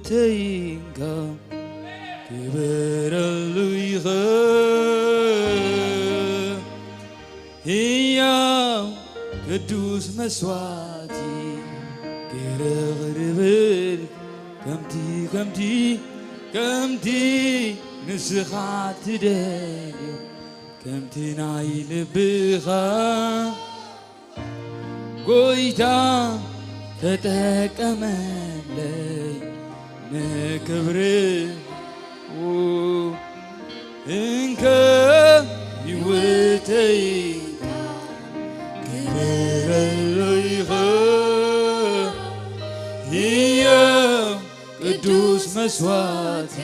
ተይንካ ክበረሉ ይኽእል። ህያው ቅዱስ መስዋዕቲ ገይረ ቕርብል፣ ከምቲ፣ ከምቲ፣ ከምቲ ንስኻ ትደልዮ፣ ከምቲ ናይ ልብኻ ጎይታ ተጠቀመለይ ንክብሪ። እንከ ህይወተይ ክብረሉ ይኽእል። ህያው ቅዱስ መስዋዕቲ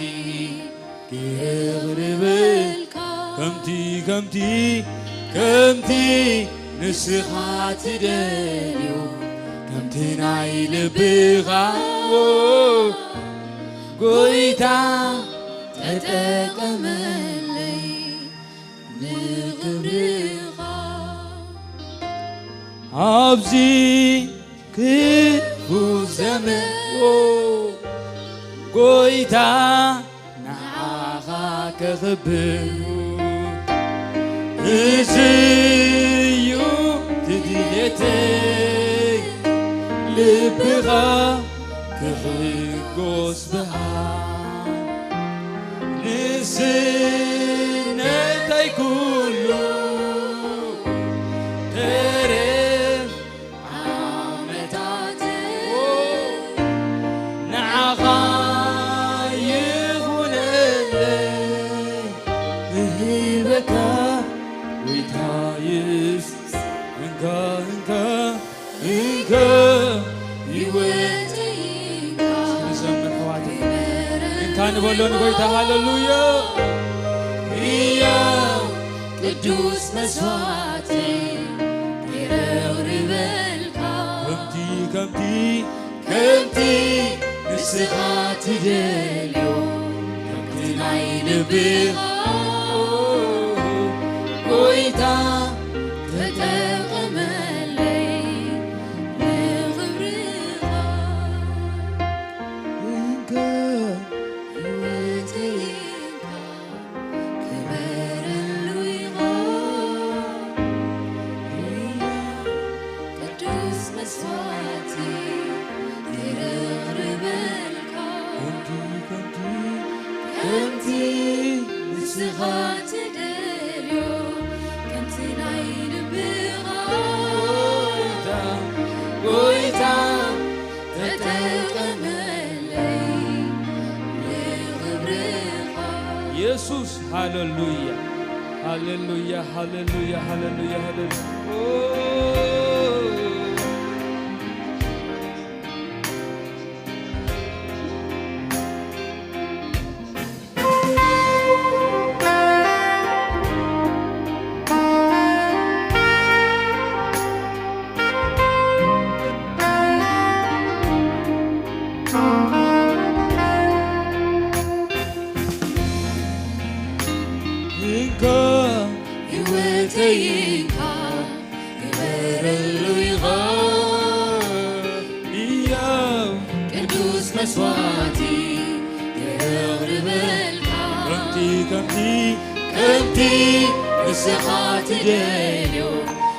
ክቕርበልካ፣ ከምቲ፣ ከምቲ፣ ከምቲ ንስኻ ትደልዮ፣ ከምቲ ናይ ልብኻ ጎይታ ተጠቀመለይ ንኽብርኻ። ኣብዚ ክፉ ዘመን ጎይታ ንዓኻ ከኽብር፣ እዚ እዩ ድሌተይ፣ ልብኻ ክሕጎስ ብሃ ንስነተይ ኩሉ ተረፍ ዓመታተይ ንዓኻ ይኹነለይ እሂበካ ጎይታ የሱስ። እንካ፣ እንካ፣ እንካ ህይወተይ እንካ። እስኪ ንዘምር ኣሕዋተይ። እንካ ንበሎ ንጎይታ። ሃሌሉያ። ህያው ቅዱስ መስዋዕቲ ገይረ ኣቕርበልካ። ከምቲ፣ ከምቲ፣ ከምቲ ንስኻ ትደልዮ፣ ከምቲ ናይ ልብኻ ጎይታ ተጠቐመለይ ንኽብርኻ። እንካ ህይወተይ እንካ ክበረሉ ኢኻ። ቅዱስ መስዋዕቲ ገይረ ኣቕርበልካ። ከምቲ፣ ከምቲ፣ ከምቲ ንስኻ ትደልዮ፣ ከምቲ ናይ ልብኻ ጎይታ፣ ጎይታ ተጠቀመለይ ንኽብርኻ። የሱስ፣ ሃሌሉያ፣ ሃሌሉያ፣ ሃሌሉያ፣ ሃሌሉያ፣ ሃሌሉያ። ኦ። እንካ ህይወተይ እንካ ግበረሉ ኢኻ። ህያው ቅዱስ መስዋዕቲ የቕርበልካ። ከምቲ፣ ከምቲ፣ ከምቲ ንስኻ ትደልዮ፣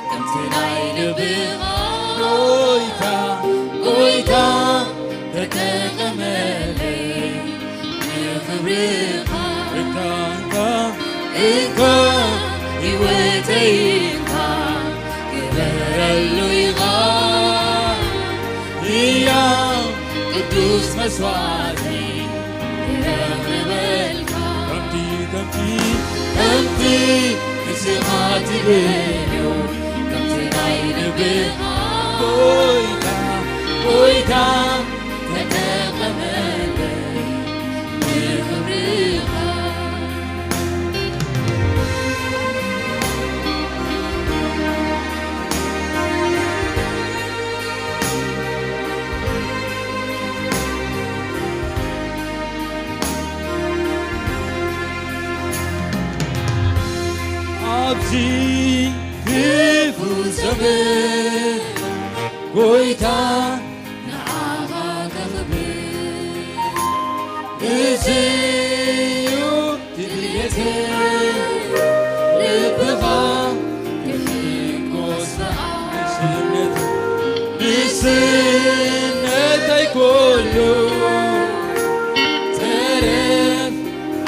ከምቲ ናይ ልብኻ ጎይታ፣ ጎይታ ተጠቐመለይ። ንኽብርኻ እንካ፣ እንካ፣ እንካ ህይወተይ እንካ ግበረሉ ኢኻ። ህያው ቅዱስ መስዋዕቲ የቕርበልካ። ከምቲ፣ ከምቲ፣ ከምቲ ንስኻ ትደልዮ፣ ከምቲ ናይ ልብኻ ጎይታ፣ ጎይታ ተጠቐመለይ ንኽብርኻ። ኣብዚ ክፉ ዘመን ጎይታ ንዓኻ ከኽብር፣ እዚ እዩ ድልየተይ፣ ልብኻ ክሕጎስ ብኣይ። ንስነት፣ ንስነተይ ኩሉ ተረፍ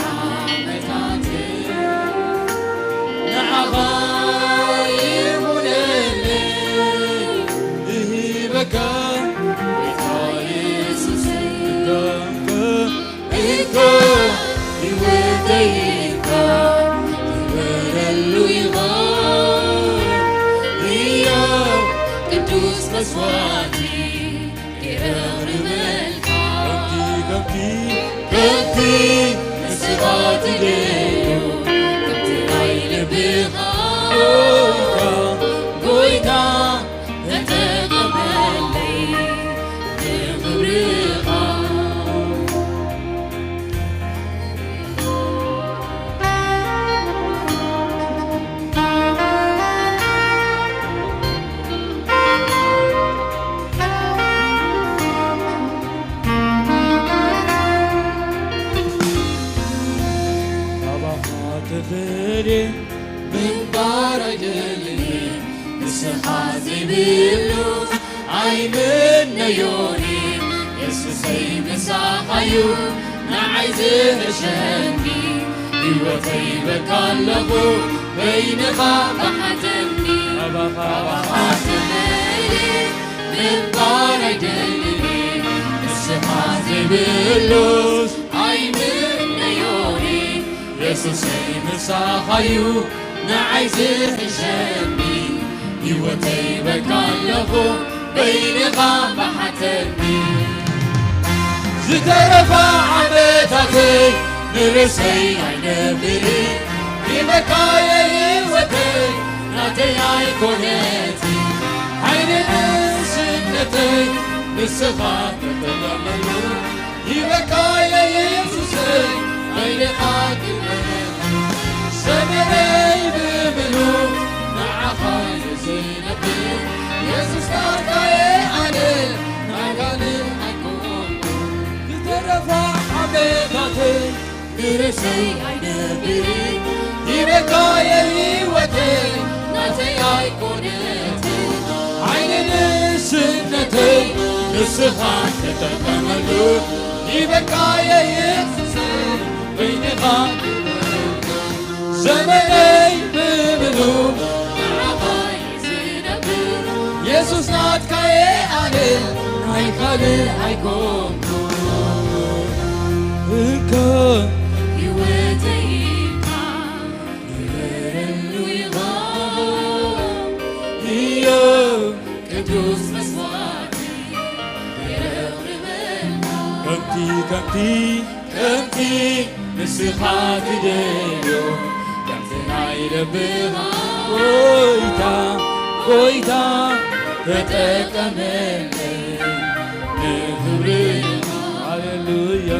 ዓመታተይ ንዓኻ ይኹነለይ። እህበካ ጎይታ የሱስ፣ እዳንከ እንካ ህይወተይ እንካ ክበረሉ ኢኻ። ህያው ቅዱስ መስዋዕቲ የቕርበልካ። ከምቲ፣ ከምቲ፣ ከምቲ ንስኻ ትደልዮ፣ ከምቲ ናይ ልብኻ ጎይታ፣ ጎይታ ተጠቐመለይ ንኽብርኻ። ካባኻ ተፈልየ ምንባር ኣይደልን፣ ንስኻ ዘይብሉ ኣይምነዮን። የሱሰይ ምሳኻዩ ንዓይ ዝሕሸኒ፣ ህይወተይ በካ ኣለኹ በይንኻ ብሓተኒ። ካባኻ፣ ካባኻ ተፈልየ ምንባር ኣይደልን፣ ንስኻ ዘይብሉስ ኣይምነዮን። የሱሰይ ምሳኻዩ ንዓይ ዝሕሸኒ፣ ህይወተይ በካ ኣለኹ በይንኻ ብሓተኒ። ዝተረፋ ዓመታተይ ንርእሰይ ኣይነብርን፣ ሂበካየ ህይወተይ ናተይ ኣይኮነትን። ሓይሊ ንእስነተይ ንስኻ ተጠቐመሉ፣ ሂበካየ የሱሰይ፣ በይንኻ ክብረር። ዘመነይ ብምሉእ ንዓኻ እዩ ዝነብር። የሱስ ናትካየ ኣነ፣ ናይ ካልእ ኣይኮንኩን። ዝተረፋ ዓመታተይ ንርእሰይ ኣይነብርን። ሂበካየ ህይወተይ ናተይ ኣይኮነትን። ሓይሊ ንእስነተይ ንስኻ ተጠቐመሉ። ሂበካየ የሱሰይ በይንኻ ዘመነይ ብምሉእ ንዓኻ እዩ ዝነብር። የሱስ ናትካየ ኣነ ናይ ካልእ ኣይኮንኩን። እንካ ህይወተይ ኢኻ ክብረሉ ኢኻ። ህያው ቅዱስ መስዋዕቲ የቕርበልካ። ከምቲ፣ ከምቲ፣ ከምቲ ንስኻ ትደልዮ፣ ከምቲ ናይ ልብኻ ጎይታ፣ ጎይታ ተጠቀመለይ ንኽብርኻ። ሃሌሉያ።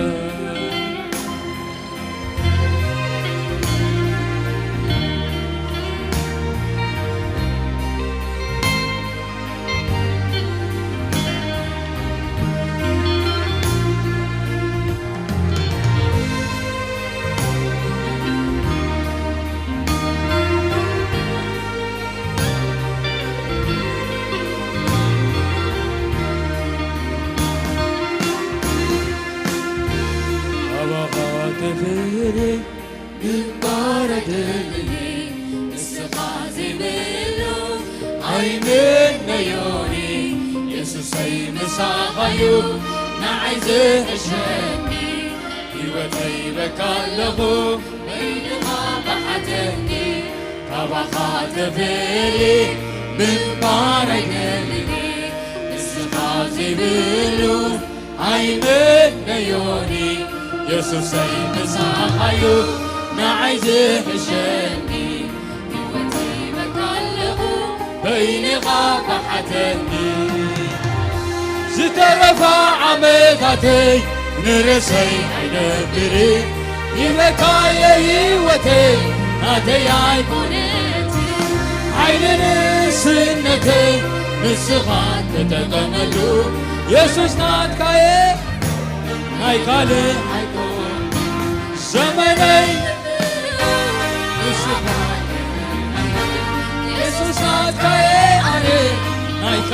ካባኻ ተፈልየ ምንባር ኣይደልን፣ ንስኻ ዘይብሉ ኣይምነዮን። የሱሰይ ምሳኻዩ ንዓይ ዝሕሸኒ፣ ህይወተይ በካ ኣለኹ በይንኻ ብሓተኒ። ካባኻ ተፈልየ ምንባር ኣይደልን፣ ንስኻ ዘይብሉ ኣይምነዮን። የሱሰይ ምሳኻዩ ንዓይ ዝሕሸኒ፣ ህይወተይ በካ ኣለኹ በይንኻ ብሓተኒ። ዝተረፋ ዓመታተይ ንርእሰይ ኣይነብርን፣ ሂበካየ ህይወተይ ናተይ ኣይኮነትን። ሓይሊ ንእስነተይ ንስኻ ተጠቐመሉ፣ የሱስ ናትካየ ናይ ካልእ ኣይኮን።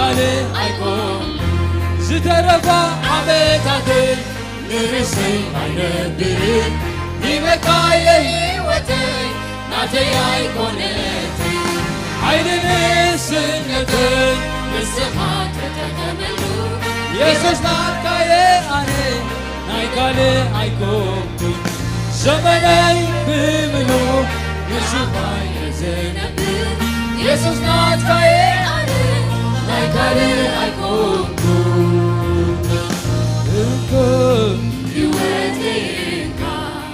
ኣነ ኣይኮን ዝተረፋ ዓመታተይ ንርእሰይ ኣይነብርን ሂበካየ ህይወተይ ናተይ ኣይኮነትን ሓይሊ ንእስነተይ ንስኻ ተጠቀመሉ የሱስ ናትካየ ኣነ ናይ ካልእ ኣይኮንኩን ዘመነይ ብምሉእ ንስኻ እየ ዘነብር የሱስ ናትካየ ኣነ ናይ ካልእ ኣይኮንኩን እንኮ ህይወተይ እንካ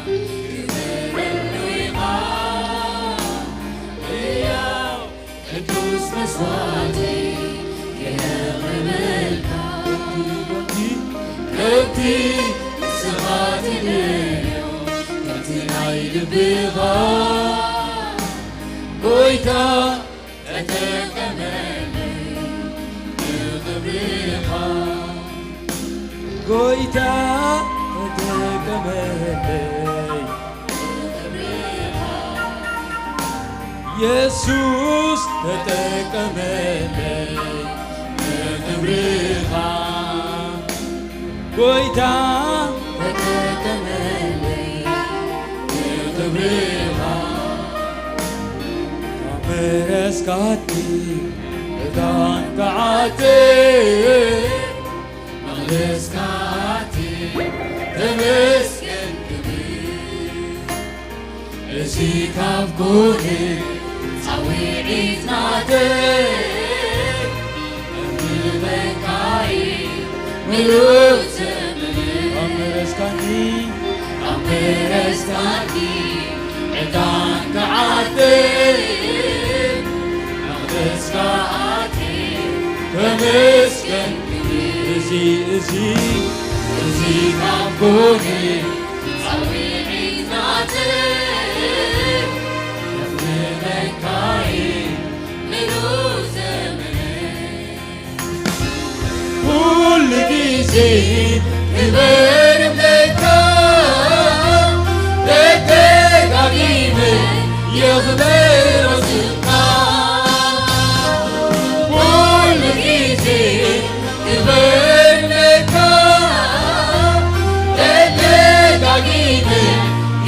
ክብረሉ ኢኻ ሕያው ቅዱስ መስዋዕቲ የቕርበልካ ከምቲ ንስኻ ትደልዮ ከምቲ ናይ ልብኻ ጎይታ ተጠቀመለይ ንኽብርኻ ጎይታ ተጠቀመለይ የሱስ ተጠቀመለይ ንኽብርኻ ጎይታ ተጠቀመለይ ንኽብርኻ ኣመረስካኒ ዕዳን ከዓተይ መቕደስካቲ ተመስገን ክብር እዚ ካብ ጎነ ጻውዒት ናተይ እምበካይ ምሉእ ዘመን ኣመረስካኒ ኣመረስካኒ ዕዳን ከዓተይ መቕደስካ ኣትየ ተመስገን ክብር እዚ እዚ እዚ ካብ ጎነ ጻውዒት ናተይ የኽብረካይ ምሉእ ዘመነይ ኩሉ ግዜ ክበር እብለካ ደጋጊመ የኽብሮ ስምካ ኩሉ ግዜ ክበር እብለካ ደጋጊመ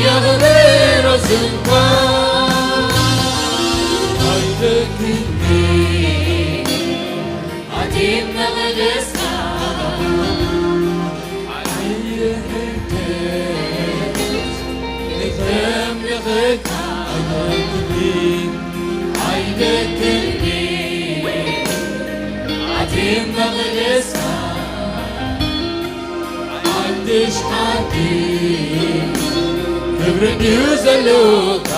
የኽብሮ ስምካ ኣይደክሜ ኣትየ መቕደስካ ኣይሕደስ ንኸምልኸካ ኣይደክሜ ኣይደክሜ ኣትየ መቕደስካ ሓድሽ ሓድሽ ክብሪ ድዩ ዘለካ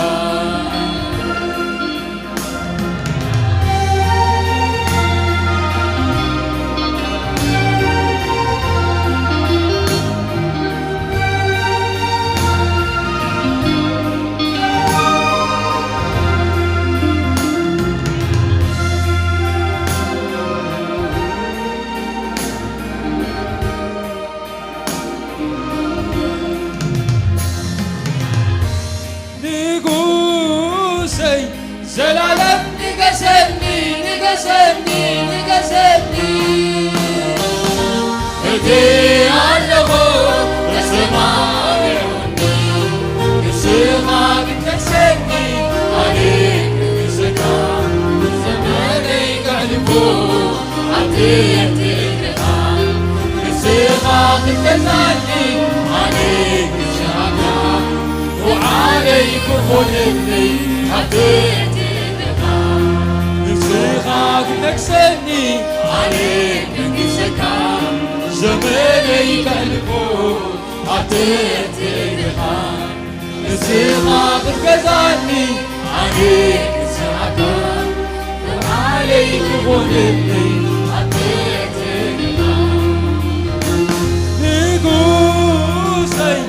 ንጉሰይ ዘላለም ንገሰኒ ንገሰኒ ንገሰኒ እቲ ኣለኹ ተሰማሚዑኒ ንስኻ ክትነግሰኒ ኣነ ክነግሰካ ዘመነይ ከሕልፎ ኣብቲ ንስኻ ክትገዛኒ ኣነ ክስዓካ ውዓለይ ክኾነለይ ኣብቲ ንስኻ ክትነግሰኒ ኣነ ክነግሰካ ዘመነይ ከሕልፎ ኣብቲ ንስኻ ክትገዛኒ ኣነ ክስዓካ ውዓለይ ክኾነለይ ኣብቲ ንጉሰይ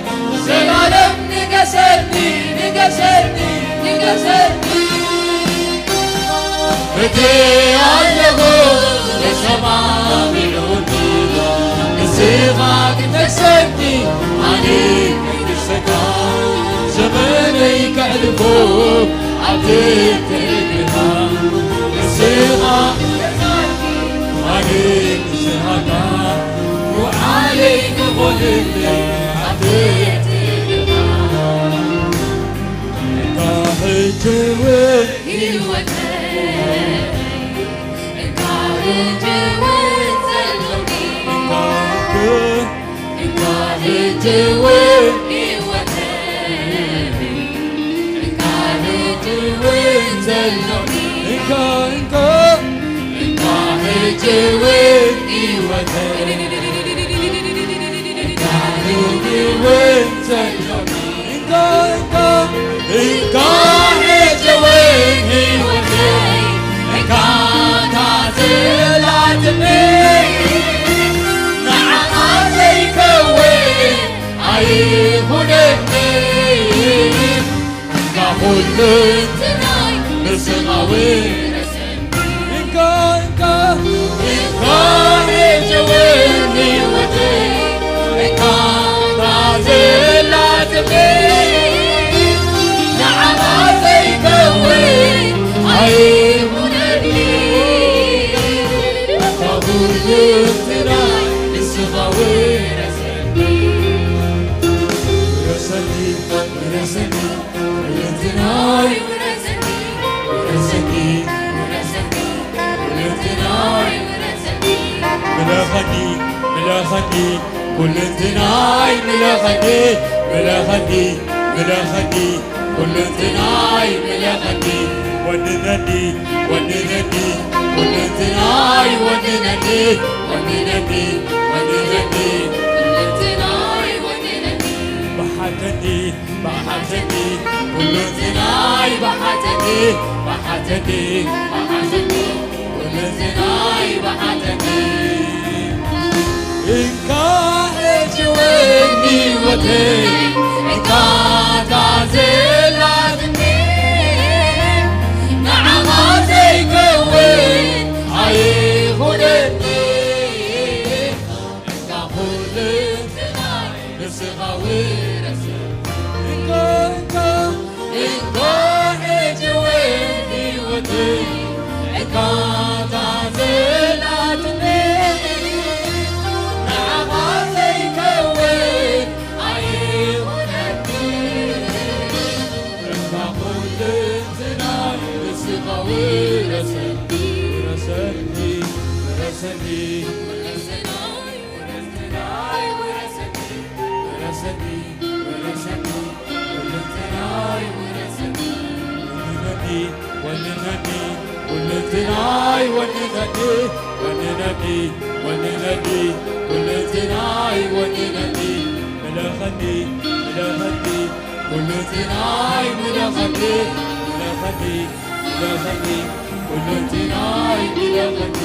ዘላለም ንገሰኒ ንገሰኒ ንገሰኒ እቲ ኣለኹ ተሰማሚዑኒ ንስኻ ክትነግሰኒ ኣነ ክነግሰካ ዘመነይ ከሕልፎ ኣብ ትሕቲ እግርኻ ንስኻ ዘይትኾንለይ ኣብ ትሕቲ ግርማ። እንካ ሕጂ እውን ህይወተይ፣ እንካ ሕጂ እውን ዘሎኒ፣ እንካ ሕጂ እውን ህይወተይ፣ እንካ ሕጂ እውን ዘሎኒ፣ እንካ፣ እንካ፣ እንካ ሕጂ እውን ህይወተይ፣ እንካ ሕጂ እውን ዘሎኒ፣ እንካ፣ እንካ፣ እንካ ሕጂ እውን ህይወተይ፣ እንካ እታ ዘላትኒ ንዓኻ ዘይከውን ኣይኹነኒ። እንካ ኩሉ እንትናይ ንስኻ ውረሰኒ። እንካ፣ እንካ፣ እንካ ሕጂ እውን ህይወተይ፣ እንካ እታ ዘላትኒ ንዓኻ ዘይከውን ኣይኹነኒ። እንካ ኩሉ እንትናይ ንስኻ ውረሰኒ። ውረሰኒ፣ ውረሰኒ፣ ኩሉ እንትናይ ውረሰኒ፣ ውረሰኒ፣ ውረሰኒ፣ ኩሉ እንትናይ ውረሰኒ። ምለኸኒ፣ ምለኸኒ፣ ኩሉ እንትናይ ምለኸኒ፣ ምለኸኒ፣ ምለኸኒ፣ ኩሉ እንትናይ ምለኸኒ። ወንነኒ፣ ወንነኒ፣ ኩሉ እንትናይ ወንነኒ፣ ወንነኒ፣ ወንነኒ፣ ኩሉ እንትናይ ወንነኒ። ብሓተኒ፣ ብሓተኒ፣ ኩሉ እንትናይ ብሓተኒ፣ ብሓተኒ፣ ብሓተኒ፣ ኩሉ እንትናይ ብሓተኒ። እንካ ሕጂ እውን ህይወተይ፣ እንካ እታ ዘላትኒ ንዓኻ ዘይከውን ኣይኹነኒ። እንካ ኩሉ እንትናይ ንስኻ ውረሰኒ። እንካ፣ እንካ፣ እንካ ሕጂ እውን ህይወተይ፣ እንካ እታ ዘላትኒ ንዓኻ ዘይከውን ኣይኹነኒ። እንካ ኩሉ እንትናይ ንስኻ ውረሰኒ። ውረሰኒ፣ ውረሰኒ፣ ውረሰኒ፣ ውረሰኒ፣ ኩሉ እንትናይ ውረሰኒ። ወንነኒ፣ ወንነኒ፣ ኩሉ እንትናይ ወንነኒ፣ ወንነኒ፣ ወንነኒ፣ ኩሉ እንትናይ ወንነኒ። ምለኸኒ፣ ምለኸኒ፣ ኩሉ እንትናይ ምለኸኒ፣ ምለኸኒ፣ ምለኸኒ፣ ኩሉ እንትናይ ምለኸኒ።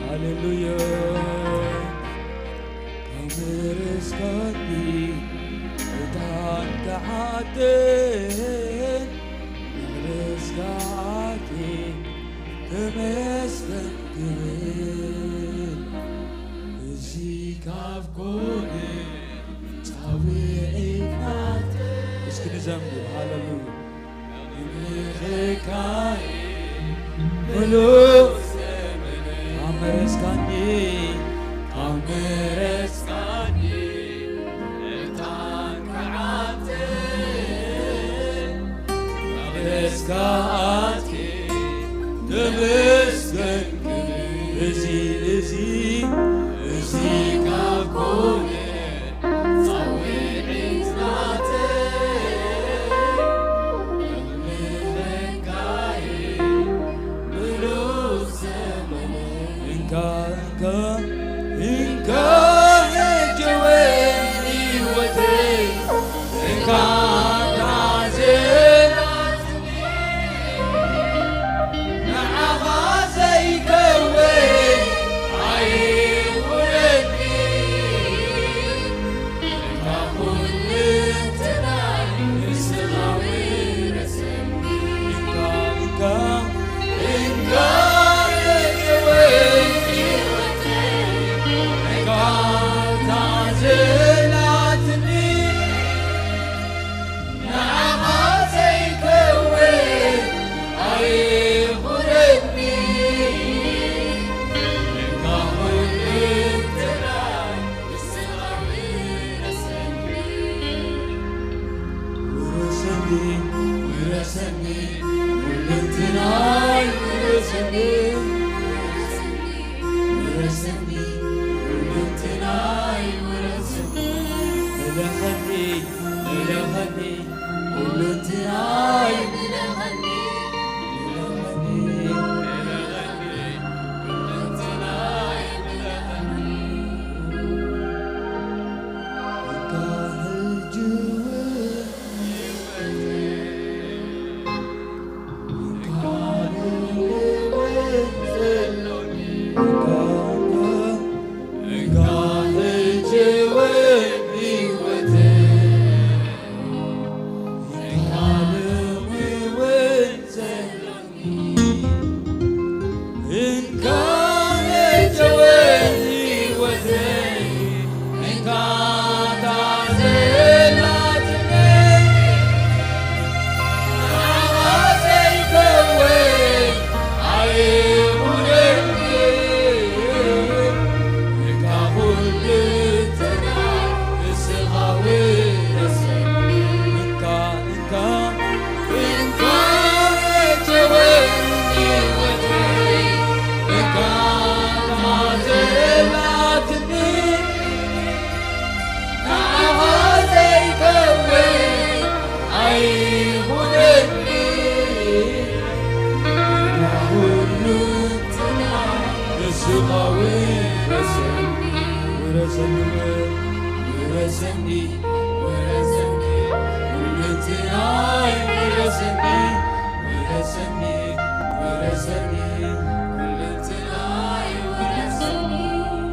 ሃሌሉያ። ኣምርስካኒ እታን ከዓትን፣ ኣምርስካ ዓቲ ተመስገን ክብል። እዚ ካብ ኮነ ጻውዒት ናት። እስኪ ንዘምር። ሃሌሉያ። ንምልኻይ ምሉእ ኣምርስካኒ፣ ኣምርስካኒ፣ እታን ከዓትን መቕደስካ ኣትየ ተመስገን ክብል። እዚ፣ እዚ፣ እዚ ካብ ኮነ ጻውዒት ናተይ፣ እኽሊ መንካይ ምሉእ ዘመነይ። እንካ፣ እንካ፣ እንካ ሕጂ እውን ህይወተይ፣ እንካ ኩሉንትናይ ውረሰኒ፣ ውረሰኒ፣ ኩሉንትናይ ውረሰኒ። ምለኸኒ፣ ምለኸኒ፣ ኩሉንትናይ ምለኸኒ፣ ምለኸኒ፣ ምለኸኒ፣ ኩሉንትናይ ምለኸኒ። እንካ ሕጂ እውን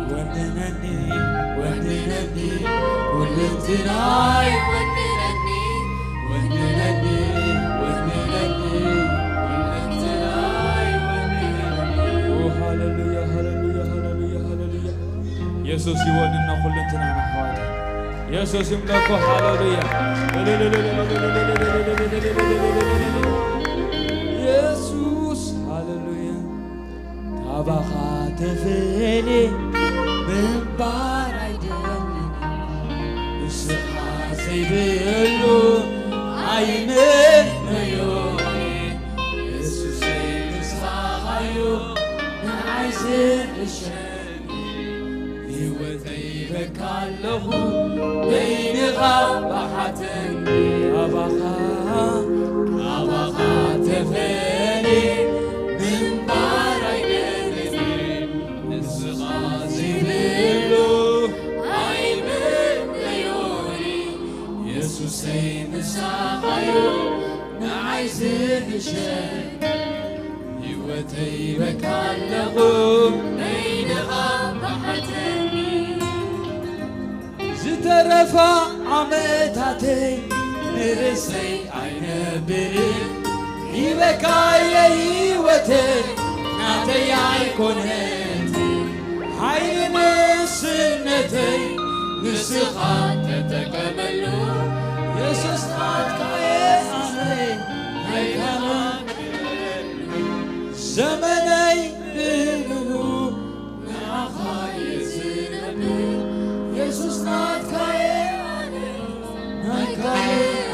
ወንነኒ፣ ወንነኒ፣ ኩሉንትናይ ወንነኒ፣ ወንነኒ፣ ወንነኒ፣ ኩሉንትናይ ወንነኒ። ኦ፣ ሃሌሉያ፣ ሃሌሉያ፣ ሃሌሉያ፣ ሃሌሉያ። የሱስ ይወንኖ ኩሉንትናና ኣሕዋት። የሱስ ይምለኮ፣ ሃሌሉያ። የሱስ፣ ሃሌሉያ። ካባኻ ተፈልየ ምንባር ኣይደልን፣ ንስኻ ዘይብሉ ኣይምነዮን። የሱሰይ ንስኻዮ ንዓይ ዝሕሸኒ፣ ህይወተይ በካ ኣለኹ በይንኻ ባሓተኒ። ካባኻ፣ ካባኻ ተፈልየ ምንባር ኣይደልን፣ ንስኻ ዘይብሉ ኣይምነዮን። የሱሰይ ንስኻዮ ንዓይ ዝሕሸኒ፣ ህይወተይ በካ ኣለኹ በይንኻ ባሓተኒ። ዝተረፋ ዓመታተይ ንርእሰይ ኣይነብርን፣ ሂበካየ ህይወተይ ናተይ ኣይኮነትን። ሓይሊ ንእስነተይ ንስኻ ተጠቀመሉ፣ የሱስ ናትካየ ኣነ ኣይካላን። ዘመነይ ብምሉ ንዓኻ እየ ዝነብር፣ የሱስ ናትካየ ኣነ ናይካየ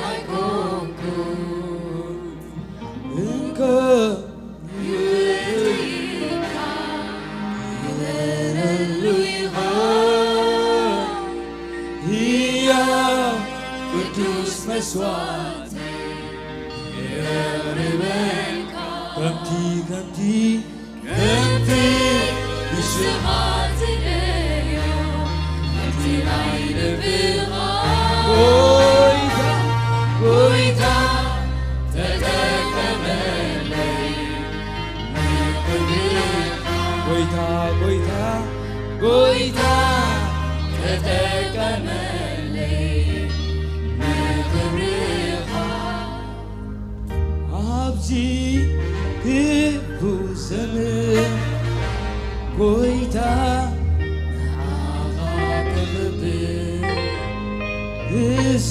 ኣይኮንኩን። እንከ ይበረሉ ይኻ ህያው ቅዱስ መስዋዕት የቕርበልካ። ከምቲ፣ ከምቲ፣ ከምቲ ንስኻ ትደልዮ፣ ከምቲ ናይ ልብኻ ጎይታ፣ ጎይታ ተጠቀመለይ። ጎይታ፣ ጎይታ፣ ጎይታ ተጠቀመለይ ንኽብርኻ። ኣብዚ ክፉእ ዘመን ጎይታ ንዓኻ ክኽብር፣ እዚ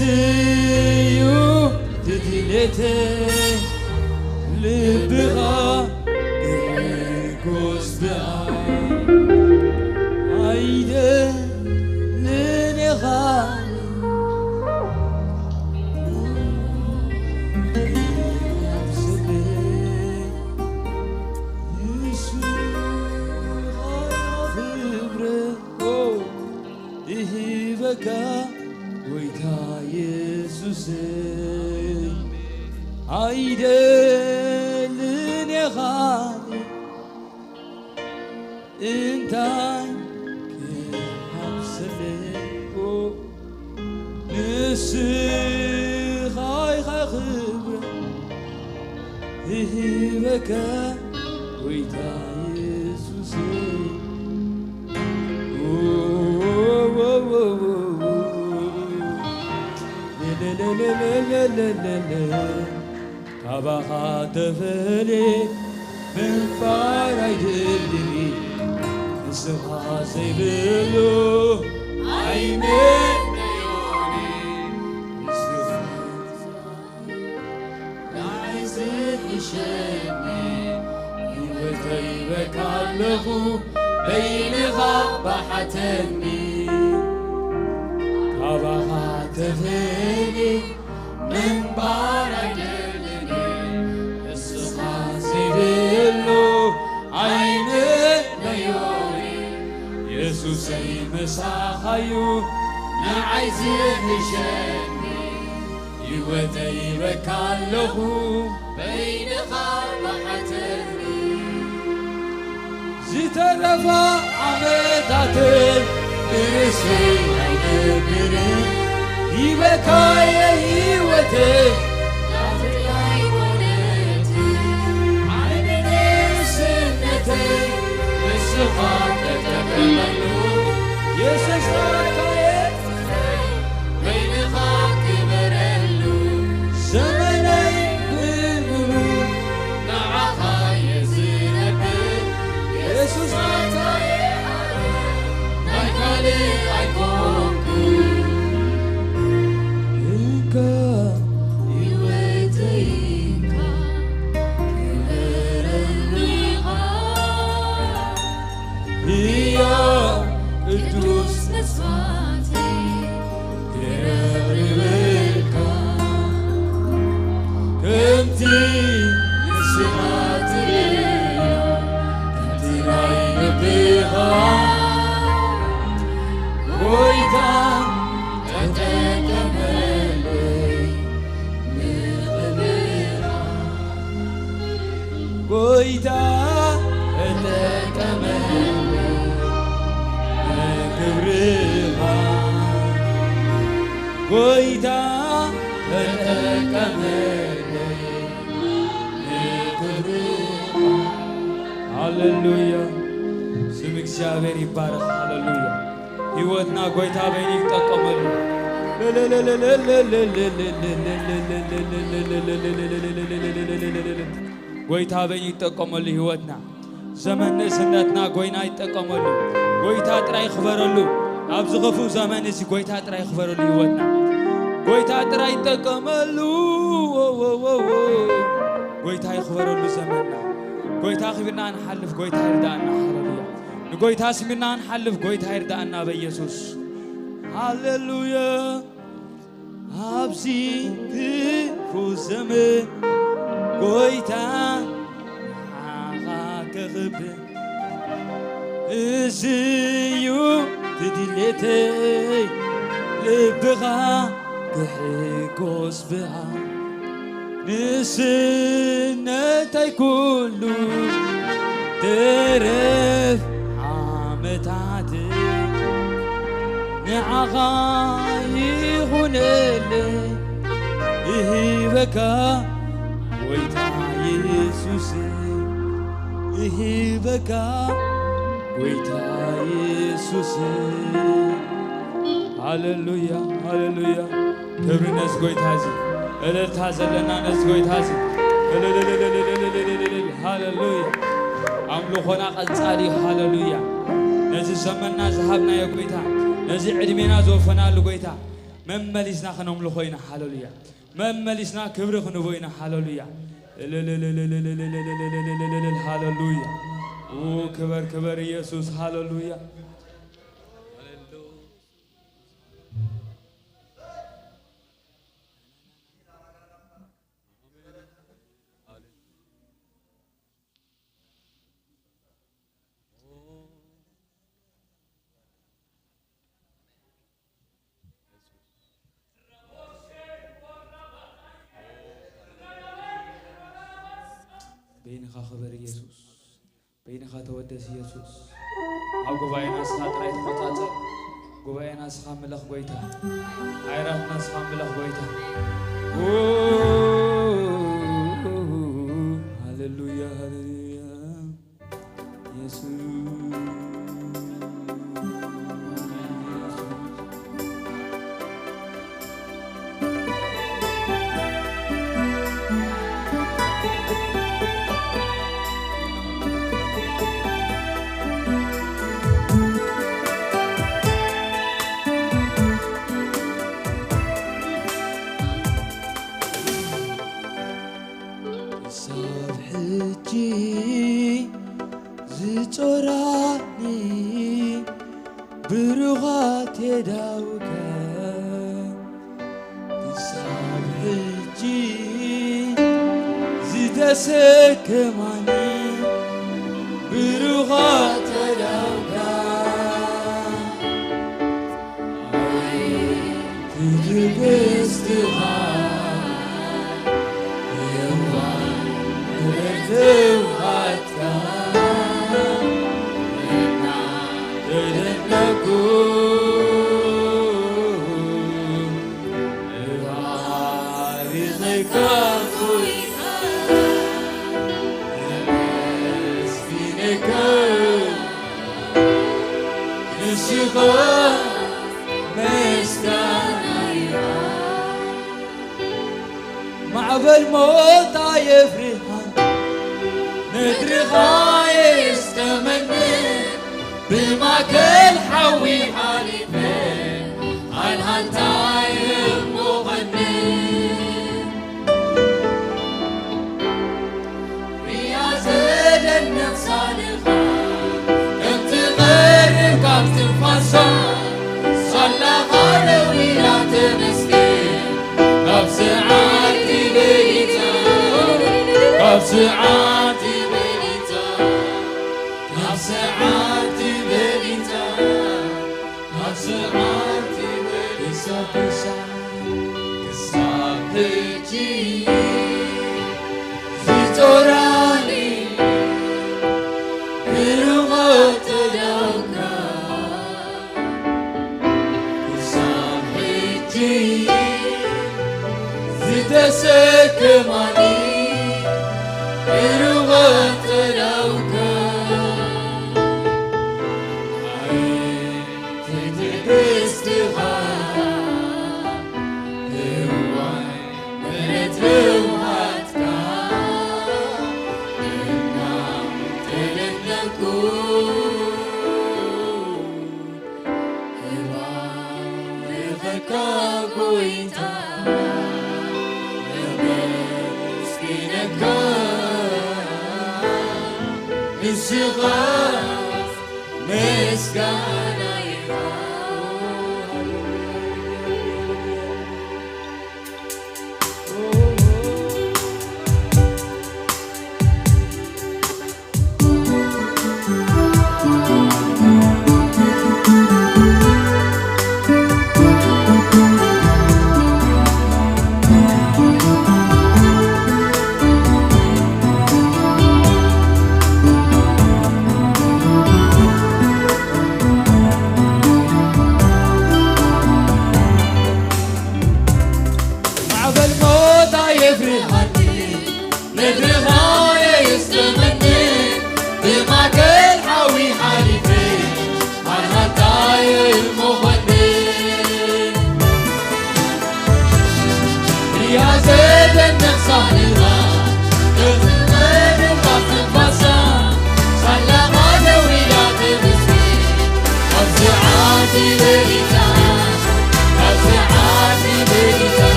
እዩ ድሌተይ፣ ልብኻ ክሕጎስ ብኣይ ኣይደልን ኢኻ። ካልእ እንታይ ክሓስብ? ንስኻ ኢኻ ክብሪ ይህበካ ጎይታ የሱስ። ካባኻ ተፈልየ ምንባር ኣይደልን፣ ንስኻ ዘይብሉ ኣይመነዮን። ንስኻ ንዓይ ዝሕሸኒ፣ ህይወተይ በካ ኣለኹ በይንኻ ባሓተኒ። ካባኻ ተፈልየ ምንባር ኣይደልን፣ ንስኻ ዘይብሉ ኣይምለዮኒ። የሱሰይ ምሳኻዩ ንዓይ ዝሕሸኒ፣ ህይወተይ በካ ኣለኹ በይንኻ ባሓተኒ። ዝተረፋ ዓመታተይ ንርእሰይ ኣይነብርን፣ ሂበካየ ህይወተይ ናተይ ኣይኮነትን። ዓቢ ንእስነተይ ንስኻ ተጠቀመሉ፣ የሱስ ናትካየ በይንኻ ክበረሉ። ዘመነይ ብምሉኡ ንዓኻ እየ ዝነብር። የሱስ ናትካየ፣ ናይ ካልእ ኣይኮንኩን። እንካ ህይወተይ እንካ ክበረሉ ኢኻ። ህያው ቅዱስ መስዋዕቲ ክረኽበልካ፣ ከምቲ ንስኻ ትደልዮ፣ ከምቲ ናይ ልብኻ ጎይታ ተጠቀመለይ ንኽብርኻ። ጎይታ ተጠቀመለይ ንክብርኻ፣ ጎይታ ተጠቀመለይ ንክብርኻ። ሃሌሉያ፣ ስም እግዚኣብሔር ይባረኽ። ሃሌሉያ። ህይወትና ጎይታ በይኑ ይጠቀመሉ። ጎይታ በይኑ ይጠቀመሉ ህይወትና። ዘመን ንእስነትና ጎይና ይጠቀመሉ። ጎይታ ጥራይ ይኽበረሉ። ኣብዚ ክፉእ ዘመን እዚ ጎይታ ጥራይ ይኽበረሉ ህይወትና። ጎይታ ጥራይ ይጠቀመሉ። ጎይታ ይኽበረሉ ዘመንና። ጎይታ ኣኽቢርና ንሓልፍ፣ ጎይታ ይርዳእና። ሃሌሉያ። ንጎይታ ኣስሚርና ንሓልፍ፣ ጎይታ ይርዳእና በኢየሱስ። ሃሌሉያ። ኣብዚ ክፉ ዘመን ጎይታ ንዓኻ ከኽብር፣ እዚ እዩ እቲ ድሌተይ፣ ልብኻ ክሕጎስ ብኣ። ንእስነተይ ኩሉ ተረፍ ዓመታት ንዓኻ ይኹነለይ፣ እሂበካ ጎይታ የሱስ፣ እሂበካ ጎይታ የሱስ። ሃሌሉያ፣ ሃሌሉያ። ክብሪ ነዚ ጎይታ እዚ፣ እልልታ ዘለና ነዚ ጎይታ እዚ። እልልልልልልልልልልልል። ሃሌሉያ። ኣምልኾና ቀጻሊ እዩ። ሃሌሉያ። ነዚ ዘመንና ዝሃብናዮ ጎይታ፣ ነዚ ዕድሜና ዝወፈናሉ ጎይታ መመሊስና ከነምልኾ ኢና። ሃሌሉያ። መመሊስና ክብሪ ክንቦ ኢና። ሃሌሉያ። እልልልልልልልልልልልልል። ሃሌሉያ። ኦ፣ ክበር፣ ክበር ኢየሱስ። ሃሌሉያ። በይንኻ ክበር ኢየሱስ፣ በይንኻ ተወደስ ኢየሱስ። ኣብ ጉባኤና ንስኻ ጥራይ ተቖጻጸር። ጉባኤና ንስኻ ምለኽ ጎይታ፣ ኣይራትና ንስኻ ምለኽ ጎይታ። ኦ፣ ሃሌሉያ፣ ሃሌሉያ። ኢየሱስ። ክሳብ ሕጂ ዝጾራኒ ብሩኻት የዳውካ፣ ክሳብ ሕጂ ዝተሰከማኒ ብሩኻት የዳውካ። ትዕግስትኻ የዋህ ምሕረት ትውሃትካ እናተደነኩ እባርኸካ ጎይታ እመስግነካ። ንስኻ ምስጋና ይሃብ። ማዕበል ሞት ኣየፍርሃን፣ ምድርኻ የስተመን፣ ብማእከል ሓዊ ሓሊፈ፣ ሃልሃልታ የሞቐኒ። ርያ ዘደንቕ ሳልኻ፣ ከም ትቐርብ ካብ ትንፋሳ፣ ሳላኻ ደው ኢላ ተመስገን። ካብ ሰዓርቲ በሊጻ፣ ካብ ሰዓርቲ በሊጻ፣ ካብ ሰዓርቲ በሊጻ፣ ካብ ሰዓርቲ በሊጻ፣ ክሳብ ሕጂ ዝጾራኒ ብሩኻት የዳውካ፣ ክሳብ ሕጂ ዝተሰከማኒ ብሩኻት የዳውካ። ትዕግስትኻ እዋይ ምሕረት ህውሃትካ እናተደነኩ እባርኸካ ጎይታ እመስግነካ። ንስኻ ምስጋና ይሃብ።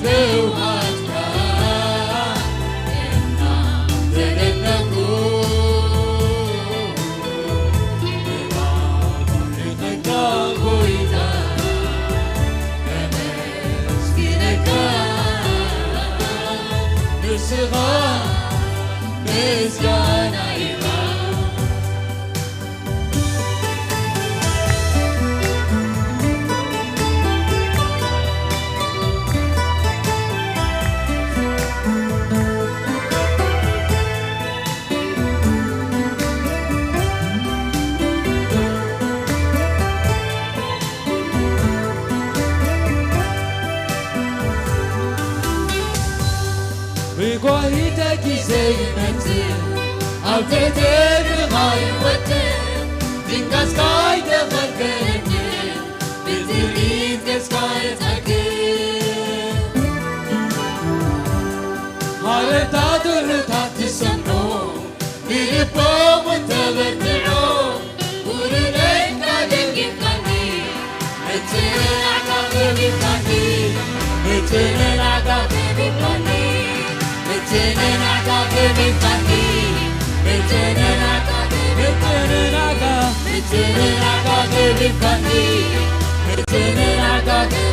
ብውሃትካ እና ተደነኩ። ብባርኽካ ጎይታ ነመስግነካ። ንስኻ ምስጋና ኢኻ። ብጓሂ ተጊዘ ይመጽእ፣ ኣብ ትሕቲ እግርኻ ይወድቕ፣ ድንጋጽካ ኣይተኸልከለኒ፣ ብትርኢት ገጽካ ይጸግብ። ሃረርታ ድሩታት ትሰምዖ፣ ንልቦም እውን ተበርትዖ፣ ውርደትካ ደጊፍካኒ፣ ምጽንናዕካ ከቢብካኒ፣ ምጽንናዕካ ከቢብካኒ፣ ምጽንናዕካ ከቢብካኒ፣ ምጽንናዕካ፣ ምጽንናዕካ፣ ምጽንናዕካ ከቢብካኒ፣ ምጽንናዕካ፣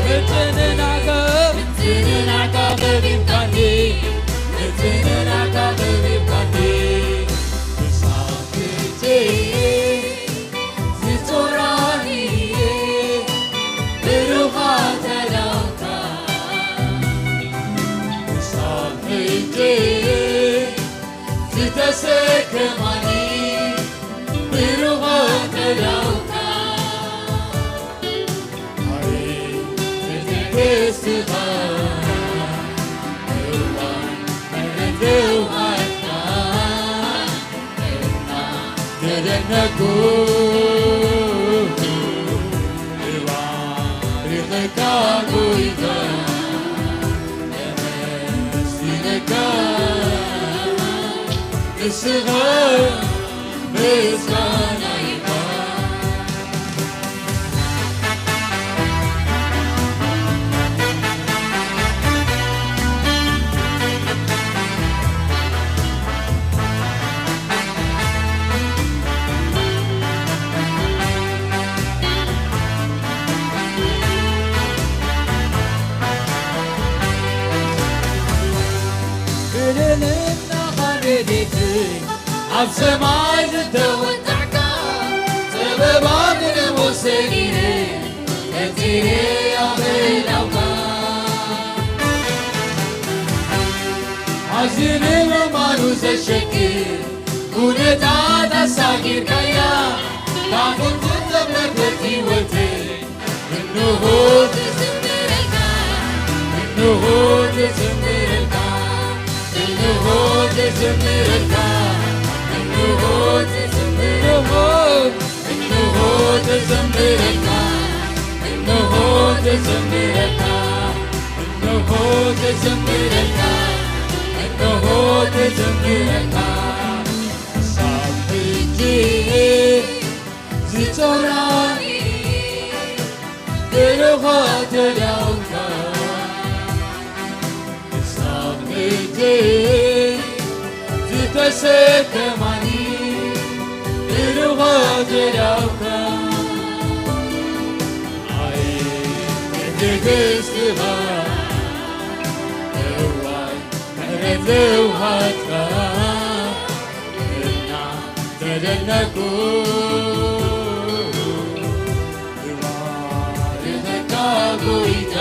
ምጽንናዕካ፣ ምጽንናዕካ ከቢብካኒ፣ ምጽንናዕካ ከቢብካኒ። ብሳክቲ ዝጾራኒ ብሩኻ ተዳውካ። ብሳክቲ ዝተሰከማኒ ብሩኻ ተዳውካ። ኣቤት ትዕግስትኻ፣ እዋን ምሕረት ብውሃትካ እናተደነኩ፣ እባርኸካ ጎይታ፣ እመስግነካ፣ ንስኻ ምስጋና ኢኻ። ክልልና ረድኤትይ ኣብ ሰማይ ዝተወጣዕካ፣ ጥበብ ኣብ ንጉስ ሰጊረ፣ ነጺረ ኣበላውካ። ኣዝዩ ንእማኑ ዘሸግር ኩነታት ኣሳጊርካያ፣ ካብ ፍጹም ዘምለጥት ህይወተይ እንሆ ትዝምረልካ፣ እንሆ ትዝምረልካ፣ እንሆ ትዝምረልካ፣ እንሆ ትዝምረልካ፣ እንሆ ትዝምረልካ፣ እንሆ ትዝምረልካ፣ እንሆ ትዝምረልካ፣ እንሆ ትዝምረልካ። ክሳብ ሕጂ ዝጾራኒ ብሩኻ ተዳውካ፣ ክሳብ ሕጂ ዝተሰከማኒ ብሩኻ ተዳውካ። ኣይ ትዕግስትኻ፣ እዋይ ምሕረት ብውሃትካ እናተደነኩ፣ እባርኸካ ጎይታ፣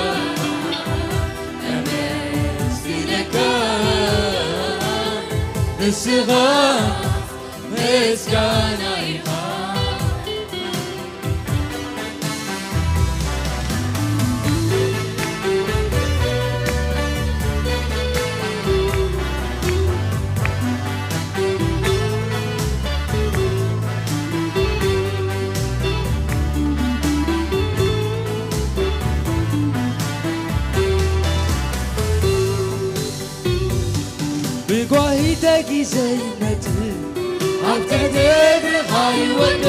እመስግነካ፣ ንስኻ ምስጋና ኢኻ። ብጓሂ ተጊዘ ይመጽእ፣ ኣብ ትሕቲ እግርኻ ይወድቕ፣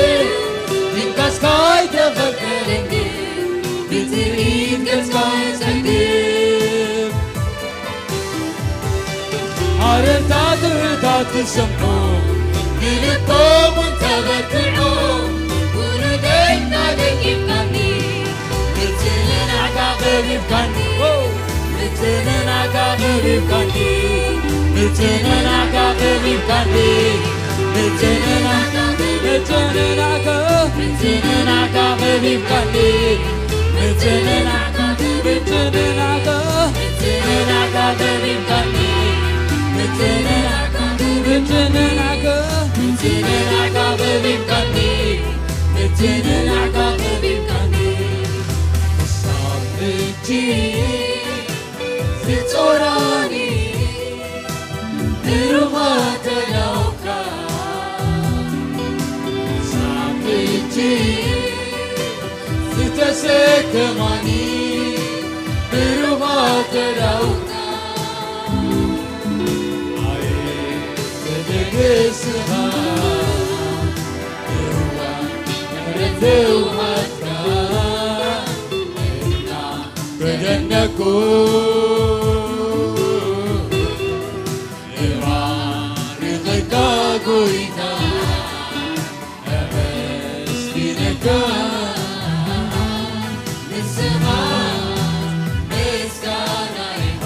ድንጋጽካ ኣይተኸልከለኒ፣ ብትርኢት ገጽካ ይጸግብ። እታ ትርታ ትሰምዖ፣ ንልቦም እውን ተበርትዖ፣ ውሉደይ እናደጊፍካኒ፣ ምትንናዕካ ከቢብካኒ፣ ምትንናዕካ ከቢብካኒ፣ ምትንናዕካ ከቢብካኒ፣ ምትንናዕካ፣ ምትንናዕካ፣ ምትንናዕካ ከቢብካኒ፣ ምትንናዕካ፣ ምትንናዕካ፣ ምትንናዕካ ከቢብካኒ፣ ምትንናዕካ፣ ምትንናዕካ፣ ምትንናዕካ ከቢብካኒ፣ ምትንናዕካ ከቢብካኒ። ክሳብ ሕጂ ዝጾራኒ ብሩኻት ኣእዳውካ፣ ክሳብ ሕጂ ዝተሰከማኒ ብሩኻት ኣእዳውካ፣ ኣየ ብትዕግስትኻ፣ እዋን ምሕረት ለውሃትካ፣ እና ተደነኩ። እባርኸካ ጎይታ፣ ኣመስግነካ፣ ንስኻ ምስጋና ኢኻ።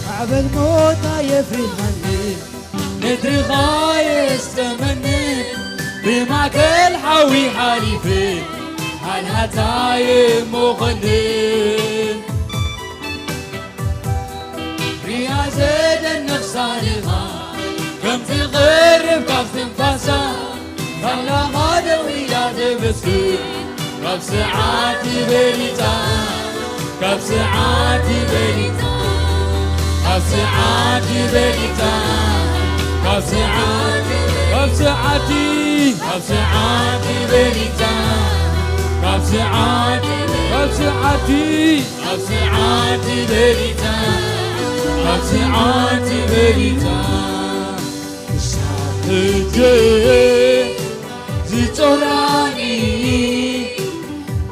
ማዕበል ሞት ኣየፍርሃኒ፣ ምድርኻ የስጠመኒ፣ ብማእከል ሓዊ ሓሊፈ፣ ሃልሃልታ የሞኸኒ። ርያ ዘደንቕ ሳልኻ፣ ከም ትቐርብ ካብ ትንፋሳ፣ ኣምላኻ ደው ኢላ ተመስግን። ካብ ሰዓት በሊጻ፣ ካብ ሰዓት በሊጻ፣ ካብ ሰዓት በሊጻ፣ ካብ ሰዓት፣ ካብ ሰዓት፣ ካብ ሰዓት በሊጻ፣ ካብ ሰዓት፣ ካብ ሰዓት፣ ካብ ሰዓት በሊጻ፣ ካብ ሰዓት በሊጻ። ክሳብ ሕጂ ዝጾራኒ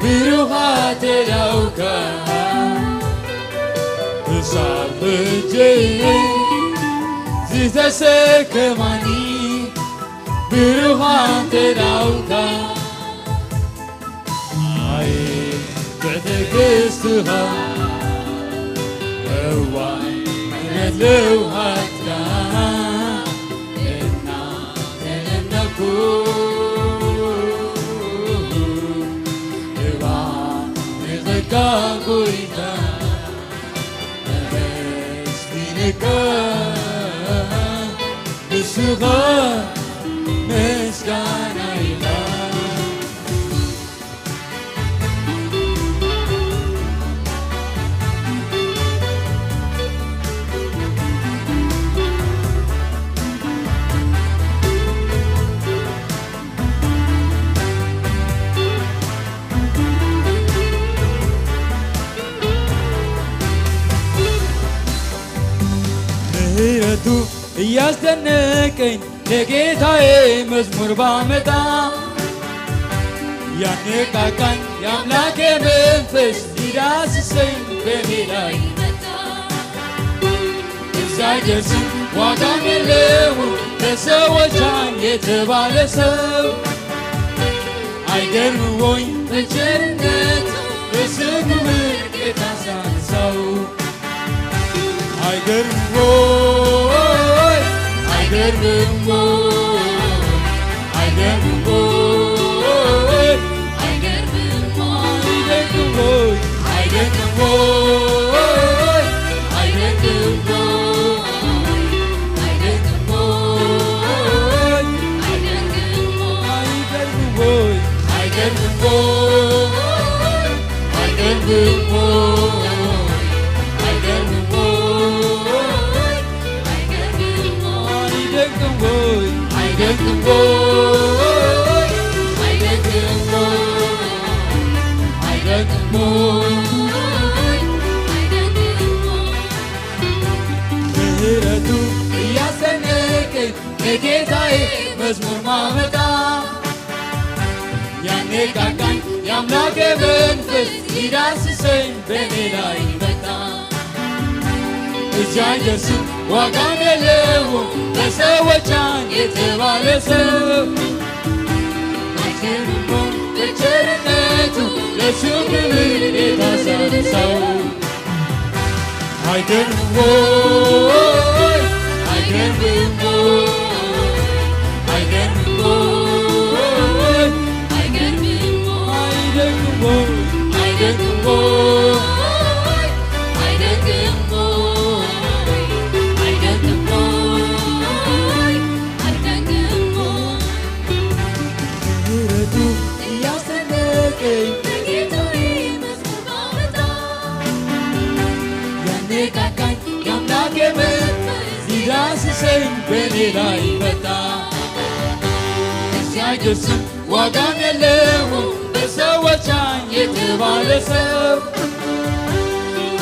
ብሩኻት ኣእዳውካ፣ ክሳብ ሕጂ ዝተሰከማኒ ብሩኻት ኣእዳውካ፣ ኣየ ብትዕግስትኻ፣ እዋይ ምሕረት ለውሃትካ፣ እናተደነኩ እባርኸካ ጎይታ፣ ኣመስግነካ፣ ንስኻ ምስጋና ኢኻ። ምህረቱ እያስደነቀኝ ለጌታዬ መዝሙር ባመጣ፣ ያነቃቃኝ የአምላኬ መንፈስ ሊዳስሰኝ በኔ ላይ መጣ። እዛ አይደርስም ዋጋም የለውም ለሰዎች ዓይን የተባለ ሰው። አይገርምም ወይ በቸርነቱ በስሙ ጌታ ሳነሳው። አይገርምም ወይ? አይገርምም ወይ? አይገርምም ወይ? አይደንቅም ወይ? አይደንቅም ወይ? አይደንቅም ወይ? አይደንቅም ወይ? አይደንቅም ወይ? አይገርምም ወይ? አይገርምም ወይ? አይደንቅም ወይ? አይደንቅም ወይ? አይደንቅም ወይ? መዝሙር ማመጣ ያኔ ቃቃኝ የአምላኬ መንፈስ ሊዳስሰኝ በኔ ላይ መጣ። እጅ አይደርስም ዋጋም የለውም በሰዎች ዓይን የተባለ ሰው። አይገርምም በቸርነቱ ለሱ ክብር ጌታ ሲያነሳው። አይገርምም ወይ? አይገርምም ወይ? አይገርምም ወይ? አይገርምም ወይ? አይደንቅም ወይ? አይደንቅም ወይ? አይደንቅም ወይ? አይደንቅም ወይ? አይደንቅም ወይ? ምህረቱ እያስደነቀኝ በጌታዬ መዝሙር ባመጣ ያኔ ቃቃኝ የአምላኬ መንፈስ ሊዳስሰኝ በኔ ላይ መጣ። እዚህ አይደርስም ዋጋም የለውም በሰዎች ዓይን የተባለ ሰው።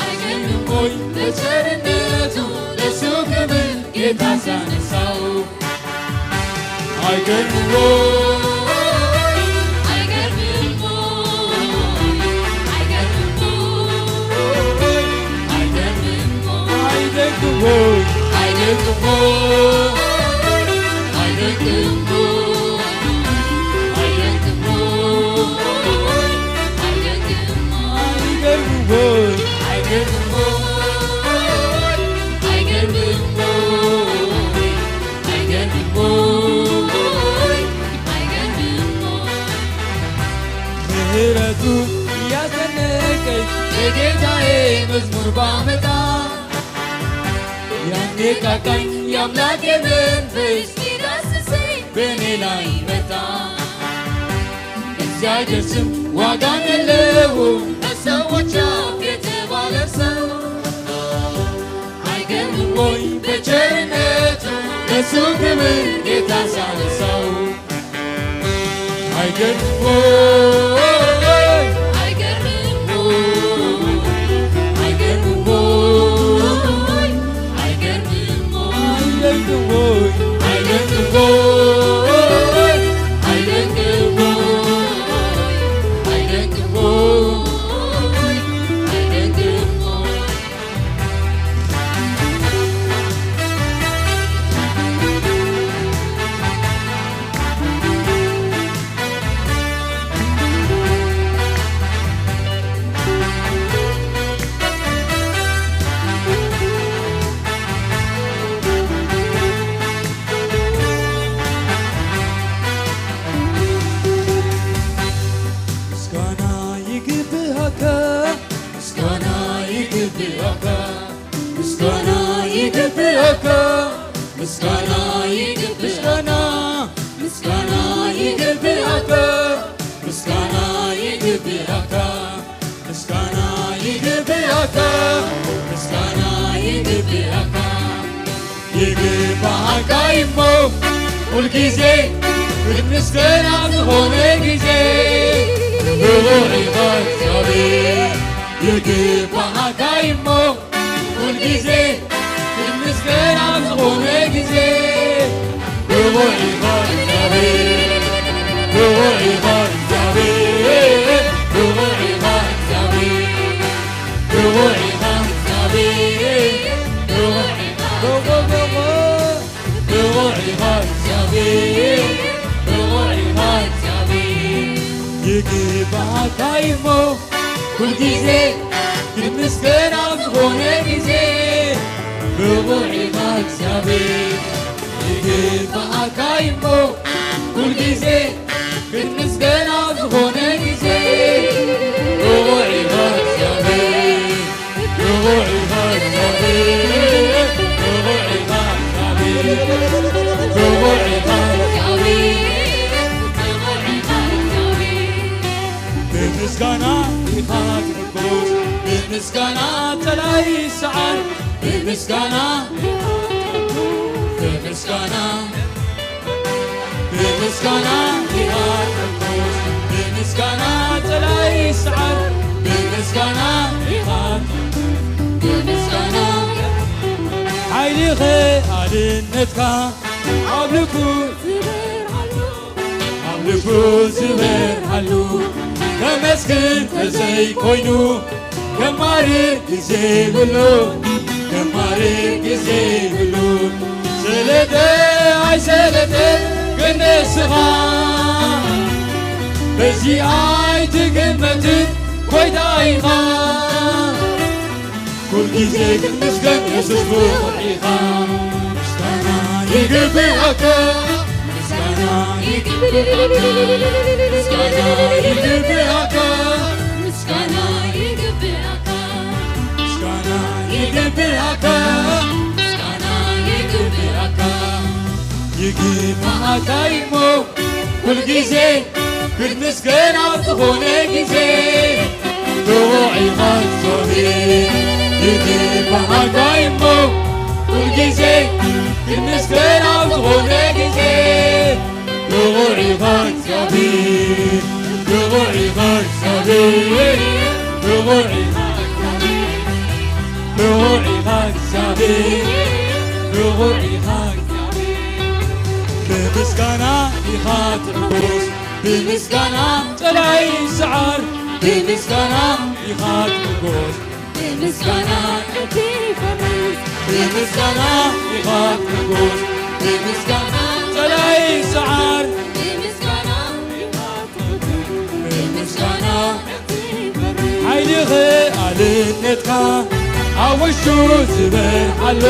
አይገርምም ወይ በቸርነቱ ለሱ ክብር ጌታ ሲያነሳው። አይገርምም ወይ? አይገርምም ወይ? አይገርምም ወይ? አይገርምም ወይ? አይደንቅም ወይ? አይደንቅም ወይ? አይደንቅም ወይ? አይደንቅም ወይ? አይገርምም ወይ? አይገርምም ወይ? አይገርምም ወይ? አይገርምም ወይ? አይገርምም ወይ? ምህረቱ እያስደነቀኝ የጌታዬ መዝሙር ባመጣ ያኔ ቃቃኝ የአምላኬ መንፈስ ሊዳስሰኝ በእኔ ላይ መጣ። እዚህ አይደርስም ዋጋም የለውም በሰዎች አፍ የተባለ ሰው። አይገርምም ወይ በቸርነቱ ለሱ ክብር ጌታ ሲያነሳው። አይገርምም ወይ? አይገርምም ወይ? አይገርምም ወይ? አይገርምም ወይ? አይደንቅም ወይ? አይደንቅም ወይ? አይደንቅም ወይ? አይደንቅም ወይ? አይደንቅም ወይ? ምስጋና ይግብሃካ፣ ምስጋና ይግብሃካ፣ ምስጋና ይግብሃካ፣ ምስጋና ይግብሃካ፣ ምስጋና ይግብሃካ፣ ምስጋና ይግብሃካ፣ ምስጋና ይግብሃካ፣ ምስጋና ይግብሃካ። ይግባሃካ እሞ ሁልጊዜ ክትምስገን ኣብ ዝኾነ ግዜ። ክቡር ኢኻ እግዚኣብሔር። ይግባሃካ እሞ ሁልጊዜ ክትምስገን ኣብ ዝኾነ ግዜ። ክቡር ኢኻ እግዚኣብሔር። ክቡር ኢኻ እግዚኣብሔር። ክቡር ኢኻ እግዚኣብሔር። ክቡር ኢኻ እግዚኣብሔር። ክቡር ኢኻ። ክቡር ኢኻ እግዚኣብሔር። ክቡር ኢኻ እግዚኣብሔር። ይግባሃካ እሞ ኩልግዜ ክትምስገን ኣብ ዝኾነ ግዜ። ክቡር ኢኻ እግዚኣብሔር። ይግባሃካ እሞ ኩልግዜ ክትምስገን ኣብ ዝኾነ ግዜ። ክቡር ኢኻ እግዚኣብሔር። ክቡር ኢኻ እግዚኣብሔር። ክቡር ኢኻ እግዚኣብሔር። ክቡር ኢኻ እግዚኣብሔር። ብምስጋና ኢኻ ትምጎስ፣ ብምስጋና ጸላኢ ይስዓር፣ ብምስጋና፣ ብምስጋና፣ ብምስጋና ኢኻ ትምጎስ፣ ብምስጋና ጸላኢ ይስዓር፣ ብምስጋና ኢኻ፣ ብምስጋና ሓይልኸ ኣድነትካ ኣብ ልኩ ዝበራ ዝበርሃሉ ከመስግን ተዘይኮይኑ ከማርር ግዜ ይብሉ፣ ከማርር ግዜ ይብሉ። ሰለጠ ኣይሰለጠ ግን ንስኻ በዚ ኣይትግመትን ጎይታ ኢኻ። ኩልግዜ ክትምስገን የሱስ ብቑዕ ኢኻ። ምስጋና ይግብኣካ፣ ምስጋና ይግብኣካ፣ ምስጋና ይግብኣካ፣ ምስጋና ይግብኣካ፣ ምስጋና ይግብኣካ፣ ምስጋና ይግብኣካ። ይግብኣካ እሞ ኩልግዜ ክትምስገን ኣብ ዝኾነ ግዜ ብቑዕ ኢኻ እግዚኣብሔር። ይግብኣካ እሞ ኩልግዜ ክትምስገን ኣብ ዝኾነ ግዜ ብቑዕ ኢኻ እግዚኣብሔር። ብቑዕ ኢኻ እግዚኣብሔር። ብቑዕ ኢኻ እግዚኣብሔር። ብቑዕ ኢኻ እግዚኣብሔር። ብቑዕ ኢኻ እግዚኣብሔር። ብምስጋና ኢኻ ትሕጎስ፣ ብምስጋና ጸላኢ ይስዓር፣ ብምስጋና ኢኻ ትሕጎስ፣ ብምስጋና እቲ ይፈርስ፣ ብምስጋና ኢኻ ትሕጎስ፣ ብምስጋና ጸላኢ ይስዓር፣ ብምስጋና ኢኻ ትሕጎስ፣ ብምስጋና ሓይሊ ኽኣልነትካ ኣብ ውሽጡ ዝበርሃሉ፣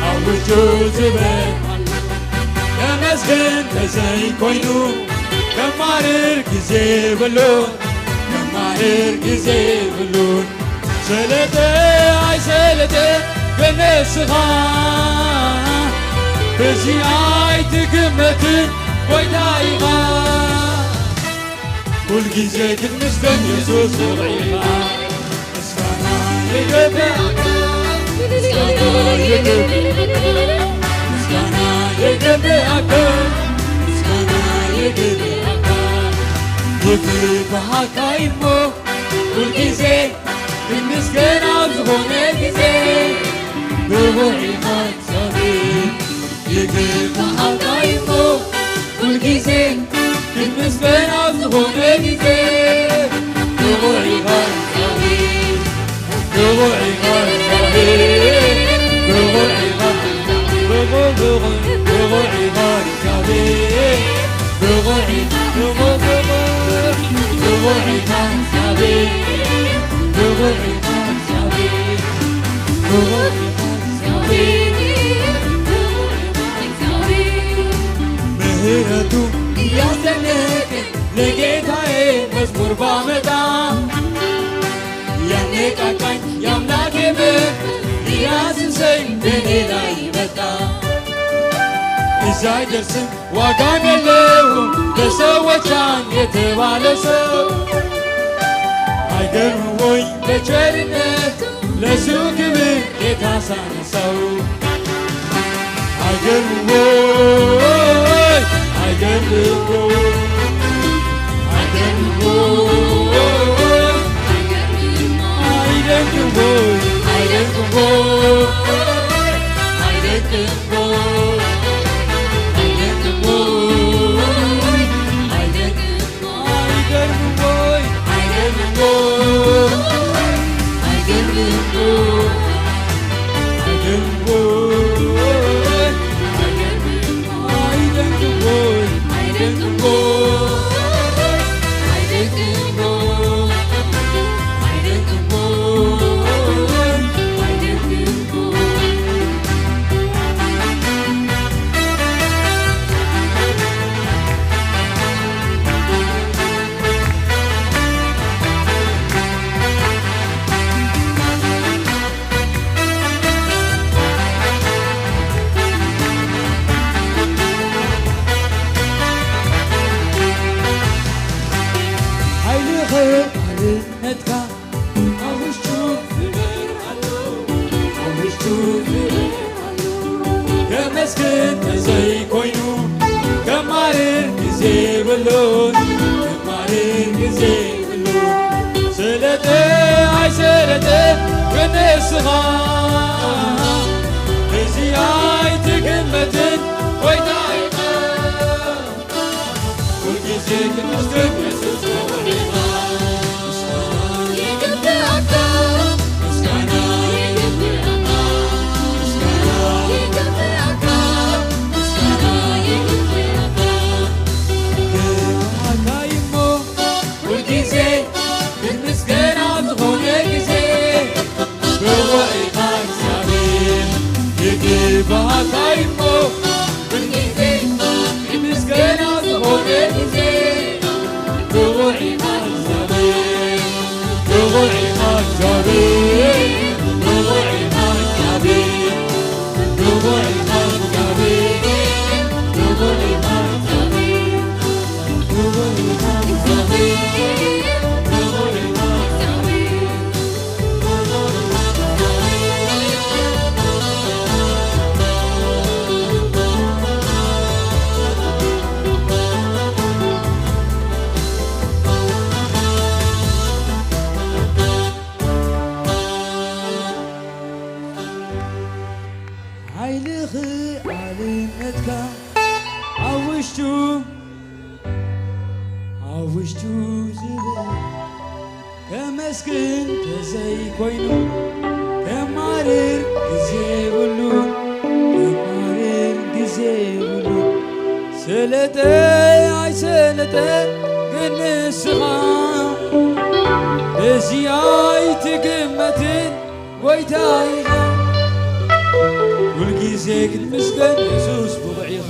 ኣብ ውሽጡ ዝበርሃሉ። ከመስግን ተዘይኮይኑ ከማርር ግዜ የብሉን፣ ከማርር ግዜ የብሉን። ሰለጠ ኣይሰለጠ ግን ንስኻ በዚ ኣይትግመትን ጎይታ ኢኻ። ኩልግዜ ክትምስገን የሱስ ብቑዕ ኢኻ። ምስጋና ይግብኣካ፣ ምስጋና ይግብኣካ፣ ምስጋና ይግብኣካ፣ ምስጋና ይግብኣካ። ይግብኣካ እሞ ኩልግዜ ክትምስገን ኣብ ዝኾነ ግዜ ብቑዕ ኢኻ እግዚኣብሔር። ይግብኣካ እሞ ኩልግዜ ክትምስገን ኣብ ዝኾነ ግዜ። ብቑዕ ኢኻ እግዚኣብሔር፣ ብቑዕ ኢኻ እግዚኣብሔር፣ ብቑዕ ኢኻ፣ ብቑዕ፣ ብቑዕ፣ ብቑዕ ኢኻ እግዚኣብሔር፣ ብቑዕ ኢኻ፣ ብቑዕ፣ ብቑዕ፣ ብቑዕ ኢኻ እግዚኣብሔር፣ ብቑዕ ኢኻ እግዚኣብሔር፣ ብቑዕ ኢኻ እግዚኣብሔር። ምህረቱ እያስደነቀኝ ለጌታዬ መዝሙር ባመጣ፣ ያነቃቃኝ የአምላኬ ምሕረት እያስሰኝ በኔ ላይ መጣ። እዛ አይደርስም ዋጋም የለውም በሰዎች ዓይን የተባለ ሰው። አይገርምም ወይ በቸርነቱ ለሱ ክብር ጌታ ሳነሳው? አይገርምም ወይ? አይገርምም ወይ? አይገርምም ወይ? አይደንቅም ወይ? አይደንቅም ወይ? አይደንቅም ወይ? አይደንቅም ወይ? አይደንቅም ወይ? ሓይልኻ ሓርነትካ ኣብ ውሽጡ ዝበርሃሉ፣ ኣብ ውሽጡ ዝበርሃሉ። ከመስግን ተዘይኮይኑ ከማርር ግዜ የብሉን፣ ከማርር ግዜ የብሉን። ሰለጠ ኣይሰለጠ ግን ንስኻ እዚ ኣይትግመትን ጎይታ ኢኻ። ኩልግዜ ሓይልኺ ኣልነትካ ኣብ ውሽጡ ኣብ ውሽጡ ዝብል ከመስግን ተዘይኮይኑ ከማርር ግዜ የብሉን፣ ከማርር ግዜ የብሉን። ሰለጠ ኣይሰለጠ ግን ንስኻ በዚ ኣይትግመትን። ጎይታ ኢኻ ኩልጊዜ ክትምስገን የሱስ ብቑዕ ኢኻ።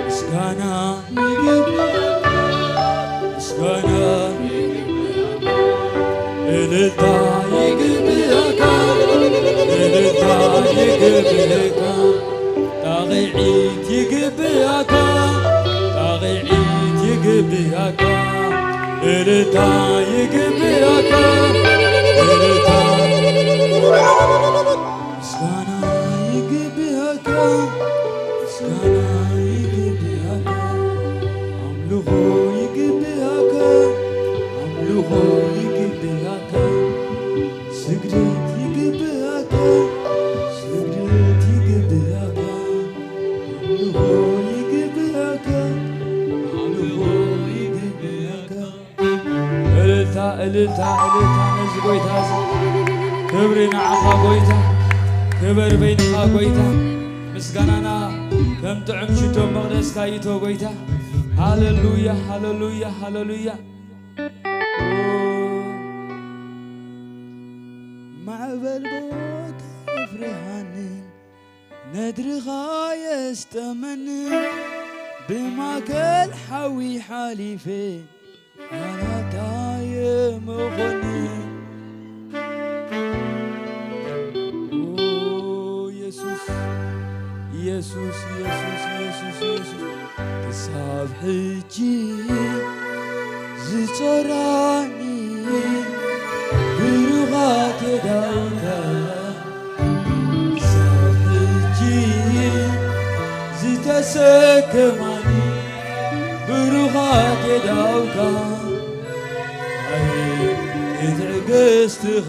ምስጋና ይግብኣካ፣ ምስጋና ይግብኣካ፣ እልልታ ይግብኣካ፣ እልልታ ይግብኣካ። ጣቕዒት ይግብኣካ፣ ጣቕዒት ይግብኣካ፣ እልልታ ይግብኣካ፣ እልልታ። ምስጋና ይግብኣካ፣ ምስጋና ይግብኣካ፣ ኣምልኾ ይግብኣካ፣ ኣምልኾ ይግብኣካ። ስግደት ይግብኣካ፣ ስግደት ይግብኣካ፣ ኣምልኾ ይግብኣካ፣ ኣምልኾ ይግብኣካ። እልልታ፣ እልልታ፣ እልልታ ነዚ ጎይታ እዚ። ክብሪ ንዓኻ ጎይታ፣ ክብር በይንኻ ጎይታ። ምስጋናና ከም ጥዑም ሽቶ መቕደስካ ይእቶ ጎይታ። ሃሌሉያ፣ ሃሌሉያ፣ ሃሌሉያ። ማዕበል ቦታ የፍርሃንን ነድርኻ የስጠመንን ብማእከል ሓዊ ሓሊፈ ኣናታ የምኾንን። ኦ የሱስ፣ የሱስ፣ የሱስ፣ የሱስ፣ የሱስ። ክሳብ ሕጂ ዝጾራኒ ብሩኻት የእዳውካ፣ ክሳብ ሕጂ ዝተሰከማኒ ብሩኻት የእዳውካ፣ ኣየ ትዕግስትኻ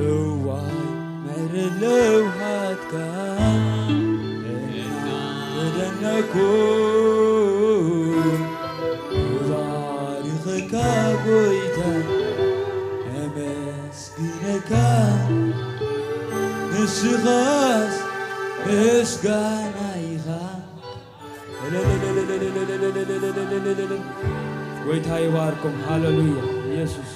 እዋይ ምሕረት ለውሃትካ እናተደነኩ እባርኸካ ጎይታ እመስግነካ ንስኻስ ምስጋና ኢኻ። ጎይታ ይባርኩም። ሃሌሉያ ኢየሱስ።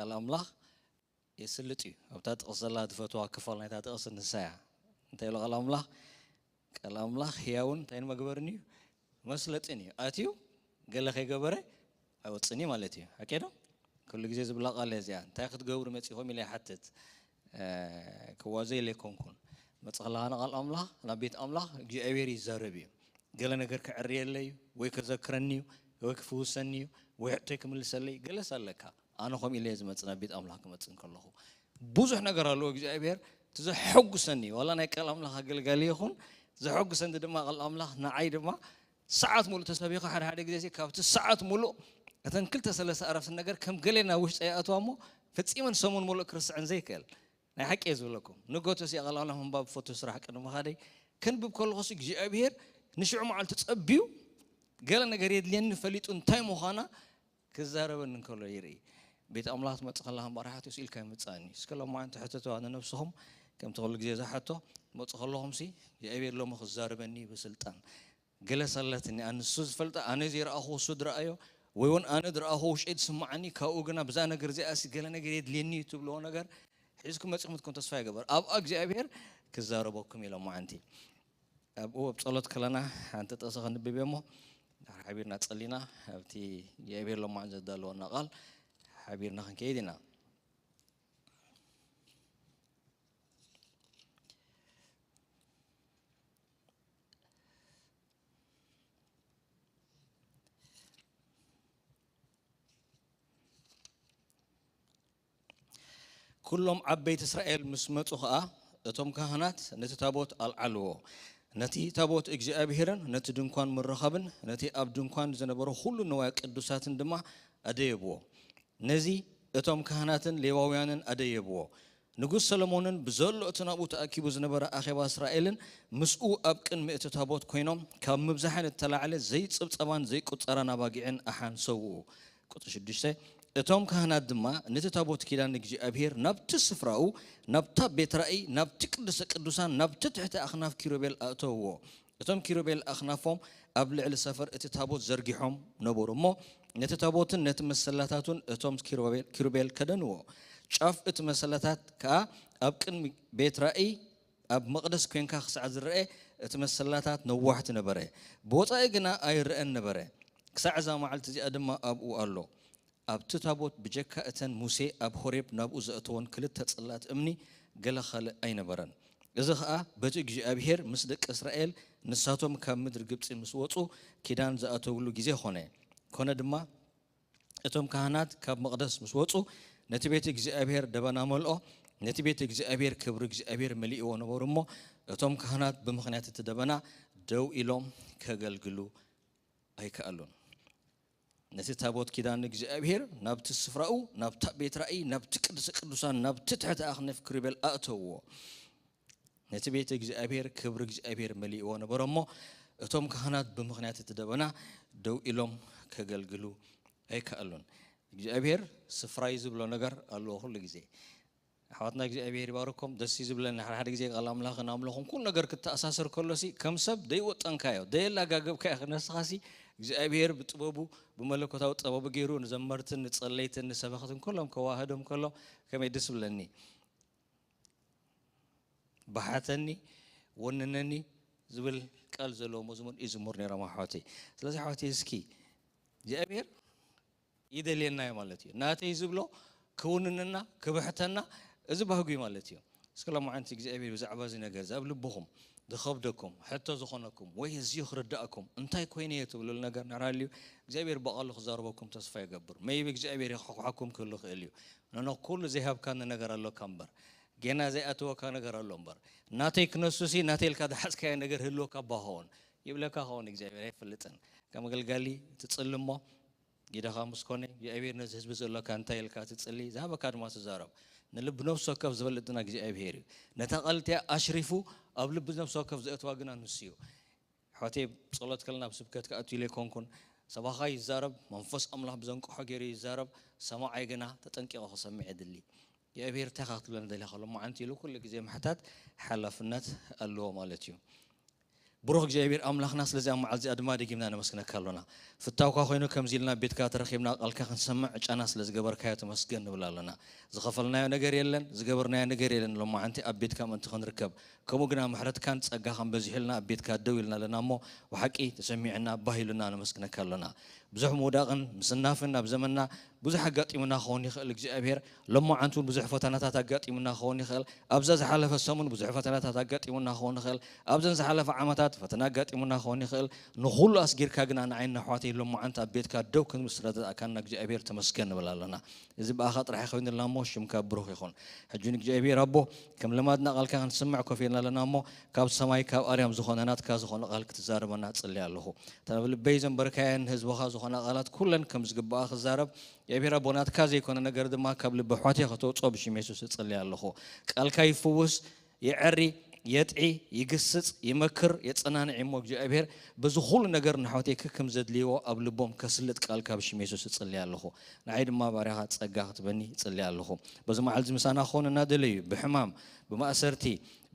ቃል ኣምላኽ የስልጥ እዩ። ኣብታ ጥቕሲ ዘላ ዝፈትዋ ክፋል ናይታ ጥቕሲ ንሳ እያ። እንታይ ኢሉ ቃል ኣምላኽ? ቃል ኣምላኽ ህያውን እንታይ መግበርን እዩ? መስለጥን እዩ። ኣትዩ ገለ ከይገበረ ኣይወፅን እዩ ማለት እዩ። ሓቂ ዶ? ኩሉ ግዜ ዝብላ ቃል እያ እዚኣ። እንታይ ክትገብሩ መፂኹም ኢለ ይሓትት። እ፣ ክዋዘ ኢለ ኣይኮንኩን። መፅእ ከለኻ ንቃል ኣምላኽ፣ ናብ ቤት ኣምላኽ እግዚኣብሔር ይዛረብ እዩ። ገለ ነገር ከዕርየለይ እዩ፣ ወይ ከዘክረኒ እዩ፣ ወይ ክፍውሰኒ እዩ፣ ወይ ሕቶይ ክምልሰለይ፣ ገለስ ኣለካ። ኣነ ከምኡ ኢለ እየ ዝመጽእ፣ ናብ ቤት ኣምላኽ ክመጽእ እንከለኹ። ብዙሕ ነገር ኣለዎ እግዚኣብሔር፣ እቲ ዘሐጉሰኒ፣ ዋላ ናይ ቃል ኣምላኽ ኣገልጋሊ ይኹን፣ ዘሐጉሰኒ ድማ ቃል ኣምላኽ ንዓይ ድማ ሰዓት ሙሉእ ተሰቢኹ፣ ሓደ ሓደ ግዜ ካብቲ ሰዓት ሙሉእ እተን ክልተ ሰለስተ ኣረፍተ ነገር ከም ገሌ ናብ ውሽጠ ይኣትዋ እሞ፣ ፈጺመን ሰሙን ሙሉእ ክርስዐን ዘይክእል። ናይ ሓቂ እየ ዝብለኩም። ንጎቶ ሲ ቃል ኣምላኽ ምንባብ ፈቱ ስራሕ ቅድሚ ምኻደይ፣ ከንብብ ከለኹ ሲ እግዚኣብሔር ንሽዑ መዓልቲ ጸቢዩ፣ ገለ ነገር የድልየኒ ፈሊጡ እንታይ ምዃና ክዛረበኒ እንከሎ ይርኢ። ቤት ኣምላኽ ትመጽእ ከለኻ እምበኣር ሓትት ኢልካ ይምጻእኒ። እስከ ሎማዓንቲ ሕተትዋ ንነብስኹም፣ ከምቲ ኩሉ ግዜ ዝሓቶ፣ ትመጽእ ከለኹም ሲ እግዚኣብሔር ሎሚ ክዛረበኒ ብስልጣን። ገለ ሳላትኒ ኣነ ንሱ ዝፈልጠ፣ ኣነ ዘይረኣኹ እሱ ዝረኣዮ፣ ወይ እውን ኣነ ዝረኣኹ ውሽጢ ዝስምዓኒ፣ ካብኡ ግና ብዛ ነገር እዚኣ ሲ ገለ ነገር የድልየኒ እዩ ትብልዎ ነገር ሒዝኩም መጺኹም ትኮን ተስፋ ይገበር። ኣብኣ እግዚኣብሔር ክዛረበኩም ኢሎም መዓንቲ። ኣብኡ ኣብ ጸሎት ከለና ሓንቲ ጥቕሲ ክንብብ እሞ፣ ሓቢርና ጸሊና ኣብቲ እግዚኣብሔር ሎማዓን ዘዳለወና ቃል ሓቢርና ክንከይድ ኢና። ኩሎም ዓበይቲ እስራኤል ምስ መጹ ኸኣ፣ እቶም ካህናት ነቲ ታቦት ኣልዓልዎ። ነቲ ታቦት እግዚኣብሄርን ነቲ ድንኳን ምርኻብን ነቲ ኣብ ድንኳን ዝነበረ ኹሉ ንዋየ ቅዱሳትን ድማ ኣደየብዎ። ነዚ እቶም ካህናትን ሌዋውያንን ኣደየብዎ። ንጉስ ሰሎሞንን ብዘሎ እቲ ናብኡ ተኣኪቡ ዝነበረ ኣኼባ እስራኤልን ምስኡ ኣብ ቅድሚ እቲ ታቦት ኮይኖም፣ ካብ ምብዛሕን እተላዕለ ዘይጽብጸባን ዘይቁጸራን ኣባጊዕን ኣሓን ሰውኡ። ቁጽሪ ሽዱሽተ፣ እቶም ካህናት ድማ ነቲ ታቦት ኪዳን እግዚኣብሄር ናብቲ ስፍራኡ፣ ናብታ ቤት ራእይ፣ ናብቲ ቅድስተ ቅዱሳን፣ ናብቲ ትሕቲ ኣኽናፍ ኪሩቤል ኣእተውዎ። እቶም ኪሩቤል ኣኽናፎም ኣብ ልዕሊ ሰፈር እቲ ታቦት ዘርጊሖም ነበሩ እሞ፣ ነቲ ታቦትን ነቲ መሰላታቱን እቶም ኪሩቤል፣ ኪሩቤል ከደንዎ። ጫፍ እቲ መሰላታት ከኣ ኣብ ቅድሚ ቤት ራእይ ኣብ መቕደስ ኮንካ ክሳዕ ዝረአ እቲ መሰላታት ነዋሕቲ ነበረ። ብወጻኢ ግና ኣይረአን ነበረ። ክሳዕ እዛ መዓልቲ እዚኣ ድማ ኣብኡ ኣሎ። ኣብቲ ታቦት ብጀካ እተን ሙሴ ኣብ ሆሬብ ናብኡ ዘእተወን ክልተ ጽላት እምኒ ገለ ካልእ ኣይነበረን። እዚ ኸኣ በቲ እግዚኣብሄር ምስ ደቂ እስራኤል ንሳቶም ካብ ምድሪ ግብጺ ምስ ወጹ ኪዳን ዝኣተውሉ ግዜ ኾነ። ኮነ ድማ እቶም ካህናት ካብ መቕደስ ምስ ወጹ ነቲ ቤት እግዚኣብሄር ደበና መልኦ። ነቲ ቤት እግዚኣብሄር ክብሪ እግዚኣብሄር መሊእዎ ነበሩ እሞ እቶም ካህናት ብምኽንያት እቲ ደበና ደው ኢሎም ከገልግሉ ኣይከኣሉን። ነቲ ታቦት ኪዳን እግዚኣብሄር ናብቲ ስፍራኡ፣ ናብታ ቤት ራእይ፣ ናብቲ ቅድስተ ቅዱሳን፣ ናብቲ ትሕቲ ኣኽነፍ ክሪቤል ኣእተውዎ። ነቲ ቤት እግዚኣብሄር ክብሪ እግዚኣብሄር መሊእዎ ነበረ እሞ እቶም ካህናት ብምኽንያት እቲ ደበና ደው ኢሎም ከገልግሉ ኣይከኣሉን። እግዚኣብሄር ስፍራይ ዝብሎ ነገር ኣለዎ ኩሉ ግዜ። ኣሕዋትና እግዚኣብሔር ይባርኮም። ደስ እዩ ዝብለኒ ሓደ ሓደ ግዜ ቃል ኣምላኽን ኣምልኾን ኩሉ ነገር ክተኣሳሰር ከሎሲ ከም ሰብ ደይወጠንካዮ ደየላጋገብካዮ ንስኻሲ እግዚኣብሔር ብጥበቡ ብመለኮታዊ ጥበቡ ገይሩ ንዘመርትን ንጸለይትን ንሰበኽትን ኩሎም ከዋህዶም ከሎ ከመይ ደስ ዝብለኒ። በሓተኒ ወንነኒ ዝብል ቃል ዘለዎ መዝሙር ይዝሙር ነይሮም ኣሕዋተይ። ስለዚ ኣሕዋተይ እስኪ እግዚኣብሔር ይደልየና እዩ ማለት እዩ። ናተይ ዝብሎ ክውንንና ክብሕተና እዚ ባህጉ እዩ ማለት እዩ። እስኪ ሎማዓንቲ እግዚኣብሔር ብዛዕባ እዚ ነገር እዚ ኣብ ልብኹም ዝኸብደኩም ሕቶ ዝኾነኩም ወይ እዝዩ ክርዳእኩም እንታይ ኮይነ እየ ትብሉሉ ነገር ንሕራልዩ እግዚኣብሔር ብቓሉ ክዛረበኩም ተስፋ ይገብር። መይቢ እግዚኣብሔር የኳሕኳሕኩም ክህሉ ክእል እዩ። ነኖ ኩሉ ዘይሃብካኒ ነገር ኣሎካ እምበር ጌና ዘይኣተወካ ነገር ኣሎ እምበር ናተይ ክነሱሲ ናተይ ኢልካ ዝሓዝካዮ ነገር ህልወካ ባኸውን ይብለካ ኸውን እግዚኣብሔር ኣይፈልጥን። ከም ኣገልጋሊ ትጽሊ እሞ ጊደኻ ምስ ኮነ እግዚኣብሔር ነዚ ህዝቢ ዘሎካ እንታይ ኢልካ ትጽሊ ዝሃበካ ድማ ትዛረብ። ንልቢ ነፍሲ ወከፍ ዝፈልጥ ግና እግዚኣብሔር እዩ። ነታ ቃል እቲኣ ኣሽሪፉ ኣብ ልቢ ነፍሲ ወከፍ ዘእትዋ ግና ንሱ እዩ። ኣሕዋተይ ጸሎት ከለና ኣብ ስብከት ክኣቱ ኢለ ኣይኮንኩን። ሰባኻ ይዛረብ መንፈስ ኣምላኽ ብዘንቅሖ ገይሩ ይዛረብ። ሰማዓይ ግና ተጠንቂቑ ክሰምዕ የድሊ። እግዚኣብሔር እንታይ ኢኻ ክትብለኒ ደሊኻ ሎማዓንቲ ኢሉ ኩሉ ግዜ ምሕታት ሓላፍነት ኣለዎ ማለት እዩ። ብሩኽ እግዚኣብሔር ኣምላኽና፣ ስለዚኣ መዓልቲ እዚኣ ድማ ደጊምና ነመስግነካ ኣሎና። ፍታውካ ኮይኑ ከምዚ ኢልና ቤትካ ተረኺብና ቃልካ ክንሰምዕ ዕጫና ስለ ዝገበርካዮ ተመስገን ንብል ኣሎና። ዝኸፈልናዮ ነገር የለን፣ ዝገበርናዮ ነገር የለን። ሎማዓንቲ ኣብ ቤትካ ምእንቲ ክንርከብ፣ ከምኡ ግና ምሕረትካን ጸጋኻን በዚሑልና ኣብ ቤትካ ደው ኢልና ኣለና እሞ፣ ብሓቂ ተሰሚዕና ባህ ኢሉና ነመስግነካ ኣሎና። ብዙሕ ምውዳቕን ምስናፍን ኣብ ዘመንና ብዙሕ ኣጋጢሙና ክኸውን ይኽእል እግዚኣብሔር። ሎማዓንቲ እውን ብዙሕ ፈተናታት ኣጋጢሙና ክኸውን ይኽእል። ኣብዛ ዝሓለፈ ሰሙን ብዙሕ ፈተናታት ኣጋጢሙና ክኸውን ይኽእል። ኣብዘን ዝሓለፈ ዓመታት ፈተና ኣጋጢሙና ክኸውን ይኽእል። ንኹሉ ኣስጊርካ ግና ንዓይን ንኣሕዋተይ ሎማዓንቲ ኣብ ቤትካ ደው ክንብል ስለ ዘብቃዕካና እግዚኣብሔር ተመስገን ንብል ኣለና። እዚ ብኣኻ ጥራሕ ይኸውንልና እሞ ሽምካ ብሩኽ ይኹን። ሕጂ ንእግዚኣብሔር ኣቦ ከም ልማድና ቃልካ ክንስምዕ ኮፍ ኢልና ኣለና እሞ ካብ ሰማይ ካብ ኣርያም ዝኾነ ናትካ ዝኾነ ቃል ክትዛረበና እጽሊ ኣለኹ። እታ ናብ ልበይ ዘንበርካየን ንህዝብኻ ዝኾና ቃላት ኩለን ከም ዝግባኣ ክዛረብ፣ የእግዚኣብሔር ኣቦ ናትካ ዘይኮነ ነገር ድማ ካብ ልቢ ኣሕዋተይ ከተውጽኦ ብሽም የሱስ እጽሊ ኣለኹ። ቃልካ ይፍውስ፣ የዐሪ፣ የጥዒ፣ ይግስጽ፣ ይመክር፣ የጸናንዕ እሞ እግዚኣብሔር በዚ ኩሉ ነገር ንኣሕዋተይ ከከም ዘድልይዎ ኣብ ልቦም ከስልጥ ቃልካ ብሽም የሱስ እጽሊ ኣለኹ። ንዓይ ድማ ባርያኻ ጸጋ ክትበኒ እጽሊ ኣለኹ። በዚ መዓልቲ ምሳና ክኾኑ እናደለዩ ብሕማም፣ ብማእሰርቲ፣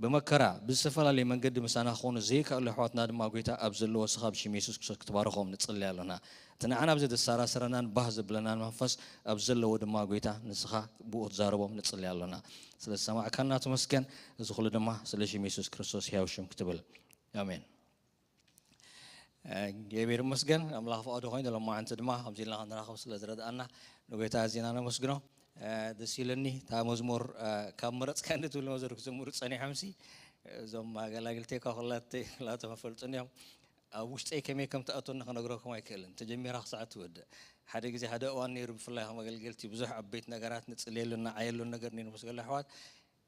ብመከራ፣ ብዝተፈላለየ መንገዲ ምሳና ክኾኑ ዘይከኣሉ ኣሕዋትና ድማ ጎይታ ኣብ ዘለዎ ንስኻ ብሽም የሱስ ክርስቶስ ክትባርኾም ንጽሊ ኣሎና። እቲ ንዓና ኣብዚ ዘሰራስረናን ባህ ዘብለናን መንፈስ ኣብ ዘለዎ ድማ ጎይታ ንስኻ ብኡ ክትዛረቦም ንጽሊ ኣሎና። ስለ ዝሰማዕካና ተመስገን። እዚ ኩሉ ድማ ስለ ሽም የሱስ ክርስቶስ ሕያው ሽም ክትብል። ኣሜን። እግዚኣብሔር ይመስገን። ኣምላኽ ፍቓዱ ኮይኑ ሎማዓንቲ ድማ ከምዚ ኢልና ክንራኸብ ስለ ዝረድኣና ንጎይታ ኣዚና ነመስግኖ። ደስ ኢለኒ። እታ መዝሙር ካብ መረጽካ እንድትብል መዘር ክዘምሩ ጸኒሖምሲ እዞም ኣገላግልተይ እኳ ኩላተይ ኩላቶም ይፈልጡኒ እዮም። ኣብ ውሽጠይ ከመይ ከም ትኣትወኒ ክነግረኩም ኣይክእልን። ተጀሚራ ክሳዕ ትወድእ። ሓደ ግዜ ሓደ እዋን ነይሩ፣ ብፍላይ ከም ኣገልገልቲ ብዙሕ ዓበይቲ ነገራት ንጽልየሉን ንዓየሉን ነገር ነይሩ ምስ ገለ ኣሕዋት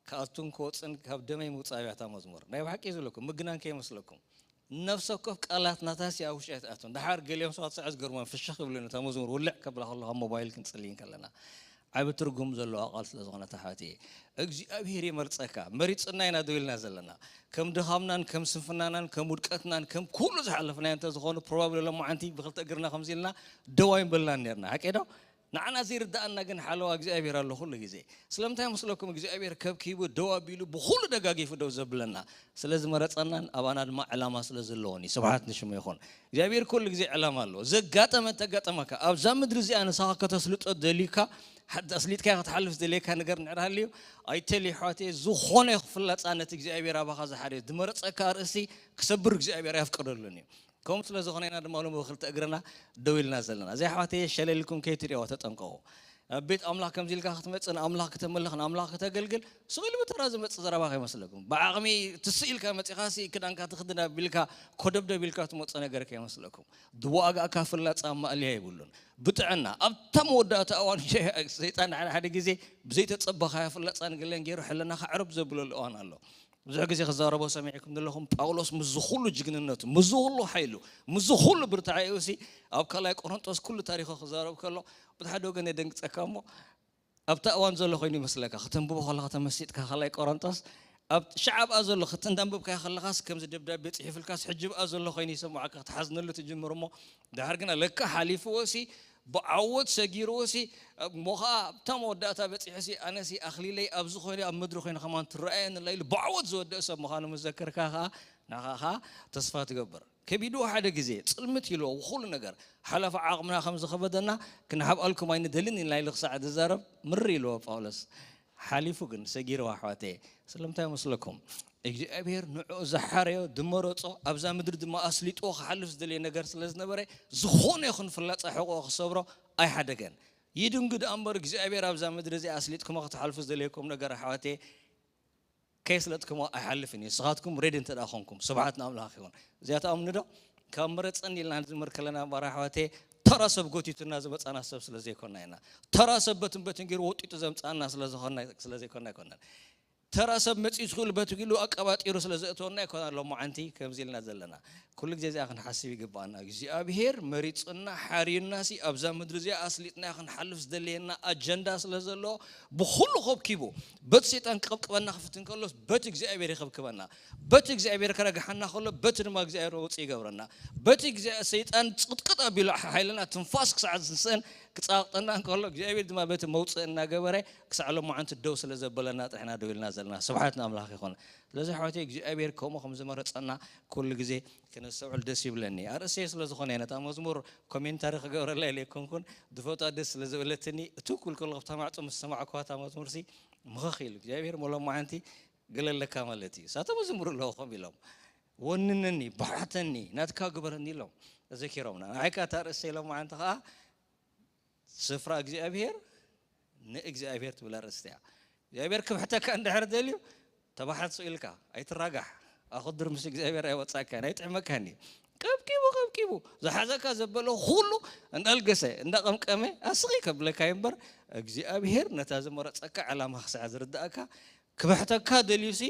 ክኣቱን ክወፅን ካብ ደመይ ምውፃእ እያ እታ መዝሙር። ናይ ብሓቂ ዝብለኩም ምግናን ከይመስለኩም፣ ነፍሲ ወከፍ ቃላት ናታሲ ኣብ ውሽጢ ኣይትኣቱን። ደሓር ገሊኦም ሰባት ሳዕ ዝገርሞም ፍሽኽ ይብሉኒ፣ እታ መዝሙር ውልዕ ከብላ ከለኹ ኣብ ሞባይል ክንጽልይ ከለና። ዓቢ ትርጉም ዘለዋ ቃል ስለ ዝኾነት ኣሕዋተይ፣ እግዚኣብሔር ይመርጸካ። መሪጽና ኢና ደው ኢልና ዘለና። ከም ድኻምናን ከም ስንፍናናን ከም ውድቀትናን ከም ኩሉ ዝሓለፍናዮ እንተ ዝኾኑ፣ ፕሮባብሊ ሎማዓንቲ ብክልተ እግርና ከምዚ ኢልና ደው ኣይምበልናን ነርና። ሓቂ ዶ? ንዓና ዘይርድኣና ግን ሓለዋ እግዚኣብሔር ኣሎ ኩሉ ግዜ። ስለምንታይ መስለኩም እግዚኣብሔር ከብኪቡ ደው ኣቢሉ ብኹሉ ደጋጊፉ ደው ዘብለና? ስለ ዝመረጸናን ኣባና ድማ ዕላማ ስለ ዘለዎን እዩ። ስብሓት ንሽሙ ይኹን። እግዚኣብሔር ኩሉ ግዜ ዕላማ ኣለዎ። ዘጋጠመ እንተጋጠመካ፣ ኣብዛ ምድሪ እዚኣ ንስኻ ከተስልጦ ደሊካ፣ ሓ-፣ ኣስሊጥካዮ ክትሓልፍ ዝደልየካ ነገር እንድሕር ሃልዩ፣ ኣይተሊ ኣሕዋተይ፣ ዝኾነ ይኹን ፍላጻ ነቲ እግዚኣብሔር ኣባኻ ዝሓረዮ ዝመረጸካ ኣርእስቲ ክሰብር እግዚኣብሔር ኣየፍቅደሉን እዩ። ከምኡ ስለ ዝኾነ ኢና ድማ ሎሚ ብክልተ እግርና ደው ኢልና ዘለና። እዚ ኣሕዋተይ ሸለል ኢልኩም ከይትርእይዎ ተጠንቀቑ። ኣብ ቤት ኣምላኽ ከምዚ ኢልካ ክትመጽእ፣ ንኣምላኽ ከተመልኽ፣ ንኣምላኽ ከተገልግል፣ ስቕ ኢሉ ብተራ ዝመጽእ ዘረባ ከይመስለኩም። ብዓቕሚ ትስእ ኢልካ መጺኻሲ ክዳንካ ትኽድን ኣቢልካ ኮደብደብ ኢልካ ትመጽእ ነገር ከይመስለኩም። ዝዋጋእካ ፍላጻ ማእለያ የብሉን። ብጥዕና ኣብታ መወዳእታ እዋን ሰይጣን ሓደ ሓደ ግዜ ብዘይተጸበኻዮ ፍላጻ ንገለን ገይሩ ሕልናኻ ዕርብ ዘብለሉ እዋን ኣሎ። ብዙሕ ግዜ ክዛረቦ ሰሚዕኩም ዘለኹም፣ ጳውሎስ ምስዚ ኩሉ ጅግንነቱ፣ ምስዚ ኩሉ ሓይሉ፣ ምስዚ ኩሉ ብርታዐኡሲ ኣብ ካልኣይ ቆሮንጦስ ኩሉ ታሪኹ ክዛረብ ከሎ፣ በቲ ሓደ ወገን የደንግጸካ እሞ፣ ኣብታ እዋን ዘሎ ኮይኑ ይመስለካ። ከተንብቦ ከለኻ ተመሲጥካ ካልኣይ ቆሮንጦስ፣ ኣብ ሽዓ ኣብኣ ዘሎ ከተንብብካዮ ከለኻስ፣ ከምዚ ደብዳቤ ጽሒፉልካስ፣ ሕጂ ኣብኣ ዘሎ ኮይኑ ይስምዓካ፣ ክትሓዝነሉ ትጅምር እሞ፣ ድሓር ግና ለካ ሓሊፍዎሲ፣ ብዓወት ሰጊርዎሲ፣ እሞ ኸኣ ኣብታ መወዳእታ በጺሑሲ፣ ኣነሲ ኣኽሊለይ ኣብዚ ኮይኑ ኣብ ምድሪ ኮይኑ ከማን ትረኣየኒ ኣላ ኢሉ ብዓወት ዝወደአ ሰብ ምዃኑ ምስ ዘከርካ ኸኣ፣ ንዓኻ ኸኣ ተስፋ ትገብር። ከቢድዎ ሓደ ግዜ፣ ጽልምት ኢልዎ፣ ኩሉ ነገር፣ ሓለፋ ዓቕምና ከም ዝኸበደና ክንሓብኣልኩም ኣይንደልን ኢልና ኢሉ ክሳዕ ዝዛረብ ምር ኢልዎ ጳውሎስ። ሓሊፉ ግን ሰጊርዎ ኣሕዋተይ። ስለምንታይ መስለኩም? እግዚኣብሔር ንዕኡ ዝሓረዮ፣ ዝመረጾ፣ ኣብዛ ምድሪ ድማ ኣስሊጥዎ ክሓልፍ ዝደለየ ነገር ስለ ዝነበረ፣ ዝኾነ ይኹን ፍላጻ ሕቖ ክሰብሮ ኣይሓደገን። ይድንጉ ደኣ እምበር እግዚኣብሔር ኣብዛ ምድሪ እዚኣ ኣስሊጥኩሞ ክትሓልፉ ዝደለየኩም ነገር ኣሕዋተይ ከየስለጥኩሞ ኣይሓልፍን እዩ። ንስኻትኩም ሬዲ እንተ ደኣ ኾንኩም፣ ስብሓት ንኣምላኽ ይኹን። እዚኣ ትኣምኑ ዶ? ካብ መረጸኒ ኢልና ንዝምር ከለና እምበር ኣሕዋተይ፣ ተራ ሰብ ጎቲቱና ዝመጻና ሰብ ስለ ዘይኮና ኢና። ተራ ሰብ በትን በትን ገይሩ ወጢጡ ዘምጻና ስለ ዝኾና፣ ስለ ዘይኮና ኣይኮነን። ተራ ሰብ መጺኡ ስቕ ኢሉ በቲ ኢሉ ኣቀባጢሩ ስለ ዘእተወና ኣይኮና ሎማዓንቲ ከምዚ ኢልና ዘለና። ኩሉ ግዜ እዚኣ ክንሓስብ ይግባኣና። እግዚኣብሄር መሪጹና ሓርዩናሲ ኣብዛ ምድሪ እዚኣ ኣስሊጥና ክንሓልፍ ዝደለየና ኣጀንዳ ስለ ዘሎ ብኹሉ ከብኪቡ በቲ ሰይጣን ክቕብቅበና ክፍትን ከሎስ በቲ እግዚኣብሄር ይኸብክበና። በቲ እግዚኣብሄር ከረግሓና ከሎ በቲ ድማ እግዚኣብሄር መውጽኢ ይገብረና። በቲ እግዚኣብሄር ሰይጣን ጽቕጥቅጥ ኣቢሉ ሓይልና ትንፋስ ክሳዕ ዝስእን ክጻቕጠና እንከሎ እግዚኣብሔር ድማ በቲ መውፅእ እናገበረ ክሳዕ ሎማዓንቲ ደው ስለ ዘበለና ጥሕና ደው ኢልና ዘለና። ስብሓት ንኣምላኽ ይኹን። ስለዚ ኣሕዋተይ እግዚኣብሔር ከምኡ ከም ዝመረፀና ኩሉ ግዜ ክነስተውዕል ደስ ይብለኒ። ኣርእሰይ ስለ ዝኾነ ነታ መዝሙር ኮሜንታሪ ክገብረላ ኢለ ኣይኮንኩን፣ ድፈጣ ደስ ስለ ዝበለትኒ እትኩል ከሎ ኣብታ ማዕፆ ምስ ሰማዕኩዋ እታ መዝሙርሲ ምኸኽ ኢሉ እግዚኣብሔር መሎማዓንቲ ገለለካ ማለት እዩ። ሳቶም ዝምሩ ኣለዉ ከም ኢሎም ወንነኒ፣ ባሓተኒ፣ ናትካ ግበረኒ ኢሎም ዘኪሮምና። ንዓይካ እታ ርእሰ ኢሎም መዓንቲ ከዓ ስፍራ እግዚኣብሔር ንእግዚኣብሔር ትብል ኣርእስቲ እያ። እግዚኣብሔር ክብሕተካ እንድሕር ደልዩ ተባሓት ኢልካ ኣይትራጋሕ። ኣኹድር ምስ እግዚኣብሔር ኣይወፃእካን ኣይጥዕመካን እዩ። ቀብቂቡ ቀብቂቡ ዝሓዘካ ዘበለ ኩሉ እንዳልገሰ እንዳቐምቀመ ኣስቂ ከብለካ እምበር እግዚኣብሔር ነታ ዝመረፀካ ዕላማ ክሳዕ ዝርዳእካ ክብሕተካ ደልዩሲ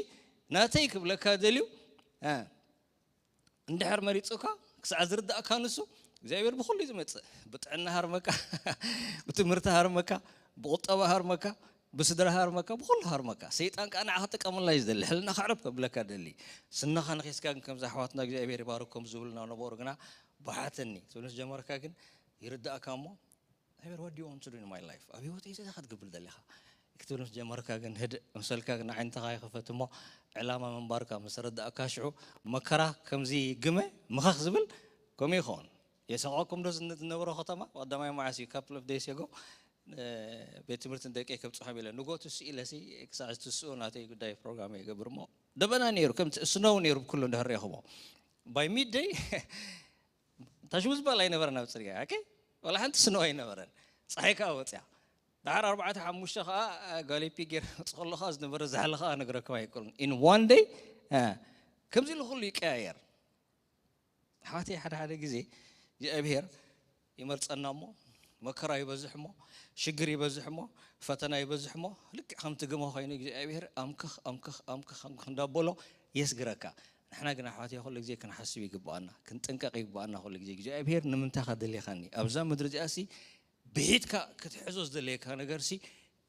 ናተይ ክብለካ ደልዩ እ፣ እንድሕር መሪፁካ ክሳዕ ዝርዳእካ ንሱ እግዚኣብሔር ብኩሉ እዩ ዝመፅእ። ብጥዕና ሃርመካ፣ ብትምህርቲ ሃርመካ፣ ብቁጠባ ሃርመካ፣ ብስድራ ሃርመካ፣ ብኩሉ ሃርመካ። ሰይጣን ከዓ ንዓ ክጥቀመላ እዩ ዝደሊ፣ ሕልና ከዕረብ ከብለካ ደሊ። ስናኻ ንኺስካ ግን ከምዚ ኣሕዋትና እግዚኣብሔር ይባርኮም ዝብልና ነበሩ ግና ብሓተኒ ትብል ምስ ጀመርካ ግን ይርዳእካ እሞ እግዚኣብሔር what do you want to do in my life? ኣብ ህይወተይ እንታይ ክትገብር ደሊኻ ክትብል ምስ ጀመርካ ግን ህድእ ምሰልካ ግን ዓይንትኻ ይኸፈት እሞ ዕላማ ምንባርካ ምስ ረዳእካ ሽዑ መከራ ከምዚ ግመ ምኸኽ ዝብል ከምኡ ይኸውን። የሰቆኩም ዶ ዝነበሮ ከተማ ቀዳማይ መዓስ እዩ couple of days ago ቤት ትምህርቲ ደቂ ከብፅሖም ኢለ ንጎቱ ስኢለሲ ክሳዕ ትስኡ ናተይ ጉዳይ ፕሮግራም ይገብር እሞ ደበና ነይሩ ከም ስነው ነይሩ ብኩሉ እንድሕር ረኹሞ by midday ታሽሙ ዝበሃል ኣይነበረን ኣብ ፅርግያ ኦኬ ወላ ሓንቲ ስነው ኣይነበረን ፀሓይ ከዓ ወፅያ ዳሓር ኣርባዕተ ሓሙሽተ ከዓ ጋሊፒ ገይረ መፅእ ከለካ ዝነበረ ዛሕሊ ከዓ ነግረኩም ኣይክእልን in one day ከምዚ ኢሉ ኩሉ ይቀያየር ኣሕዋተይ ሓደ ሓደ ግዜ እግዚኣብሔር ይመርፀና እሞ መከራ ይበዝሕ እሞ ሽግር ይበዝሕ እሞ ፈተና ይበዝሕ እሞ ልክዕ ከምቲ ግመ ኮይኑ እግዚኣብሔር ኣምክኽ ኣምክኽ ኣምክኽ ኣምክኽ እንዳበሎ የስግረካ ንሕና ግን ኣሕዋተይ ኩሉ ግዜ ክንሓስብ ይግባኣና ክንጥንቀቕ ይግባኣና ኩሉ ግዜ እግዚኣብሔር ንምንታይ ከደሊኻኒ ኣብዛ ምድሪ እዚኣሲ ብሒትካ ክትሕዞ ዝደለየካ ነገርሲ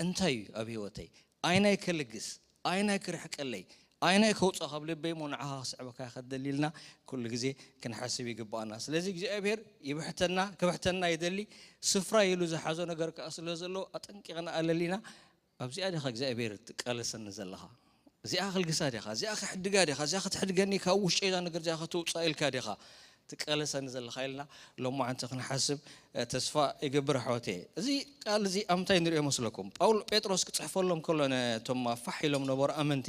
እንታይ እዩ ኣብ ህይወተይ ኣይናይ ከልግስ ኣይናይ ክርሕቀለይ ኣይናይ ከውፅኦ ካብ ልበይ ሞ ንዓኻ ክስዕበካ ከደሊልና ኩሉ ግዜ ክንሓስብ ይግባኣና ስለዚ እግዚኣብሔር ይብሕተና ክብሕተና ይደሊ ስፍራ ኢሉ ዝሓዞ ነገር ከዓ ስለ ዘሎ ኣጠንቂቕና ኣለሊና ኣብዚኣ ዲኻ እግዚኣብሔር ትቃለሰኒ ዘለኻ እዚኣ ክልግሳ ዲኻ እዚኣ ክሕድጋ ዲኻ እዚኣ ክትሕድገኒ ካብ ውሽጢ እዛ ነገር እዚኣ ከተውፅኣ ኢልካ ዲኻ ትቃለሰኒ ዘለኻ ኢልና ሎማዓንቲ ክንሓስብ ተስፋ ይገብር ኣሕዋተየ እዚ ቃል እዚ ኣብ ምንታይ ንሪኦ መስለኩም ጳውሎ ጴጥሮስ ክፅሕፈሎም ከሎ ነቶም ፋሕ ኢሎም ነበሩ ኣመንቲ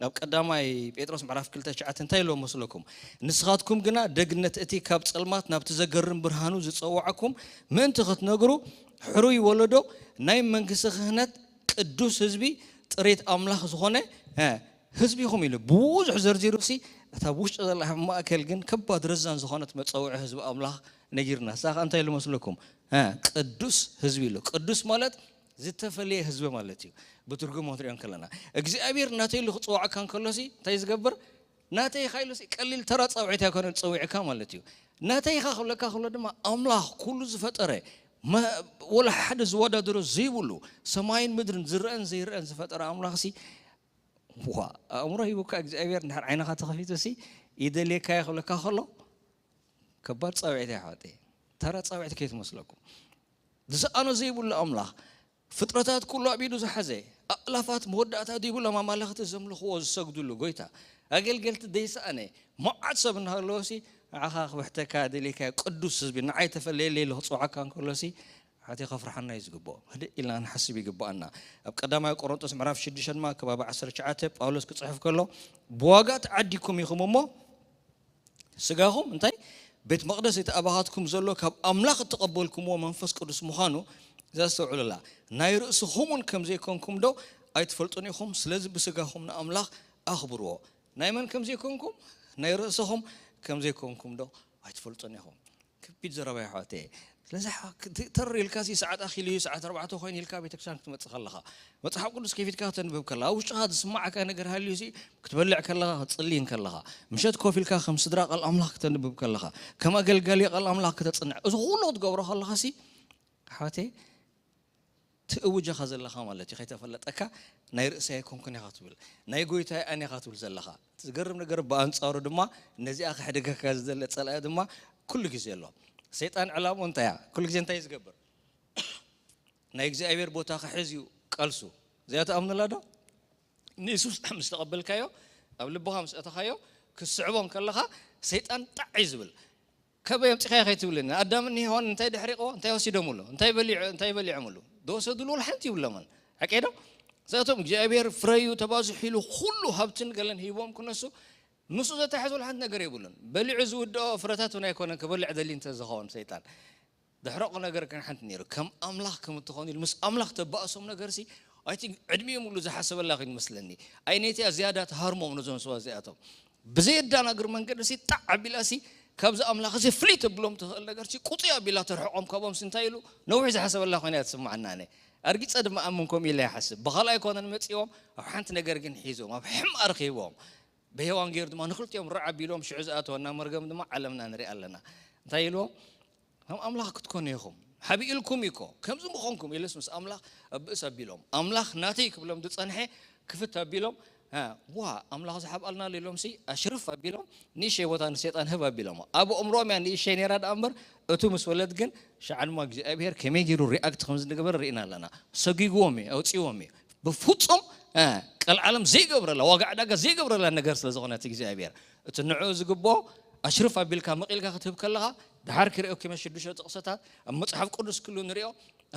ኣብ ቀዳማይ ጴጥሮስ ምዕራፍ ክልተ ትሽዓተ እንታይ ኢልዎም መስለኩም ንስኻትኩም ግና ደግነት እቲ ካብ ፀልማት ናብቲ ዘገርም ብርሃኑ ዝፀዋዕኩም ምእንቲ ክትነግሩ ሕሩይ ወለዶ ናይ መንግስቲ ክህነት ቅዱስ ህዝቢ ጥሪት ኣምላኽ ዝኾነ ህዝቢ ኢኹም ኢሉ ብዙሕ ዘርዚሩ ሲ እታ ውሽጢ ዘላ ማእከል ግን ከባድ ረዛን ዝኾነት መፀውዒ ህዝቢ ኣምላኽ ነጊርና እሳ እንታይ ኢሉ መስለኩም ቅዱስ ህዝቢ ኢሉ ቅዱስ ማለት ዝተፈለየ ህዝቢ ማለት እዩ ብትርጉም ክትሪኦ ከለና እግዚኣብሔር ናተይ ኢሉ ክፅዋዕካ እንከሎ ሲ እንታይ ዝገብር ናተይ ኢኻ ኢሉ ቀሊል ተራ ፃውዒት ኣይኮነን ፀዊዕካ ማለት እዩ ናተይ ኢኻ ክብለካ ከሎ ድማ ኣምላኽ ኩሉ ዝፈጠረ ወላ ሓደ ዝወዳደሮ ዘይብሉ ሰማይን ምድርን ዝረአን ዘይረአን ዝፈጠረ ኣምላኽ ሲ ዋ ኣእምሮ ሂቡካ እግዚኣብሔር እንድሕር ዓይንኻ ተኸፊቱ ሲ ይደልየካ ክብለካ ከሎ ከባድ ፃውዒት ኣይሓወጠ ተራ ፃውዒት ከይትመስለኩም ዝሰኣኖ ዘይብሉ ኣምላኽ ፍጥረታት ኩሉ ኣብ ኢዱ ዝሓዘ ኣእላፋት መወዳእታ ዘይብሎም ኣማለኽቲ ዘምልኽዎ ዝሰግድሉ ጎይታ ኣገልገልቲ ዘይሰኣነ መዓት ሰብ እናሃለወሲ ንዓኻ ክብሕተካ ደሊካ ቅዱስ ህዝቢ ንዓይ ተፈለየለይ ኢሉ ክፅውዓካ እንከሎሲ ሓቲ ከፍርሓና እዩ ዝግብኦ ህድእ ኢልና ክንሓስብ ይግብኣና ኣብ ቀዳማዊ ቆሮንጦስ ምዕራፍ ሽዱሽተ ድማ ከባቢ ዓሰርተ ትሽዓተ ጳውሎስ ክፅሕፍ ከሎ ብዋጋ ተዓዲኩም ኢኹም እሞ ስጋኹም እንታይ ቤት መቕደስ እቲ ኣባኻትኩም ዘሎ ካብ ኣምላኽ እተቐበልኩምዎ መንፈስ ቅዱስ ምዃኑ ዘስተውዕሉላ ናይ ርእስኹም እውን ከም ዘይኮንኩም ዶ ኣይትፈልጡን ኢኹም ስለዚ ብስጋኹም ንኣምላኽ ኣኽብርዎ ናይ መን ከም ዘይኮንኩም ናይ ርእስኹም ከም ዘይኮንኩም ዶ ኣይትፈልጡን ኢኹም ከቢድ ዘረባ ይሓዋተ ስለዚ ተር ኢልካ ሲ ሰዓት ኣኺሉ እዩ ሰዓት ኣርባዕተ ኮይኑ ኢልካ ቤተክርስትያን ክትመፅእ ከለኻ መፅሓፍ ቅዱስ ከፊትካ ከተንብብ ከለኻ ውሽጥኻ ዝስማዓካ ነገር ሃልዩ ሲ ክትበልዕ ከለኻ ክትፅልይን ከለኻ ምሸት ኮፍ ኢልካ ከም ስድራ ቃል ኣምላኽ ከተንብብ ከለኻ ከም ኣገልጋሊ ቃል ኣምላኽ ከተፅንዕ እዚ ኩሉ ክትገብሮ ከለኻ ሲ ኣሕዋተይ ትእውጀኻ ዘለኻ ማለት እዩ ከይተፈለጠካ ናይ ርእሰይ ኣይኮንኩን ኢኻ ትብል ናይ ጎይታይ ኣነ ኢኻ ትብል ዘለኻ ዝገርም ነገር ብኣንፃሩ ድማ ነዚኣ ክሕደገካ ዝደለ ፀላኢ ድማ ኩሉ ግዜ ኣሎ ሰይጣን ዕላምኡ እንታይ እያ ኩሉ ግዜ እንታይ ዝገብር ናይ እግዚኣብሔር ቦታ ክሕዝ እዩ ቃልሱ። እዚኣ ትኣምንላ ዶ? ንየሱስ ምስ ተቐበልካዮ፣ ኣብ ልብኻ ምስ ኣተኻዮ፣ ክትስዕቦ ከለኻ ሰይጣን ጣዕ እዩ ዝብል። ከበይ ኣምፂኻዮ ከይትብልኒ፣ ኣዳምን ሄዋን እንታይ ደሕሪቕዎ? እንታይ ወሲዶምሉ? እንታይ በሊዑ እንታይ በሊዖምሉ? ዝወሰዱሉ ሓንቲ ይብሎምን። ሓቀይ ዶ? እሳቶም እግዚኣብሔር ፍረዩ ተባዝሑ ኢሉ ኩሉ ሃብትን ገለን ሂቦም ክነሱ፣ ምስኡ ዘተሓዘሉ ሓንቲ ነገር የብሉን። በሊዑ ዝውድኦ ፍረታት እውን ኣይኮነን ክበልዕ ደሊ እንተዝኸውን ሰይጣን። ደሕረቑ ነገር ግን ሓንቲ ነይሩ። ከም ኣምላኽ ከም እትኾን ኢሉ ምስ ኣምላኽ ተባእሶም ነገር ሲ፣ ኣይ ቲንክ ዕድሚኡ ሙሉ ዝሓሰበላ ኮይኑ መስለኒ። ኣይ ነቲያ ዝያዳ ትሃርሞም ነዞም ሰባት እዚኣቶም። ብዘየዳናግር መንገዲ ሲ ጣዕ ኣቢላ ሲ ካብዚ ኣምላኽ እዚ ፍልይ ተብሎም ትኽእል ነገር ሲ ቁፅይ ኣቢላ ተርሕቆም ካብኦም ሲ እንታይ ኢሉ ነዊሕ ዝሓሰበላ ኮይና እያ ትስምዓና። ኣነ ኣርጊፀ ድማ ኣምን ከምኡ ኢለ ይሓስብ። ብኻልኣይ ኣይኮነን መፂዎም ኣብ ሓንቲ ነገር ግን ሒዞም ኣብ ሕማቕ ረኺቦም። ብሄዋን ገይሩ ድማ ንክልቲኦም ርዕ ኣቢሎም ሽዑ ዝኣተወና መርገም ድማ ዓለምና ንሪኣ ኣለና። እንታይ ኢልዎም? ከም ኣምላኽ ክትኮኑ ኢኹም ሓቢእልኩም እኮ ከምዚ ምኾንኩም ኢልስ ምስ ኣምላኽ ኣብ ብእስ ኣቢሎም ኣምላኽ ናተይ ክብሎም ዝጸንሐ ክፍት ኣቢሎም። ዋ ኣምላኽ ዝሓብኣልና ኢሎም ሲ ኣሽርፍ ኣቢሎም ንእሽተይ ቦታ ንሰይጣን ህብ ኣቢሎም ኣብ ኣእምሮኦም እያ ንእሽተይ ነይራ ደኣ እምበር እቱ ምስ ወለድ ግን ሸዓ ድማ እግዚኣብሔር ከመይ ገይሩ ሪኣክት ከም ዝንግበር ርኢና ኣለና። ሰጒግዎም እዩ ኣውፅዎም እዩ። ብፍጹም ቀልዓለም ዘይገብረላ ዋጋ ዕዳጋ ዘይገብረላ ነገር ስለ ዝኾነት እግዚኣብሔር እቲ ንዕኡ ዝግብኦ ኣሽርፍ ኣቢልካ መቒልካ ክትህብ ከለኻ ድሓር ክሪኦ ከመ ሽዱሽተ ጥቕስታት ኣብ መፅሓፍ ቅዱስ ክሉ ንሪኦ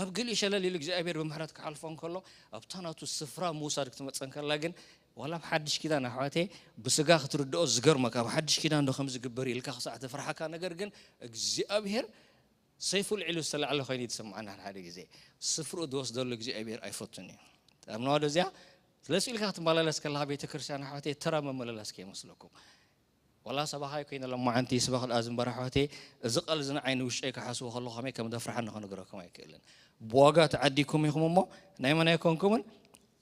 ኣብ ገሊኡ ሸለል ኢሉ እግዚኣብሔር ብምሕረት ክሓልፎ እንከሎ ኣብታ ናቱ ስፍራ ምውሳድ ክትመፀ እንከላ ግን ዋላ ኣብ ሓድሽ ኪዳን ኣሕዋተይ ብስጋ ክትርድኦ ዝገርመካ ኣብ ሓድሽ ኪዳን ዶ ከም ዝግበር ኢልካ ክሳዕ ተፍርሓካ ነገር ግን እግዚኣብሔር ሰይፉ ልዒሉ ዝተላዕለ ኮይኑ እዩ ዝስምዓና ሓደ ሓደ ግዜ ስፍርኡ ዝወስደሉ እግዚኣብሔር ኣይፈቱን እዩ። ኣብ ነዋዶ እዚኣ ስለዚ ኢልካ ክትመላለስ ከለካ ቤተክርስትያን ኣሕዋተይ ተራ መመለላስ ከይመስለኩም ዋላ ሰባኻይ ኮይነ ሎማዓንቲ ስበኽ ደኣ ዝንበር ኣሕዋተይ እዚ ቃል እዚ ንዓይ ንውሽጠይ ክሓስቦ ከለኹ ከመይ ከም ዘፍርሓኒ ክነግረኩም ኣይክእልን። ብዋጋ ተዓዲኩም ኢኹም እሞ ናይ መን ኣይኮንኩምን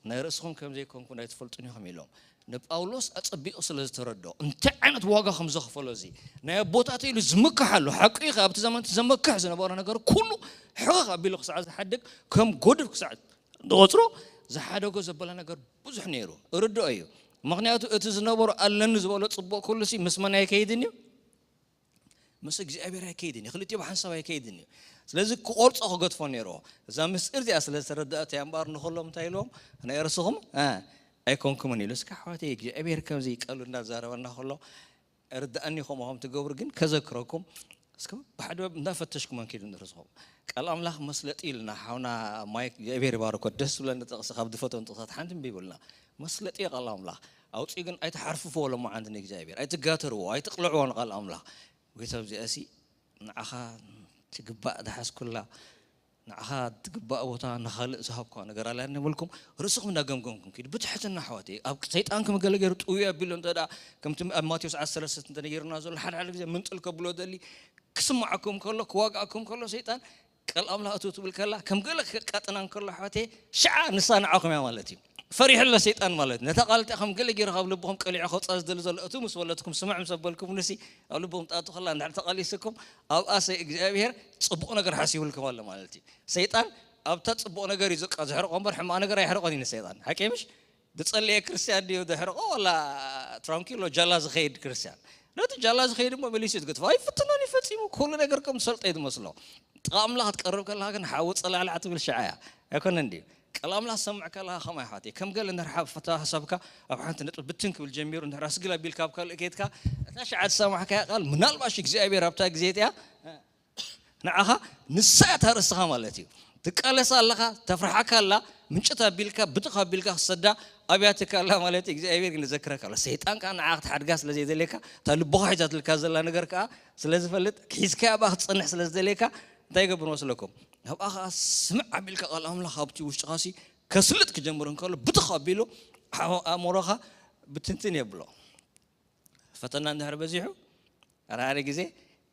ናይ ርእስኹም ከም ዘይኮንኩም ኣይትፈልጡን ኢኹም ኢሎም ንጳውሎስ ኣጸቢቑ ስለ ዝተረድኦ እንታይ ዓይነት ዋጋ ከም ዘኽፈሎ እዚ ናይ ኣቦታተይ ኢሉ ዝምክሓሉ ሓቁ እዩ ኣብቲ ዘመንቲ ዘመክሕ ዝነበረ ነገር ኩሉ ሕቕቕ ኣቢሉ ክሳዕ ዝሓድግ ከም ጎድፍ ክሳዕ ዝቆፅሮ ዝሓደጎ ዘበለ ነገር ብዙሕ ነይሩ እርድኦ እዩ። ምክንያቱ እቲ ዝነበሮ ኣለኒ ዝበሎ ፅቡቕ ኩሉ ሲ ምስ መን ኣይከይድን እዩ ምስ እግዚኣብሔር ኣይከይድን እዩ ክልቲኦም ሓንሳብ ኣይከይድን እዩ። ስለዚ ክቆርፆ ክገድፎ ነይርዎ። እዛ ምስጢር እዚኣ ስለ ዝተረድኣት እያ እምበኣር ንኩሎም እንታይ ኢልዎም ናይ ርእስኹም ኣይኮንኩምን ኢሉ እስካ ኣሕዋተይ እግዚኣብሔር ከምዚ ቃሉ እናዛረበና ከሎ ርድኣኒ ከምኡ ከም ትገብሩ ግን ከዘክረኩም እስከ ብሓደ እንዳፈተሽኩም ኣንኪዱ ንርእስኹም ቃል ኣምላኽ መስለጢ ኢልና ሓውና ማይክ እግዚኣብሔር ይባርኮ ደስ ዝብለኒ ጥቕሲ ካብ ዝፈትዎም ጥቕሳት ሓንቲ እምቢ ይብልና መስለጢ ቃል ኣምላኽ ኣውፅኡ ግን ኣይትሓርፍዎ ሎማዓንቲ ንእግዚኣብሔር ኣይትጋተርዎ ኣይትቕልዕዎ ንቃል ኣምላኽ ጎይታ ኣብዚኣ ሲ ንዓኻ ትግባእ ዝሓዝኩላ ንዓኻ ትግባእ ቦታ ንኻልእ ዝሃብኳ ነገር ኣላ ንብልኩም ርእስኹም እንዳገምገምኩም ኪዱ ብትሕትና ኣሕዋተይ ኣብ ሰይጣን ከም ገለ ገይሩ ጥውዩ ኣቢሉ እንተ ከምቲ ኣብ ማቴዎስ ዓሰርተ ሰለስተ እንተነገርና ዘሎ ሓደ ሓደ ግዜ ምንጥል ከብሎ ደሊ ክስምዓኩም ከሎ ክዋግኣኩም ከሎ ሰይጣን ቃል ኣምላኽ እቱ ትብል ከላ ከም ገለ ከቃጥና እንከሎ ኣሕዋተይ ሽዓ ንሳ ንዓኹም እያ ማለት እዩ ፈሪሑ ኣሎ ሰይጣን ማለት ነታ ቃል እቲኣ ከም ገለ ገይሩ ካብ ልብኹም ቀሊዑ ከውፅኣ ዝደሊ ዘሎ እቱ ምስ ወለድኩም ስምዕ ምስ ኣበልኩም ንሲ ኣብ ልብኹም ጣጡ ከላ እንድሕር ተቓሊስኩም ኣብኣ ሰይ እግዚኣብሔር ፅቡቕ ነገር ሓሲቡልኩም ኣሎ ማለት እዩ ሰይጣን ኣብታ ፅቡቕ ነገር እዩ ዝቃ ዝሕርቆ እምበር ሕማቕ ነገር ኣይሕርቆን እዩ ንሰይጣን ሓቂ ምሽ ዝፀለየ ክርስትያን ድዩ ዘሕርቆ ወላ ትራንኪሎ ጃላ ዝኸይድ ክርስትያን ነቲ ጃላ ዝኸይድ እሞ መሊሱ ዝገጥፎ ኣይፍትኖን እዩ ፈፂሙ ኩሉ ነገር ከም ዝሰልጠ እዩ ዝመስሎ ጥቓ ኣምላኽ ክትቀርብ ከለካ ግን ሓዊ ፀላዕላዕ ትብል ሸዓ እያ ኣይኮነን ድዩ ቃል ኣምላኽ ሰምዕ ከለካ ከምኡ ይሓት ከም ገለ ንርሓብ ፈታ ሓሳብካ ኣብ ሓንቲ ነጥቢ ብትን ክብል ጀሚሩ እንድሕር ኣስግል ኣቢልካ ኣብ ካልእ ከይድካ እታ ሸዓ ዝሰማዕካያ ቃል ምናልባሽ እግዚኣብሔር ኣብታ ግዜ እቲኣ ንዓኻ ንሳ እያ ታርእስኻ ማለት እዩ ትቃለሳ ኣለኻ ተፍርሓካ ኣላ ምንጭት ኣቢልካ ብትኽ ኣቢልካ ክሰዳ ኣብያትካ ኣላ ማለት እግዚኣብሔር ግን ዘክረካ ኣሎ ሰይጣን ከዓ ንዓ ክትሓድጋ ስለ ዘይደልየካ እታ ልቦኻ ሒዛትልካ ዘላ ነገር ከዓ ስለ ዝፈልጥ ሒዝካያ ብኣ ክትፀንሕ ስለ ዝደልየካ እንታይ ይገብር መስለኩም ኣብኣ ከዓ ስምዕ ኣቢልካ ቃል ኣምላኽ ኣብቲ ውሽጥኻሲ ከስልጥ ክጀምር እንከሎ ብትኽ ኣቢሉ ኣእምሮኻ ብትንትን የብሎ ፈተና እንድሕር በዚሑ ሓደ ሓደ ግዜ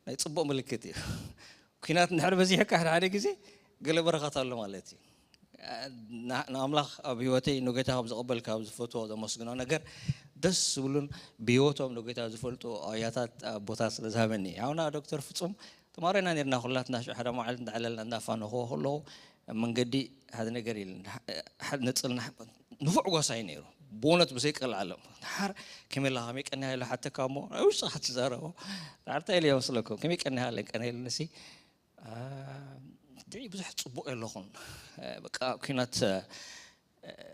ናይ ፅቡቕ ምልክት እዩ ኩናት እንድሕር በዚሕካ ሓደ ሓደ ግዜ ገለ በረኸት ኣሎ ማለት እዩ ንኣምላኽ ኣብ ህይወተይ ንጌታ ካብ ዝቐበል ካብ ዝፈትዎ ዘመስግኖ ነገር ደስ ዝብሉን ብህይወቶም ንጌታ ዝፈልጡ ኣያታት ኣቦታት ስለ ዝሃበኒ ሓውና ዶክተር ፍጹም ተማሪና ነርና ኩላትና ሽዑ ሓደ መዓልቲ እንዳዕለልና እንዳፋነኽዎ ከለዉ መንገዲ ሓደ ነገር ኢል ነፅልና ንፉዕ ጓሳይ ነይሩ ብእውነት ብሰይ ቀልዓለም ሓር ከመይ ኣለኻ ከመይ ቀኒያ ኢሉ ሓተካ እሞ ናይ ውሽጥኻ ትዛረቦ ዳርታ ኢለ መስለኩም ከመይ ቀኒያ ኣለን ቀነ ኢልንሲ ብዙሕ ጽቡቕ የለኹን። በቃ ኩናት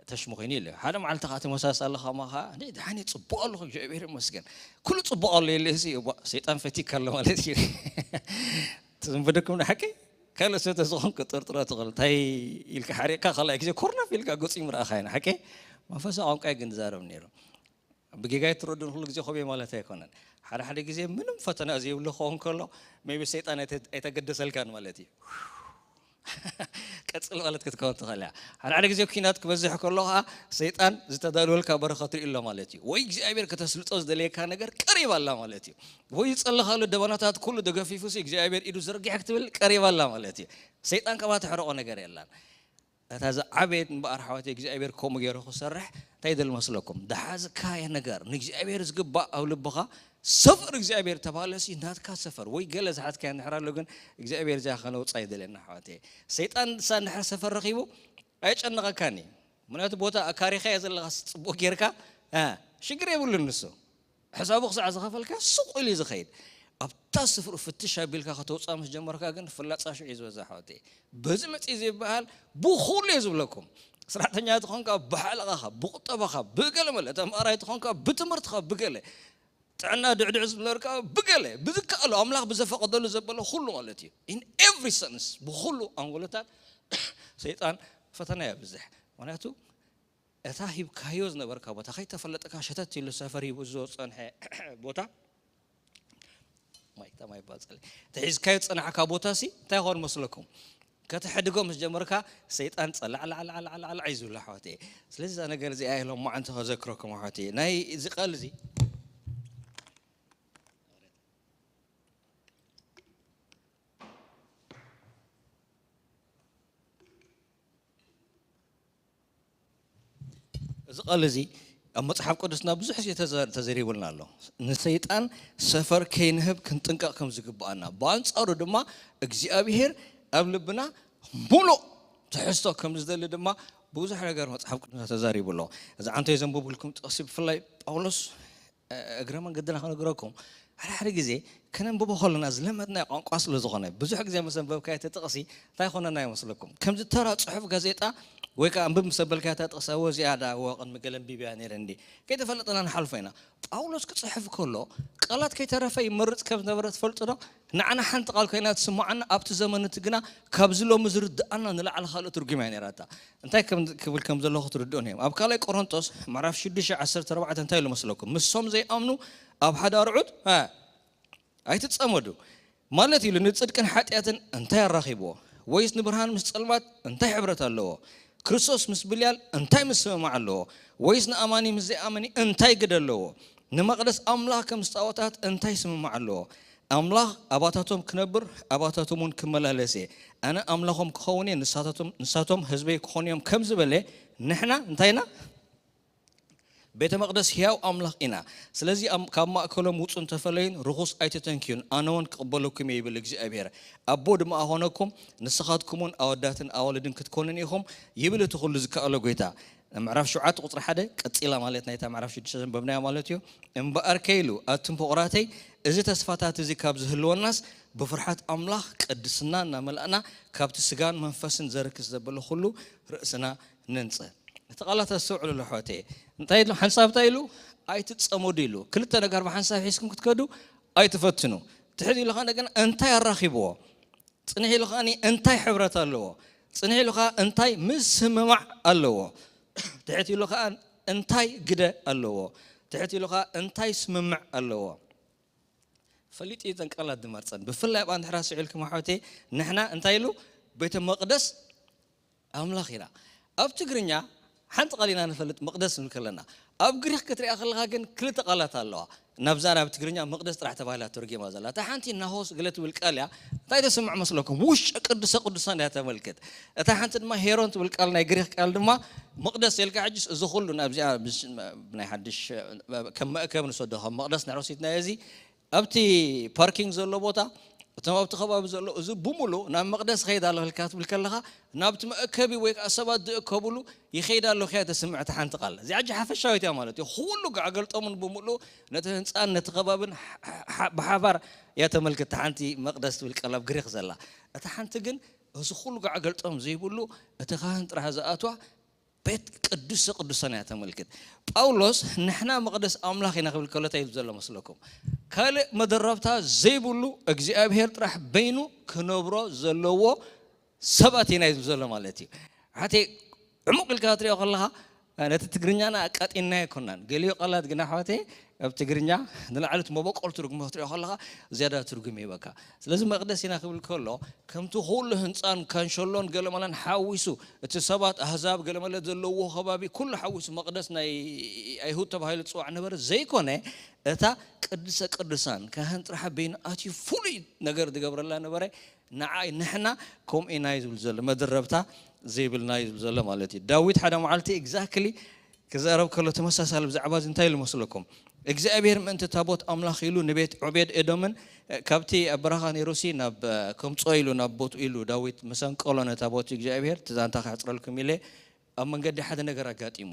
ተሽሙ ኮይኑ ኢለ ሓደ መዓልቲ ከዓ ተመሳሳሊ ከማኻ ደሓኒ ጽቡቕ ኣለኹ እግዚኣብሔር ይመስገን። ኩሉ ጽቡቕ ኣሎ የለ እዚ እዋ ሰይጣን ፈቲካ ኣሎ ማለት እዩ። ትዝንብደኩም ንሓቂ ካልእ ሰብ ተዝኾን ክጥርጥሮ ትኽእል እንታይ ኢልካ ሓሪቕካ ካልኣይ ግዜ ኮርናፍ ኢልካ ገጹ ምርኣኻ ኢና ሓቂ መንፈሳዊ ቋንቋ ግን ዝዛረብ ነይሩ። ብጌጋ ኣይትረዱን ኩሉ ግዜ ኮሜ ማለት ኣይኮነን። ሓደ ሓደ ግዜ ምንም ፈተና ዘይብሉ ክኸውን ከሎ ሜቢ ሰይጣን ኣይተገደሰልካን ማለት እዩ። ቀጽል ማለት ክትከውን ትኽእል እያ። ሓደ ሓደ ግዜ ኩናት ክበዝሕ ከሎ ከዓ ሰይጣን ዝተዳልወልካ በረኸት ርኢ ኣሎ ማለት እዩ። ወይ እግዚኣብሔር ከተስልጦ ዝደለየካ ነገር ቀሪብ ኣላ ማለት እዩ። ወይ ዝጸለኻሉ ደበናታት ኩሉ ተገፊፉ እግዚኣብሔር ኢዱ ዘርጊሕ ክትብል ቀሪብ ኣላ ማለት እዩ። ሰይጣን ከባ ትሕርቆ ነገር የላን። እታ ዝዓበየት እምበኣር ሓወተይ እግዚኣብሔር ከምኡ ገይሩ ክሰርሕ እንታይ ይደል መስለኩም? ዝሓዝካዮ ነገር ንእግዚኣብሔር ዝግባእ ኣብ ልብኻ ሰፈር እግዚኣብሔር ተባለሲ ናትካ ሰፈር ወይ ገለ ዝሓዝካዮ እንድሕር ኣሎ ግን እግዚኣብሔር እዚኣ ከነውፃ ይደልየና ሓወተይ። ሰይጣን ንሳ እንድሕር ሰፈር ረኺቡ ኣይጨነቐካን እዩ። ምክንያቱ ቦታ ኣካሪኻዮ ዘለኻ ጽቡቕ ጌርካ ሽግር የብሉን ንሱ። ሕሳቡ ክሳዕ ዝኸፈልካ ሱቕ ኢሉ እዩ ዝኸይድ። ኣብታ ስፍርኡ ፍትሽ ኣቢልካ ከተውፅኣ ምስ ጀመርካ ግን ፍላፃ ሽዑ እዩ ዝበዛ ሓወተይ። በዚ መፅእ ዘይበሃል ብኹሉ እየ ዝብለኩም። ስራሕተኛ ተኾንካ ብሓለቓኻ ብቁጠባኻ ብገለ መለ ተምሃራይ ተኾንካ ብትምህርትኻ ብገለ ጥዕና ድዕድዕ ዝብለርካ ብገለ ብዝከኣሉ ኣምላኽ ብዘፈቐደሉ ዘበለ ኩሉ ማለት እዩ in every sense ብኩሉ ኣንጎሎታት ሰይጣን ፈተና የብዝሕ። ምክንያቱ እታ ሂብካዮ ዝነበርካ ቦታ ከይተፈለጠካ ሸተት ኢሉ ሰፈር ሂቡ ዝፀንሐ ቦታ ማይታ ማይ ባፀለ ተሒዝካዮ ዝፀናሕካ ቦታ ሲ እንታይ ይኾን መስለኩም? ከተሕድጎ ምስ ጀመርካ ሰይጣን ፀላዕላዕላዕላዕላዕ እዩ ዝብሎ ሓወተየ። ስለዚ እዛ ነገር እዚኣ ኢሎም ማዓንቲ ከዘክረኩም ሓወተየ ናይ እዚ ቃል እዚ እዚ ቃል እዚ ኣብ መጽሓፍ ቅዱስና ብዙሕ ግዜ ተዘሪቡልና ኣሎ። ንሰይጣን ሰፈር ከይንህብ ክንጥንቀቕ ከም ዝግብኣና፣ ብኣንጻሩ ድማ እግዚኣብሄር ኣብ ልብና ሙሉእ ትሕዝቶ ከም ዝደሊ ድማ ብዙሕ ነገር መጽሓፍ ቅዱስና ተዛሪቡ ኣሎ። እዚ ዓንተ ዘንብብልኩም ጥቕሲ ብፍላይ ጳውሎስ እግረ መንገድና ክነግረኩም ሓደ ሓደ ግዜ ከነንብቦ ከለና ዝለመድናዮ ቋንቋ ስለ ዝኾነ ብዙሕ ግዜ ምስ ኣንበብካዮ እቲ ጥቕሲ እንታይ ይኾነና ይመስለኩም? ከምዚ ተራ ጽሑፍ ጋዜጣ ወይ ከዓ ኣንብብ ምስ ኣበልካዮ እታ ጥቕሲ እወ እዚኣ ደኣ እወ ቅድሚ ገለ ኣንቢበያ ነይረ እንዲ ከይተፈለጠና ንሓልፎ ኢና። ጳውሎስ ክጽሕፍ ከሎ ቃላት ከይተረፈ ይመርጽ ከም ዝነበረ ትፈልጡ ዶ? ንዓና ሓንቲ ቃል ኮይና ትስምዓና ኣብቲ ዘመን እቲ ግና ካብዚ ሎሚ ዝርድኣና ንላዕሊ ካልእ ትርጉም እያ ነይራታ። እንታይ ክብል ከም ዘለኹ ትርድኡን እዮም። ኣብ ካልኣይ ቆሮንጦስ ምዕራፍ ሽዱሽተ ዓሰርተ ኣርባዕተ እንታይ ኢሉ መስለኩም? ምሶም ዘይኣምኑ ኣብ ሓደ ኣርዑት ኣይትጸመዱ ማለት ኢሉ ንጽድቅን ሓጢኣትን እንታይ ኣራኺብዎ? ወይስ ንብርሃን ምስ ጸልማት እንታይ ሕብረት ኣለዎ? ክርስቶስ ምስ ብልያል እንታይ ምስምማዕ ኣለዎ? ወይስ ንኣማኒ ምስ ዘይኣመኒ እንታይ ግደ ኣለዎ? ንመቕደስ ኣምላኽ ከም ዝጻወታት እንታይ ስምማዕ ኣለዎ? ኣምላኽ ኣባታቶም ክነብር ኣባታቶም እውን ክመላለስ እየ። ኣነ ኣምላኾም ክኸውን እየ ንሳቶም ህዝበይ ክኾኑ እዮም ከም ዝበለ ንሕና እንታይ ኢና? ቤተ መቕደስ ሕያው ኣምላኽ ኢና። ስለዚ ካብ ማእከሎም ውጹን ተፈለዩን ርኹስ ኣይትተንክዩን፣ ኣነ እውን ክቕበለኩም እየ ይብል እግዚኣብሔር። ኣቦ ድማ ኣኾነኩም፣ ንስኻትኩም እውን ኣወዳትን ኣዋልድን ክትኮኑን ኢኹም ይብል እቲ ኩሉ ዝከኣሎ ጐይታ። ምዕራፍ ሸውዓተ ቁጽሪ ሓደ ቀጺላ ማለት ናይታ ምዕራፍ ሽዱሽተ ዘንበብናያ ማለት እዩ። እምበኣርከ ኢሉ ኣቱም ፍቑራተይ እዚ ተስፋታት እዚ ካብ ዝህልወናስ ብፍርሓት ኣምላኽ ቅድስና እናመላእና ካብቲ ስጋን መንፈስን ዘርክስ ዘበለ ኩሉ ርእስና ነንጽህ። እቲ ቃላት ኣስተውዕሉ ኣለሕዋተ እንታይ ኢሉ ሓንሳብ እንታይ ኢሉ ኣይትጸመዱ ኢሉ ክልተ ነገር ብሓንሳብ ሒዝኩም ክትከዱ ኣይትፈትኑ። ትሕት ኢሉ ከዓ እንደገና እንታይ ኣራኺብዎ ጽንሕ ኢሉ ከዓ እንታይ ሕብረት ኣለዎ ጽንሕ ኢሉ ከዓ እንታይ ምስምማዕ ኣለዎ ትሕት ኢሉ ከዓ እንታይ ግደ ኣለዎ ትሕት ኢሉ ከዓ እንታይ ስምምዕ ኣለዎ። ፈሊጡ እዩ እተን ቃላት ዝመርፀን ብፍላይ ኣብኣ እንድሕር ስዒልኩም ኣሕዋተይ ንሕና እንታይ ኢሉ ቤተ መቅደስ ኣምላኽ ኢና። ኣብ ትግርኛ ሓንቲ ቃል ኢና ንፈልጥ መቅደስ ንብል ከለና ኣብ ግሪክ ክትሪኣ ከለካ ግን ክልተ ቃላት ኣለዋ። ናብዛ ናብ ትግርኛ መቅደስ ጥራሕ ተባሂላ ተርጊማ ዘላ እታ ሓንቲ ናሆስ ገለ ትብል ቃል እያ። እንታይ ተስምዕ መስለኩም ውሽጨ ቅዱሰ ቅዱሳን እያ ተመልክት። እታ ሓንቲ ድማ ሄሮን ትብል ቃል ናይ ግሪክ ቃል ድማ መቅደስ የልካ ሕጅስ እዚ ኩሉ ናብዚኣ ናይ ሓድሽ ከም መእከብ ንሰዶ ከም መቅደስ ንሕረሲትና እዚ ኣብቲ ፓርኪንግ ዘሎ ቦታ እቶም ኣብቲ ከባቢ ዘሎ እዚ ብምሉ ናብ መቅደስ ኸይድ ኣሎ ልካ ትብል ከለኻ ናብቲ መእከቢ ወይ ከዓ ሰባት ዝእከብሉ ይኸይድ ኣሎ ያ ተስምዕቲ ሓንቲ ቃል እዚኣ ሓፈሻዊት እያ ማለት እዩ። ኩሉ ጋዕገልጦምን ብምሉ ነቲ ህንፃን ነቲ ከባብን ብሓባር እያ ተመልክት ሓንቲ መቅደስ ትብል ቃል ኣብ ግሪክ ዘላ እታ ሓንቲ ግን እዚ ኩሉ ጋዕ ገልጦም ዘይብሉ እቲ ካህን ጥራሕ ዝኣትዋ ቤት ቅዱስ ቅዱሳን እያ ተመልክት። ጳውሎስ ንሕና መቕደስ ኣምላኽ ኢና ክብል ከሎ እንታይ ኢሉ ዘሎ መስለኩም? ካልእ መደረብታ ዘይብሉ እግዚኣብሔር ጥራሕ በይኑ ክነብሮ ዘለዎ ሰባት ኢና እዩ ዝብል ዘሎ ማለት እዩ። ሓተይ ዕሙቕ ኢልካ ትሪኦ ከለኻ ነቲ ትግርኛና ኣቃጢናዮ ኣይኮናን። ገሊኡ ቃላት ግና ኣሕዋተይ ኣብ ትግርኛ ንላዕሊ እቲ መበቆል ትርጉሙ ክትሪኦ ከለኻ ዝያዳ ትርጉም ይህበካ። ስለዚ መቕደስ ኢና ክብል ከሎ ከምቲ ኩሉ ህንፃን ካንሸሎን ገለመለን ሓዊሱ እቲ ሰባት ኣህዛብ ገለመለ ዘለዎ ከባቢ ኩሉ ሓዊሱ መቕደስ ናይ ኣይሁድ ተባሂሉ ዝፅዋዕ ነበረ ዘይኮነ እታ ቅድሰ ቅዱሳን ካህን ጥራሕ በይኑ ኣትዩ ፍሉይ ነገር ዝገብረላ ነበረ። ንዓይ ንሕና ከምኡ ኢና እዩ ዝብል ዘሎ መደረብታ ዘይብልና እዩ ዝብል ዘሎ ማለት እዩ። ዳዊት ሓደ መዓልቲ exactly ክዛረብ ከሎ ተመሳሳሊ ብዛዕባ እዚ እንታይ ኢሉ መስለኩም? እግዚኣብሔር ምእንቲ ታቦት ኣምላኽ ኢሉ ንቤት ዖቤድ ኤዶምን ካብቲ ኣብ በረኻ ነይሩሲ ናብ ከምፅኦ ኢሉ ናብ ቦትኡ ኢሉ ዳዊት መሰንቀሎ ነታቦት እግዚኣብሔር ትዛንታ ከሕፅረልኩም ኢለ ኣብ መንገዲ ሓደ ነገር ኣጋጢሙ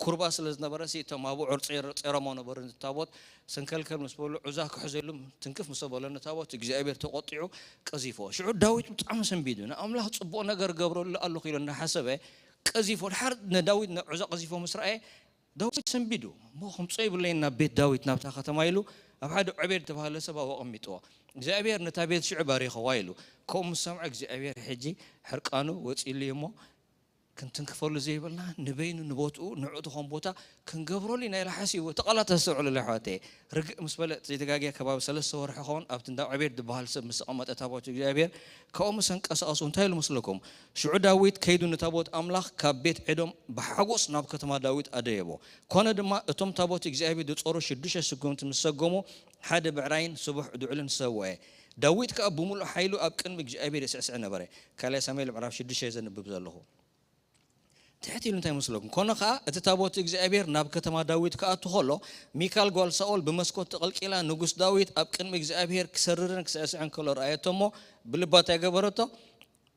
ኩርባ ስለ ዝነበረ እቶም ኣብኡ ዑር ጸይሮሞ ነበሩ። ታቦት ሰንከልከል ምስ በሉ ዑዛ ክሕዘሉ ትንክፍ ምስ በሎ ንታቦት እግዚኣብሔር ተቆጢዑ ቀዚፎ። ሽዑ ዳዊት ብጣዕሚ ሰንቢዱ ንኣምላኽ ጽቡቕ ነገር ገብረሉ ኣለኹ ኢሉ እናሓሰበ ቀዚፎ። ድሓር ንዳዊት ዑዛ ቀዚፎ ምስ ረኣየ ዳዊት ሰንቢዱ እሞ ከምጾ ይብለይ ናብ ቤት ዳዊት ናብታ ከተማ ኢሉ ኣብ ሓደ ዖቤድ ተባሃለ ሰብ ኣብኡ ኣቐሚጥዎ። እግዚኣብሔር ነታ ቤት ሽዑ ባሪኸዋ ኢሉ ከምኡ ምስ ሰምዐ እግዚኣብሔር ሕጂ ሕርቃኑ ወፂሉ እሞ ክንትንክፈሉ ዘይብልና ንበይኑ ንቦትኡ ንዕኡ ዝኾን ቦታ ክንገብረሉ ኢና ኢለ ሓሲቡ። እቲ ቃላት ተስተውዕሉሉ ኣሕዋተይ። ርግእ ምስ በለ ዘይተጋግየ ከባቢ ሰለስተ ወርሒ ኸውን ኣብቲ እንዳ ዕቤድ ዝበሃል ሰብ ምስ ተቐመጠ ታቦት እግዚኣብሔር ካብኡ ምስ ኣንቀሳቐሱ እንታይ ኢሉ መስለኩም? ሽዑ ዳዊት ከይዱ ንታቦት ኣምላኽ ካብ ቤት ኤዶም ብሓጎስ ናብ ከተማ ዳዊት ኣደየቦ። ኮነ ድማ እቶም ታቦት እግዚኣብሔር ዝጾሩ ሽዱሽተ ስጉምቲ ምስ ሰጎሙ ሓደ ብዕራይን ስቡሕ ድዑልን ሰውአ። ዳዊት ከኣ ብምሉእ ሓይሉ ኣብ ቅድሚ እግዚኣብሔር ይስዕስዕ ነበረ። ካልኣይ ሳሙኤል ምዕራፍ ሽዱሽተ ዘንብብ ዘለኹ። ትሕት ኢሉ እንታይ መስለኩም? ኮነ ኸዓ እቲ ታቦት እግዚኣብሔር ናብ ከተማ ዳዊት ክኣቱ ኸሎ ሚካል ጓል ሳኦል ብመስኮት ተቐልቂላ ንጉስ ዳዊት ኣብ ቅድሚ እግዚኣብሔር ክሰርርን ክስዕስዕን ከሎ ረኣየቶ እሞ ብልባ እንታይ ገበረቶ?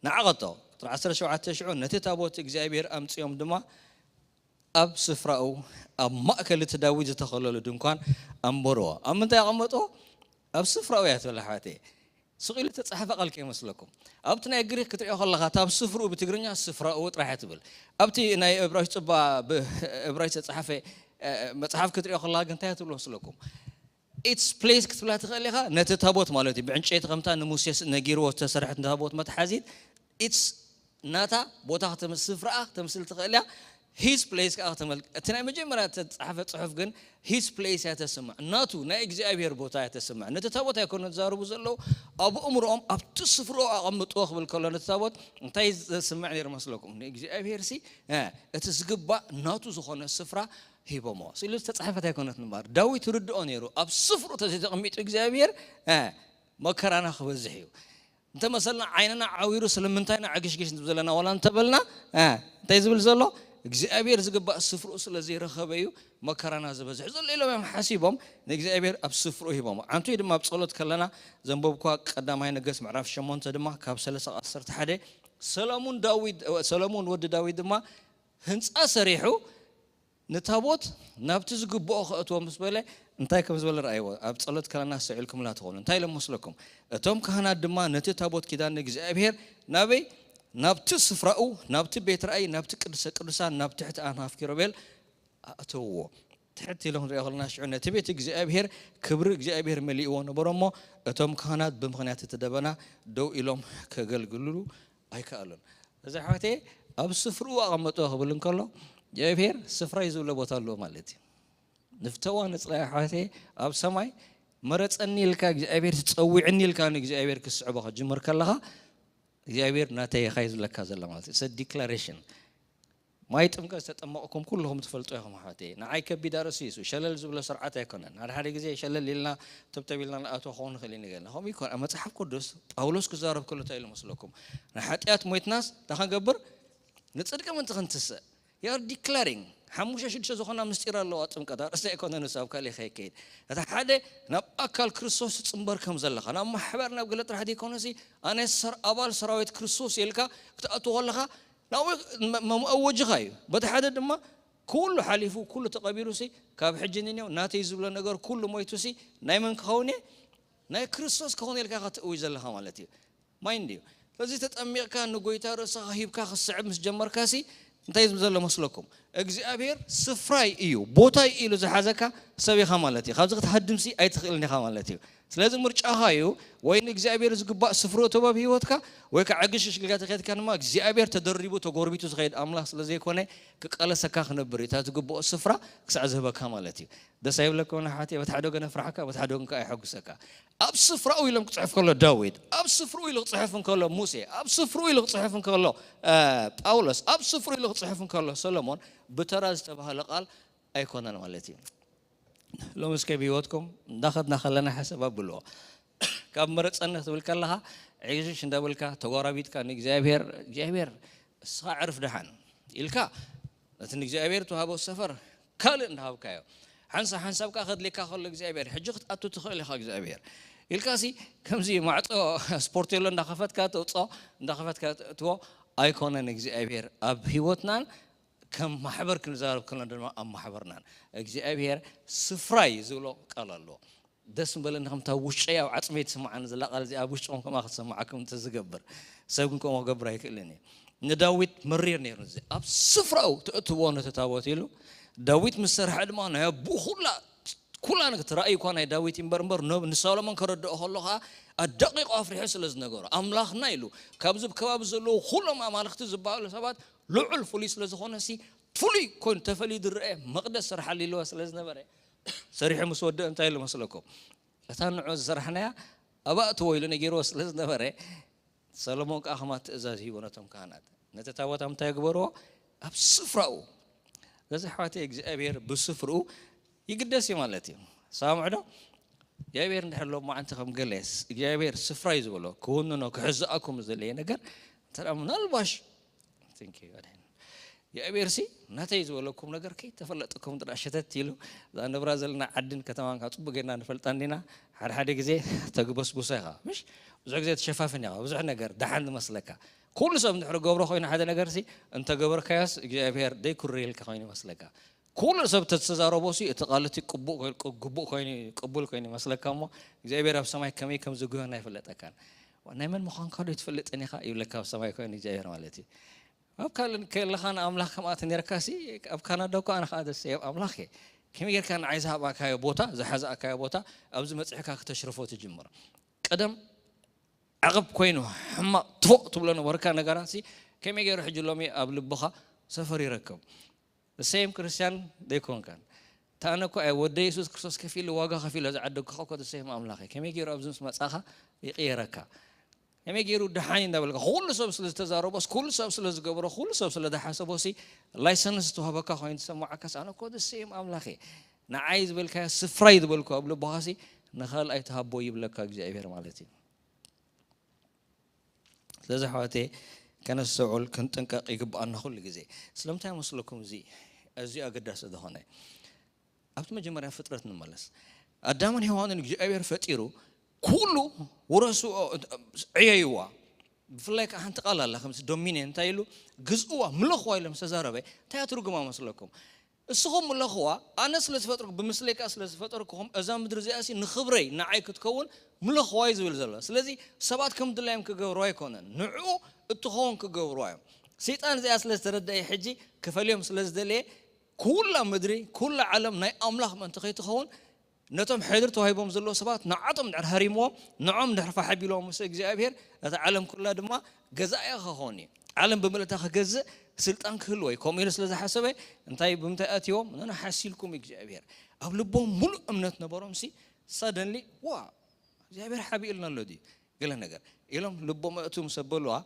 ንዓቐቶ። ቁፅሪ ዓሰርተ ሸውዓተ ሽዑ ነቲ ታቦት እግዚኣብሔር ኣምፅኦም ድማ ኣብ ስፍራኡ ኣብ ማእከል እቲ ዳዊት ዝተኸለሉ ድንኳን ኣንበርዎ። ኣብ ምንታይ ኣቐመጥዎ? ኣብ ስፍራኡ እያ ትብል ኣሕዋተይ። ስቕ ኢሉ ተጻሕፈ ቃል ከይመስለኩም። ኣብቲ ናይ ግሪክ ክትሪኦ ከለኻ እታ ኣብ ስፍርኡ ብትግርኛ ስፍራኡ ጥራሕ እያ ትብል። ኣብቲ ናይ እብራይስጥ ጽባ ብእብራይስጥ ዝተጻሕፈ መጽሓፍ ክትሪኦ ከለኻ ግን እንታይ እያ ትብሎ መስለኩም? ኢትስ ፕሌስ ክትብላ ትኽእል ኢኻ። ነቲ ታቦት ማለት እዩ። ብዕንጨይቲ ከምታ ንሙሴ ነጊርዎ ዝተሰርሐት ታቦት መትሓዚት ኢትስ ናታ ቦታ ስፍራኣ ክተምስል ትኽእል እያ። ሂዝ ፕሌስ ከዓ ክትመል እቲ ናይ መጀመርያ ተፃሓፈ ፅሑፍ ግን ሂዝ ፕሌስ እያ ተስምዕ። ናቱ ናይ እግዚኣብሔር ቦታ እያ ተስምዕ። ነቲ ታቦት ኣይኮነ ዝዛረቡ ዘለዉ ኣብ እምሮኦም ኣብቲ ስፍርኡ ኣቐምጥዎ ክብል ከሎ ነቲ ታቦት እንታይ ዘስምዕ ነይሩ መስለኩም? ንእግዚኣብሔር ሲ እቲ ዝግባእ ናቱ ዝኾነ ስፍራ ሂቦሞ ስኢሉ ዝተፃሕፈት ኣይኮነት ምባር ዳዊት ርድኦ ነይሩ። ኣብ ስፍርኡ ተዘይተቐሚጡ እግዚኣብሔር መከራና ክበዝሕ እዩ። እንተመሰልና ዓይንና ዓዊሩ ስለምንታይና ዕግሽግሽ ንብል ዘለና ዋላ እንተበልና እንታይ ዝብል ዘሎ እግዚኣብሔር ዝግባእ ስፍርኡ ስለ ዘይረኸበ እዩ መከራና ዝበዝሕ ዘሎ ኢሎም እዮም ሓሲቦም ንእግዚኣብሔር ኣብ ስፍርኡ ሂቦም። ዓንቱ ድማ ኣብ ጸሎት ከለና ዘንበብኳ ቀዳማይ ነገስ ምዕራፍ ሸሞንተ ድማ ካብ ሰለስተ ዓሰርተ ሓደ ሰሎሙን ዳዊት ሰሎሙን ወዲ ዳዊት ድማ ህንፃ ሰሪሑ ንታቦት ናብቲ ዝግብኦ ከእትዎ ምስ በለ እንታይ ከም ዝበለ ረኣይዎ። ኣብ ጸሎት ከለና ኣስተውዒልኩምላ ትኾኑ እንታይ ኢሎም መስለኩም? እቶም ካህናት ድማ ነቲ ታቦት ኪዳን ንእግዚኣብሔር ናበይ ናብቲ ስፍራኡ ናብቲ ቤት ራእይ ናብቲ ቅድሰ ቅዱሳን ናብ ትሕቲ ኣንሃፍ ኪሮቤል ኣእተውዎ። ትሕት ኢሎም ንሪኦ ከለና ሽዑ ነቲ ቤት እግዚኣብሔር ክብሪ እግዚኣብሔር መሊእዎ ነበሮ እሞ እቶም ካህናት ብምኽንያት እቲ ደበና ደው ኢሎም ከገልግልሉ ኣይከኣሉን። እዚ ኣሕዋተየ ኣብ ስፍርኡ ኣቐመጥዎ ክብል እንከሎ እግዚኣብሔር ስፍራይ ዝብሎ ቦታ ኣለዎ ማለት እዩ። ንፍተዋ ንፅላኢ ኣሕዋተየ ኣብ ሰማይ መረፀኒ ኢልካ እግዚኣብሔር ትፀዊዕኒ ኢልካ ንእግዚኣብሔር ክትስዕቦ ክትጅምር ከለኻ እግዚኣብሔር ናተይ ኢኻ እዩ ዝብለካ ዘሎ ማለት እዩ። ዲክላሬሽን ማይ ጥምቀት ዝተጠመቕኩም ኩልኹም ትፈልጡ ኢኹም ኣሕዋተይ። ንዓይ ከቢድ ኣርእሲ እዩ። ሸለል ዝብሎ ስርዓት ኣይኮነን። ሓደ ሓደ ግዜ ሸለል ኢልና ተብተብ ኢልና ንኣትዎ ክኸውን ንኽእል እዩ ንገልና። ከምኡ ይኮን ኣብ መፅሓፍ ቅዱስ ጳውሎስ ክዛረብ ከሎ እንታይ ኢሉ መስለኩም? ንሓጢኣት ሞይትናስ እንታይ ክንገብር ንፅድቂ ምንቲ ክንትስእ ያር ዲክላሪንግ ሓሙሽተ ሽዱሽተ ዝኾና ምስጢር ኣለዋ ጥምቀት ኣርእስቲ ኣይኮነ ንሱ ኣብ ካልእ ከይከይድ እቲ ሓደ ናብ ኣካል ክርስቶስ ትፅምበር ከም ዘለኻ ናብ ማሕበር ናብ ገለ ጥራሕ ዘይኮነሲ ኣነ ኣባል ሰራዊት ክርስቶስ የልካ ክትኣቱ ከለኻ ናብኡ መእወጅኻ እዩ። በቲ ሓደ ድማ ኩሉ ሓሊፉ ኩሉ ተቐቢሩ ሲ ካብ ሕጂ ንኔው ናተይ ዝብሎ ነገር ኩሉ ሞይቱ ሲ ናይ መን ክኸውን እየ? ናይ ክርስቶስ ክኸውን ኢልካ ኢኻ ትእውጅ ዘለኻ ማለት እዩ። ማይንድ እዩ። ስለዚ ተጠሚቕካ ንጎይታ ርእስኻ ሂብካ ክትስዕብ ምስ ጀመርካሲ እንታይ እዩ ዝብል ዘሎ መስለኩም? እግዚኣብሔር ስፍራይ እዩ፣ ቦታይ ኢሉ ዝሓዘካ ሰብ ኢኻ ማለት እዩ። ካብዚ ክትሃድምሲ ኣይትኽእልን ኢኻ ማለት እዩ። ስለዚ ምርጫኻ እዩ፣ ወይ ንእግዚኣብሔር ዝግባእ ስፍርኡ ትህቦ ኣብ ህይወትካ፣ ወይ ከዓ ዕግሽሽ ኢልካ ተኸድካ ድማ እግዚኣብሔር ተደሪቡ ተጎርቢቱ ዝኸይድ ኣምላኽ ስለ ዘይኮነ ክቃለሰካ ክነብር እዩ። እታ ትግብኦ ስፍራ ክሳዕ ዝህበካ ማለት እዩ። ደስ ኣይብለኩም ኣሕዋተይ? በቲ ሓደ ወገን የፍርሓካ፣ በቲ ሓደ ወገን ከዓ የሐጉሰካ። ኣብ ስፍራኡ ኢሎም ክፅሕፍ ከሎ ዳዊት፣ ኣብ ስፍርኡ ኢሉ ክፅሕፍ እንከሎ ሙሴ፣ ኣብ ስፍርኡ ኢሉ ክፅሕፍ እንከሎ ጳውሎስ፣ ኣብ ስፍርኡ ኢሉ ክፅሕፍ እንከሎ ሰሎሞን ብተራ ዝተባህለ ቃል ኣይኮነን ማለት እዩ። ሎሚ እስከ ብህይወትኩም እንዳኸድና ከለና ሓሰብ ኣብልዎ። ካብ መረፀና ክትብል ከለኻ ዕሽሽ እንዳበልካ ተጓራቢጥካ ንእግዚኣብሔር እግዚኣብሔር እስኻ ዕርፍ ደሓን ኢልካ ነቲ ንእግዚኣብሔር ተዋህቦ ሰፈር ካልእ እንዳሃብካዮ ሓንሳ ሓንሳብ ከዓ ከድልየካ ከሎ እግዚኣብሔር ሕጂ ክትኣቱ ትኽእል ኢኻ እግዚኣብሔር ኢልካ ሲ ከምዚ ማዕፆ ስፖርቴሎ እንዳኸፈትካ ተውፅኦ እንዳኸፈትካ ተእትዎ ኣይኮነን እግዚኣብሔር ኣብ ህይወትናን ከም ማሕበር ክንዛረብ ከለና ድማ ኣብ ማሕበርናን እግዚኣብሔር ስፍራይ ዝብሎ ቃል ኣለዎ ደስ ምበለኒ ከምታ ውሽጠይ ኣብ ዓፅመይ ትስምዓኒ ዘላ ቃል እዚኣ ኣብ ውሽጥኹም ከምኣ ክትሰምዓኩም እንተ ዝገብር ሰብ ግን ከምኡ ክገብር ኣይክእልን እዩ ንዳዊት መሪር ነይሩ እዚ ኣብ ስፍራኡ ተእትዎ ነቲ ታቦት ኢሉ ዳዊት ምስ ሰርሐ ድማ ናይ ኣቦኡ ኩላ ኩላ ንክትራእይ እኳ ናይ ዳዊት እምበር እምበር ንሰሎሞን ከረድኦ ከሎ ከዓ ኣዳቂቁ ኣፍሪሑ ስለ ዝነገሮ ኣምላኽና ኢሉ ካብዚ ከባቢ ዘለዉ ኩሎም ኣማልኽቲ ዝበሃሉ ሰባት ልዑል ፍሉይ ስለ ዝኾነ ሲ ፍሉይ ኮይኑ ተፈልዩ ዝረአ መቅደስ ስርሓሉ ኢልዎ ስለ ዝነበረ ሰሪሑ ምስ ወደእ እንታይ ኢሉ መስለኩም? እታ ንዑ ዝሰራሕናያ ኣባእትዎ ኢሉ ነጊርዎ ስለ ዝነበረ ሰሎሞን ከዓ ከማ ትእዛዝ ሂቦ ነቶም ካህናት ነቲ ታቦት ኣብ እንታይ ግበርዎ? ኣብ ስፍራኡ። ስለዚ ኣሕዋተይ እግዚኣብሔር ብስፍርኡ ይግደስ እዩ ማለት እዩ። ሰማምዑ ዶ? እግዚኣብሔር እንድሕር ሎማዓንቲ ከም ገለስ እግዚኣብሔር ስፍራ እዩ ዝበሎ ክውንኖ ክሕዝኣኩም ዝደለየ ነገር እንተ ምናልባሽ እግዚኣብሔር ሲ ናተይ ዝበለኩም ነገር ከይተፈለጠኩም ጥራ ሸተት ኢሉ እዛ ንብራ ዘለና ዓድን ከተማን ካብ ፅቡቅ ጌርና ንፈልጣ እንዲና ሓደ ሓደ ግዜ ተግበስብሶ ኢኻ ምሽ ብዙሕ ግዜ ተሸፋፍን ኢኻ ብዙሕ ነገር ደሓን ዝመስለካ ኩሉ ሰብ እንድሕር ገብሮ ኮይኑ ሓደ ነገር ሲ እንተገበርካዮስ እግዚኣብሔር ደይኩርየልካ ኮይኑ ይመስለካ ኩሉ ሰብ ተተዛረቦ ሲ እቲ ቃል እቲ ቅቡእ ኮይኑ ቅቡል ኮይኑ ይመስለካ እሞ እግዚኣብሔር ኣብ ሰማይ ከመይ ከም ዝጉዮና ኣይፈለጠካን ናይ መን ምዃንካ ዶ ይትፈልጥን ኢኻ ይብለካ ኣብ ሰማይ ኮይኑ እግዚኣብሔር ማለት እዩ ኣብ ካልእ ከለኻ ንኣምላኽ ከምኣ ተነይርካ ሲ ኣብ ካናዳ እኮ ኣነ ከዓ ደስ ኣብ ኣምላኽ እየ ከመይ ጌርካ ንዓይ ዝሃብኣካዮ ቦታ ዝሓዝኣካዮ ቦታ ኣብዚ መፅሕካ ክተሽርፎ ትጅምር ቀደም ዓቕብ ኮይኑ ሕማቕ ትፎቕ ትብሎ ነበርካ ነገራት ሲ ከመይ ገይሩ ሕጂ ሎሚ ኣብ ልብኻ ሰፈር ይረክብ ሴም ክርስቲያን ዘይኮንካን ተኣነ እኮ ወደ የሱስ ክርስቶስ ከፊሉ ዋጋ ከፊሎ ዝዓደግኩኻ እኮ ሴም ኣምላኽ ከመይ ገይሩ ኣብዚ ምስ መፃኻ ይቕየረካ ከመይ ገይሩ ደሓን እንዳበልካ ኩሉ ሰብ ስለ ዝተዛረቦስ ኩሉ ሰብ ስለ ዝገበሮ ኩሉ ሰብ ስለ ዝሓሰቦሲ ላይሰንስ ዝተዋህበካ ኮይኑ ዝሰማዓካስ ኣነ እኮ ደስ እም ኣምላኽ እየ ንዓይ ዝበልካዮ ስፍራይ ዝበልኩ ኣብ ልቦኻሲ ንኻልኣይ ተሃቦ ይብለካ እግዚኣብሔር ማለት እዩ ስለዚ ኣሕዋተይ ከነስተውዕል ክንጥንቀቕ ይግብኣና ኩሉ ግዜ ስለምንታይ መስለኩም እዚ ኣዝዩ ኣገዳሲ ዝኾነ ኣብቲ መጀመርያ ፍጥረት ንመለስ ኣዳምን ሔዋንን እግዚኣብሔር ፈጢሩ ኩሉ ውረስኦ ዕየይዋ ብፍላይ ከዓ ሓንቲ ቃል ኣላ ከምዚ ዶሚኔ እንታይ ኢሉ ግዝእዋ ምለኽዋ ኢሎም ዝተዛረበ እንታይ ትርጉማ መስለኩም እስኹም ምለኽዋ ኣነ ስለ ዝፈጥርኩ ብምስለይ ከዓ ስለ ዝፈጠርኩኹም እዛ ምድሪ እዚኣሲ ንኽብረይ ንዓይ ክትከውን ምለኽዋ እዩ ዝብል ዘሎ ስለዚ ሰባት ከም ድላዮም ክገብርዋ ኣይኮነን ንዕኡ እትኸውን ክገብርዋ እዮም ሰይጣን እዚኣ ስለ ዝተረደአ ሕጂ ክፈልዮም ስለ ዝደለየ ኩላ ምድሪ ኩላ ዓለም ናይ ኣምላኽ ምእንቲ ከይትኸውን ነቶም ሕድሪ ተዋሂቦም ዘለዉ ሰባት ንዓቶም ድሕር ሃሪምዎም ንዖም ድሕር ፋሕ ቢልዎም ምስ እግዚኣብሔር እታ ዓለም ኩላ ድማ ገዛእያ ክኸውን እዩ ዓለም ብምልእታ ክገዝእ ስልጣን ክህልዎ እዩ ከምኡ ኢሉ ስለ ዝሓሰበ እንታይ ብምንታይ ኣትዎም ነና ሓሲልኩም እግዚኣብሔር ኣብ ልቦም ሙሉእ እምነት ነበሮም ሲ ሳደንሊ ዋ እግዚኣብሔር ሓቢእልና ኣሎ ድዩ ገለ ነገር ኢሎም ልቦም ኣእትው ምስ ኣበልዋ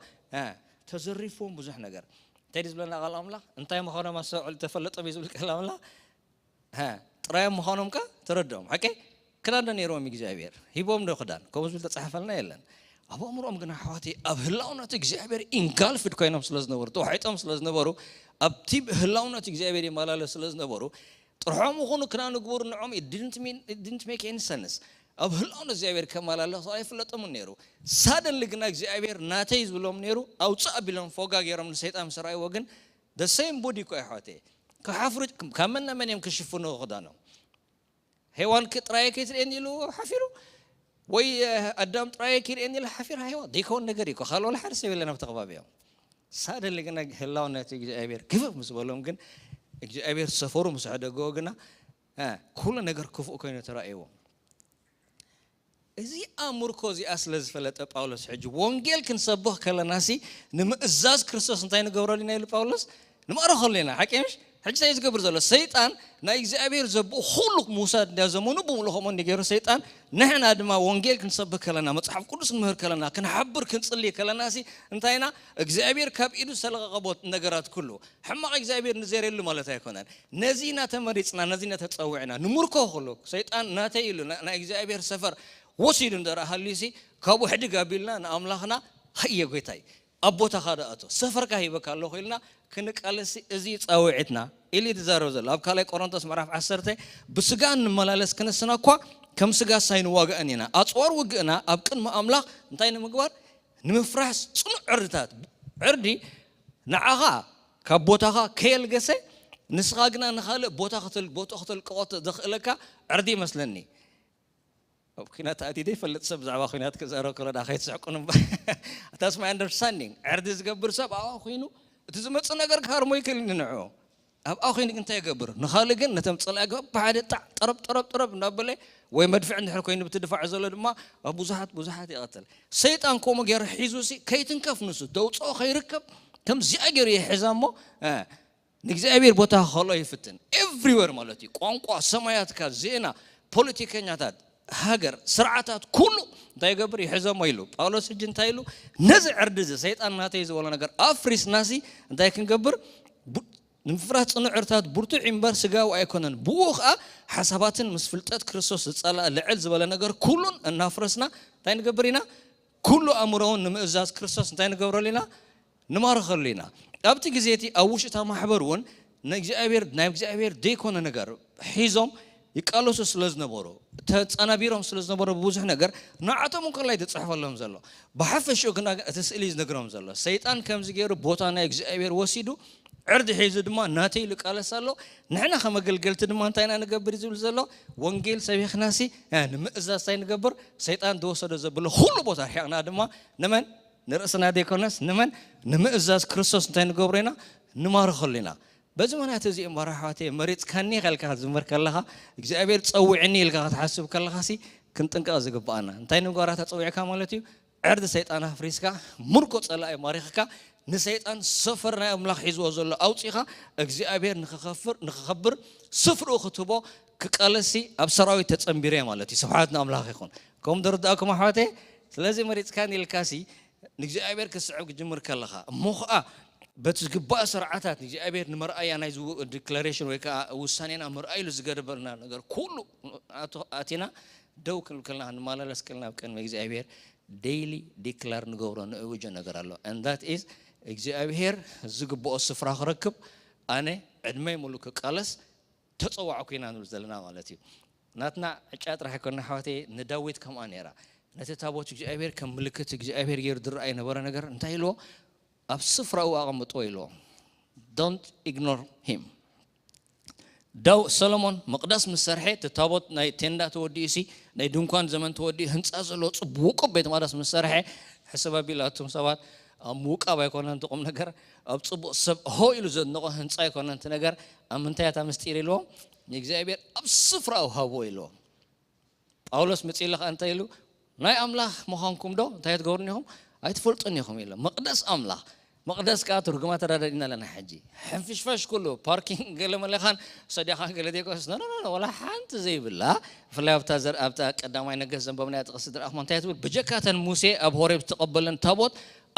ተዘሪፍዎም ብዙሕ ነገር እንታይ ድዩ ዝብለና ቃል ኣምላኽ እንታይ ምዃኖም ኣስተውዕል ተፈለጦም እዩ ዝብል ቃል ኣምላኽ ጥራዮም ምዃኖም ከ ተረድኦም ሓቂ ክዳን ዶ ነይርዎም እግዚኣብሔር ሂቦም ዶ ክዳን ከምኡ ዝብል ተፃሕፈልና የለን ኣብ ኣእምሮኦም ግን ኣሕዋተይ ኣብ ህላውነት እግዚኣብሔር ኢንጋልፍድ ኮይኖም ስለ ዝነበሩ ተዋሒጦም ስለ ዝነበሩ ኣብቲ ህላውነት እግዚኣብሔር ይመላለስ ስለ ዝነበሩ ጥርሖም ይኹኑ ክዳን ግቡር ንዖም didn't make any sense ኣብ ህላውነት እግዚኣብሔር ከመላለሱ ኣይፍለጦምን ነይሩ ሳደንሊ ግና እግዚኣብሔር ናተይ ዝብሎም ነይሩ ኣውፅእ ኣቢሎም ፎጋ ገይሮም ንሰይጣን ምስ ረኣይዎ ግን the same body እኮ ኣሕዋተይ ክሓፍሩ ካብ መን ናብ መን እዮም ክሽፍኑ ክዳኖም ሄዋን ጥራየ ከይትርእየኒ ኢሉ ሓፊሩ ወይ ኣዳም ጥራይ ኪድኤን ኢለ ሓፊር ሃይዋ ዘይከውን ነገር እዩ። ካልኦ ሓደ ሰብ የለን ኣብቲ ከባቢ እዮም። ሳደሊ ግን ህላው ነቲ እግዚኣብሔር ክፍእ ምስ በሎም ግን እግዚኣብሔር ሰፈሩ ምስ ሕደገዎ ግና ኩሉ ነገር ክፉእ ኮይኑ ተራእይዎም። እዚኣ ምርኮ እዚኣ ስለ ዝፈለጠ ጳውሎስ ሕጂ ወንጌል ክንሰብኽ ከለናሲ ንምእዛዝ ክርስቶስ እንታይ ንገብረሉ ኢና ኢሉ ጳውሎስ? ንማረኸሉ ኢና። ሓቂ ምሽ? ሕጂ እንታይ ዝገብር ዘሎ ሰይጣን ናይ እግዚኣብሔር ዘብኡ ኩሉ ምውሳድ እንዳ ዘመኑ ብምልኡ ከምኡ እንዲ ገይሩ ሰይጣን ንሕና ድማ ወንጌል ክንሰብኽ ከለና መጽሓፍ ቅዱስ ክንምህር ከለና ክንሓብር ክንጽልይ ከለናሲ እንታይ ኢና እግዚኣብሔር ካብ ኢዱ ዝተለቐቐቦት ነገራት ኩሉ ሕማቕ እግዚኣብሔር ንዘርየሉ ማለት ኣይኮነን። ነዚ ኢና ተመሪጽና፣ ነዚ ኢና ተጸዊዕና። ንምርኮ ኩሉ ሰይጣን ናተይ ኢሉ ናይ እግዚኣብሔር ሰፈር ወሲዱ እንተ ሃልዩሲ ካብኡ ሕድግ ኣቢልና ንኣምላኽና ሃየ ጎይታይ ኣብ ቦታኻ ደኣቶ ሰፈርካ ሂበካ ኣለኹ ኢልና ክንቃለሲ እዚ ጻውዒትና ኢሉ ትዛረብ ዘሎ ኣብ ካልኣይ ቆሮንቶስ ምዕራፍ ዓሰርተ ብስጋ እንመላለስ ክንስና እኳ ከም ስጋ ሳይንዋጋእን ኢና። ኣጽዋር ውግእና ኣብ ቅድሚ ኣምላኽ እንታይ ንምግባር ንምፍራስ ጽኑዕ ዕርድታት ዕርዲ ንዓኻ ካብ ቦታኻ ከየልገሰ ንስኻ ግና ንኻልእ ቦታ ቦቶ ክተልቅቖ ዘኽእለካ ዕርዲ ይመስለኒ። ኣብ ኩናት ኣትዩ ዘይፈልጥ ሰብ ብዛዕባ ኩናት ክዛረብ ከሎ ዳ ከይትስሕቁን እምበር that's my understanding። ዕርዲ ዝገብር ሰብ ኣብኣ ኮይኑ እቲ ዝመፅእ ነገር ክሃርሞ ይክእል ንንዑ ኣብኣ ኮይኑ እንታይ ይገብር ንኻልእ ግን ነቶም ፀላኢ ገብ ብሓደ ጣዕ ጠረብ ጠረብ ጠረብ እናበለ ወይ መድፍዕ እንድሕር ኮይኑ ብቲ ድፋዕ ዘሎ ድማ ኣብ ብዙሓት ብዙሓት ይቐትል። ሰይጣን ከምኡ ገይሩ ሒዙ ሲ ከይትንከፍ ንሱ ተውፅኦ ከይርከብ ከምዚኣ ገይሩ ይሕዛ እሞ ንእግዚኣብሔር ቦታ ክኸልኦ ይፍትን። ኤቭሪዌር ማለት እዩ። ቋንቋ፣ ሰማያትካ፣ ዜና፣ ፖለቲከኛታት፣ ሃገር፣ ስርዓታት ኩሉ እንታይ ይገብር ይሕዘሞ ኢሉ ጳውሎስ ሕጂ እንታይ ኢሉ ነዚ ዕርዲ እዚ ሰይጣን ናተይ ዝበሎ ነገር ኣፍሪስናሲ እንታይ ክንገብር ንምፍራስ ጽኑዕ ዕርታት ብርቱዕ እምበር ስጋዊ ኣይኮነን። ብኡ ኸኣ ሓሳባትን ምስ ፍልጠት ክርስቶስ ዝጸላእ ልዕል ዝበለ ነገር ኩሉን እናፍረስና እንታይ ንገብር ኢና? ኩሉ ኣእምሮውን ንምእዛዝ ክርስቶስ እንታይ ንገብረሉ ኢና? ንማረኸሉ ኢና። ኣብቲ ግዜ እቲ ኣብ ውሽጢ እታ ማሕበር እውን ንእግዚኣብሔር ናይ እግዚኣብሔር ዘይኮነ ነገር ሒዞም ይቃለሱ ስለ ዝነበሩ ተጸናቢሮም ስለ ዝነበሩ ብብዙሕ ነገር ንዓቶም እንከላይ ዝጽሕፈሎም ዘሎ ብሓፈሽኡ ግና እቲ ስእሊ ዝነግሮም ዘሎ ሰይጣን ከምዚ ገይሩ ቦታ ናይ እግዚኣብሔር ወሲዱ ዕርዲ ሒዙ ድማ ናተይ ኢሉ ቃለስ ኣሎ። ንሕና ከም ኣገልገልቲ ድማ እንታይ ኢና ንገብር እዩ ዝብል ዘሎ? ወንጌል ሰቢኽናሲ ንምእዛዝ እንታይ ንገብር? ሰይጣን ዝወሰዶ ዘብሎ ኩሉ ቦታ ርሒቕና ድማ ንመን ንርእስና ዘይኮነስ ንመን ንምእዛዝ ክርስቶስ እንታይ ንገብሮ ኢና ንማርኸሉ ኢና። በዚ ምክንያት እዚ እምበር ኣሕዋተይ መሪፅካኒ ኢኻ ኢልካ ክትዝምር ከለኻ እግዚኣብሔር ፀውዕኒ ኢልካ ክትሓስብ ከለኻሲ ክንጥንቀቕ ዝግብኣና እንታይ ንምግባር ተፀዊዕካ ማለት እዩ? ዕርዲ ሰይጣን ኣፍሪስካ ምርኮ ፀላኢ ማሪኽካ ንሰይጣን ሰፈር ናይ ኣምላኽ ሒዝዎ ዘሎ ኣውፂኻ እግዚኣብሔር ንክኸፍር ንክኸብር ስፍርኡ ክትህቦ ክቃለሲ ኣብ ሰራዊት ተፀንቢረ ማለት እዩ። ስብሓት ንኣምላኽ ይኹን። ከምኡ ዝርዳእኩም ኣሕዋተይ። ስለዚ መሪፅካኒ ኢልካሲ ንእግዚኣብሔር ክስዕብ ክጅምር ከለኻ እሞ ኸዓ በቲ ዝግባእ ስርዓታት ንእግዚኣብሔር ንመርኣያ ናይ ዲክላሬሽን ወይ ከዓ ውሳኔና ምርኣይሉ ዝገደበልና ነገር ኩሉ ኣቲና ደው ክንብል ከለና ክንመላለስ ከለና ኣብ ቅድሚ እግዚኣብሔር ዴይሊ ዲክላር ንገብሮ ንእውጆ ነገር ኣሎ። And that is እግዚኣብሔር ዝግብኦ ስፍራ ክረክብ ኣነ ዕድመይ ሙሉ ክቃለስ ተፀዋዕኩ ኢና ንብል ዘለና ማለት እዩ። ናትና ዕጫ ጥራሕ ኣይኮና ኣሕዋተይ፣ ንዳዊት ከምኣ ነይራ። ነቲ ታቦት እግዚኣብሔር ከም ምልክት እግዚኣብሔር ገይሩ ዝረኣይ ነበረ ነገር እንታይ ኢልዎ? ኣብ ስፍራኡ ኣቐምጥዎ ኢልዎ። Don't ignore him። ዳው ሰሎሞን መቅደስ ምስ ሰርሐ እቲ ታቦት ናይ ቴንዳ ተወዲኡ ሲ ናይ ድንኳን ዘመን ተወዲኡ ህንፃ ዘለዎ ፅቡቅ ቤት መቅደስ ምስ ሰርሐ ሕሰብ ኣቢላቱም ሰባት ኣብ ምውቃብ ኣይኮነን እቲ ቁም ነገር ኣብ ፅቡቅ ሰብ ሆ ኢሉ ዘድንቆ ህንፃ ኣይኮነን እቲ ነገር ኣብ ምንታይ እታ ምስጢር ኢልዎም ንእግዚኣብሔር ኣብ ስፍራኡ ሃብዎ ኢልዎም ጳውሎስ መፂኡ ኢሉ ከዓ እንታይ ኢሉ ናይ ኣምላኽ ምዃንኩም ዶ እንታይ ትገብሩን ኢኹም ኣይትፈልጡን ኢኹም ኢሉ መቕደስ ኣምላኽ መቕደስ ከዓ ትርጉማ ተረዳዲእና ኣለና ሕጂ ሕንፍሽፈሽ ኩሉ ፓርኪንግ ገለ መለኻን ሰዲኻን ገለ ዴቆስ ኖ ኖ ወላ ሓንቲ ዘይብላ ብፍላይ ኣብታ ዘር ኣብታ ቀዳማይ ነገስ ዘንበብናያ ጥቕሲ ዝረኣኹም እንታይ ትብል ብጀካተን ሙሴ ኣብ ሆሬብ ዝተቐበለን ታቦት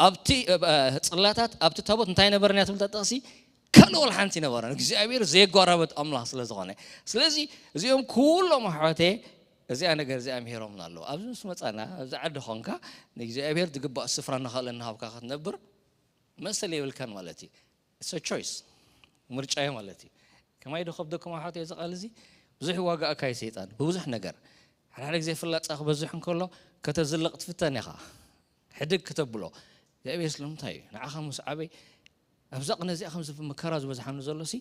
ኣብቲ ጽላታት ኣብቲ ታቦት እንታይ ነበረን እያ ትብል ጥቕሲ ካልእ ወላ ሓንቲ ነበረን እግዚኣብሔር ዘየጓራበት ኣምላኽ ስለ ዝኾነ ስለዚ እዚኦም ኩሎም ኣሕዋተየ እዚኣ ነገር እዚኣ ምሄሮምና ኣለዉ ኣብዚ ምስ መፃና ኣብዚ ዓዲ ኾንካ ንእግዚኣብሔር ዝግባእ ስፍራ ንኻልእ እናሃብካ ክትነብር መሰል የብልካን ማለት እዩ it's choice ምርጫ እዩ ማለት እዩ ከማይ ዶ ከብደኩም ኣሕዋት እዚ ቃል እዚ ብዙሕ ይዋጋእካ እዩ ሰይጣን ብብዙሕ ነገር ሓደ ሓደ ግዜ ፍላፃ ክበዝሕ እንከሎ ከተዝልቕ ትፍተን ኢኻ ሕድግ ክተብሎ እግዚኣብሔር ስለምንታይ እዩ ንዓኻ ምስ ዓበይ ኣብዛ ቅነ እዚኣ ከምዚ መከራ ዝበዝሓኒ ዘሎ ሲ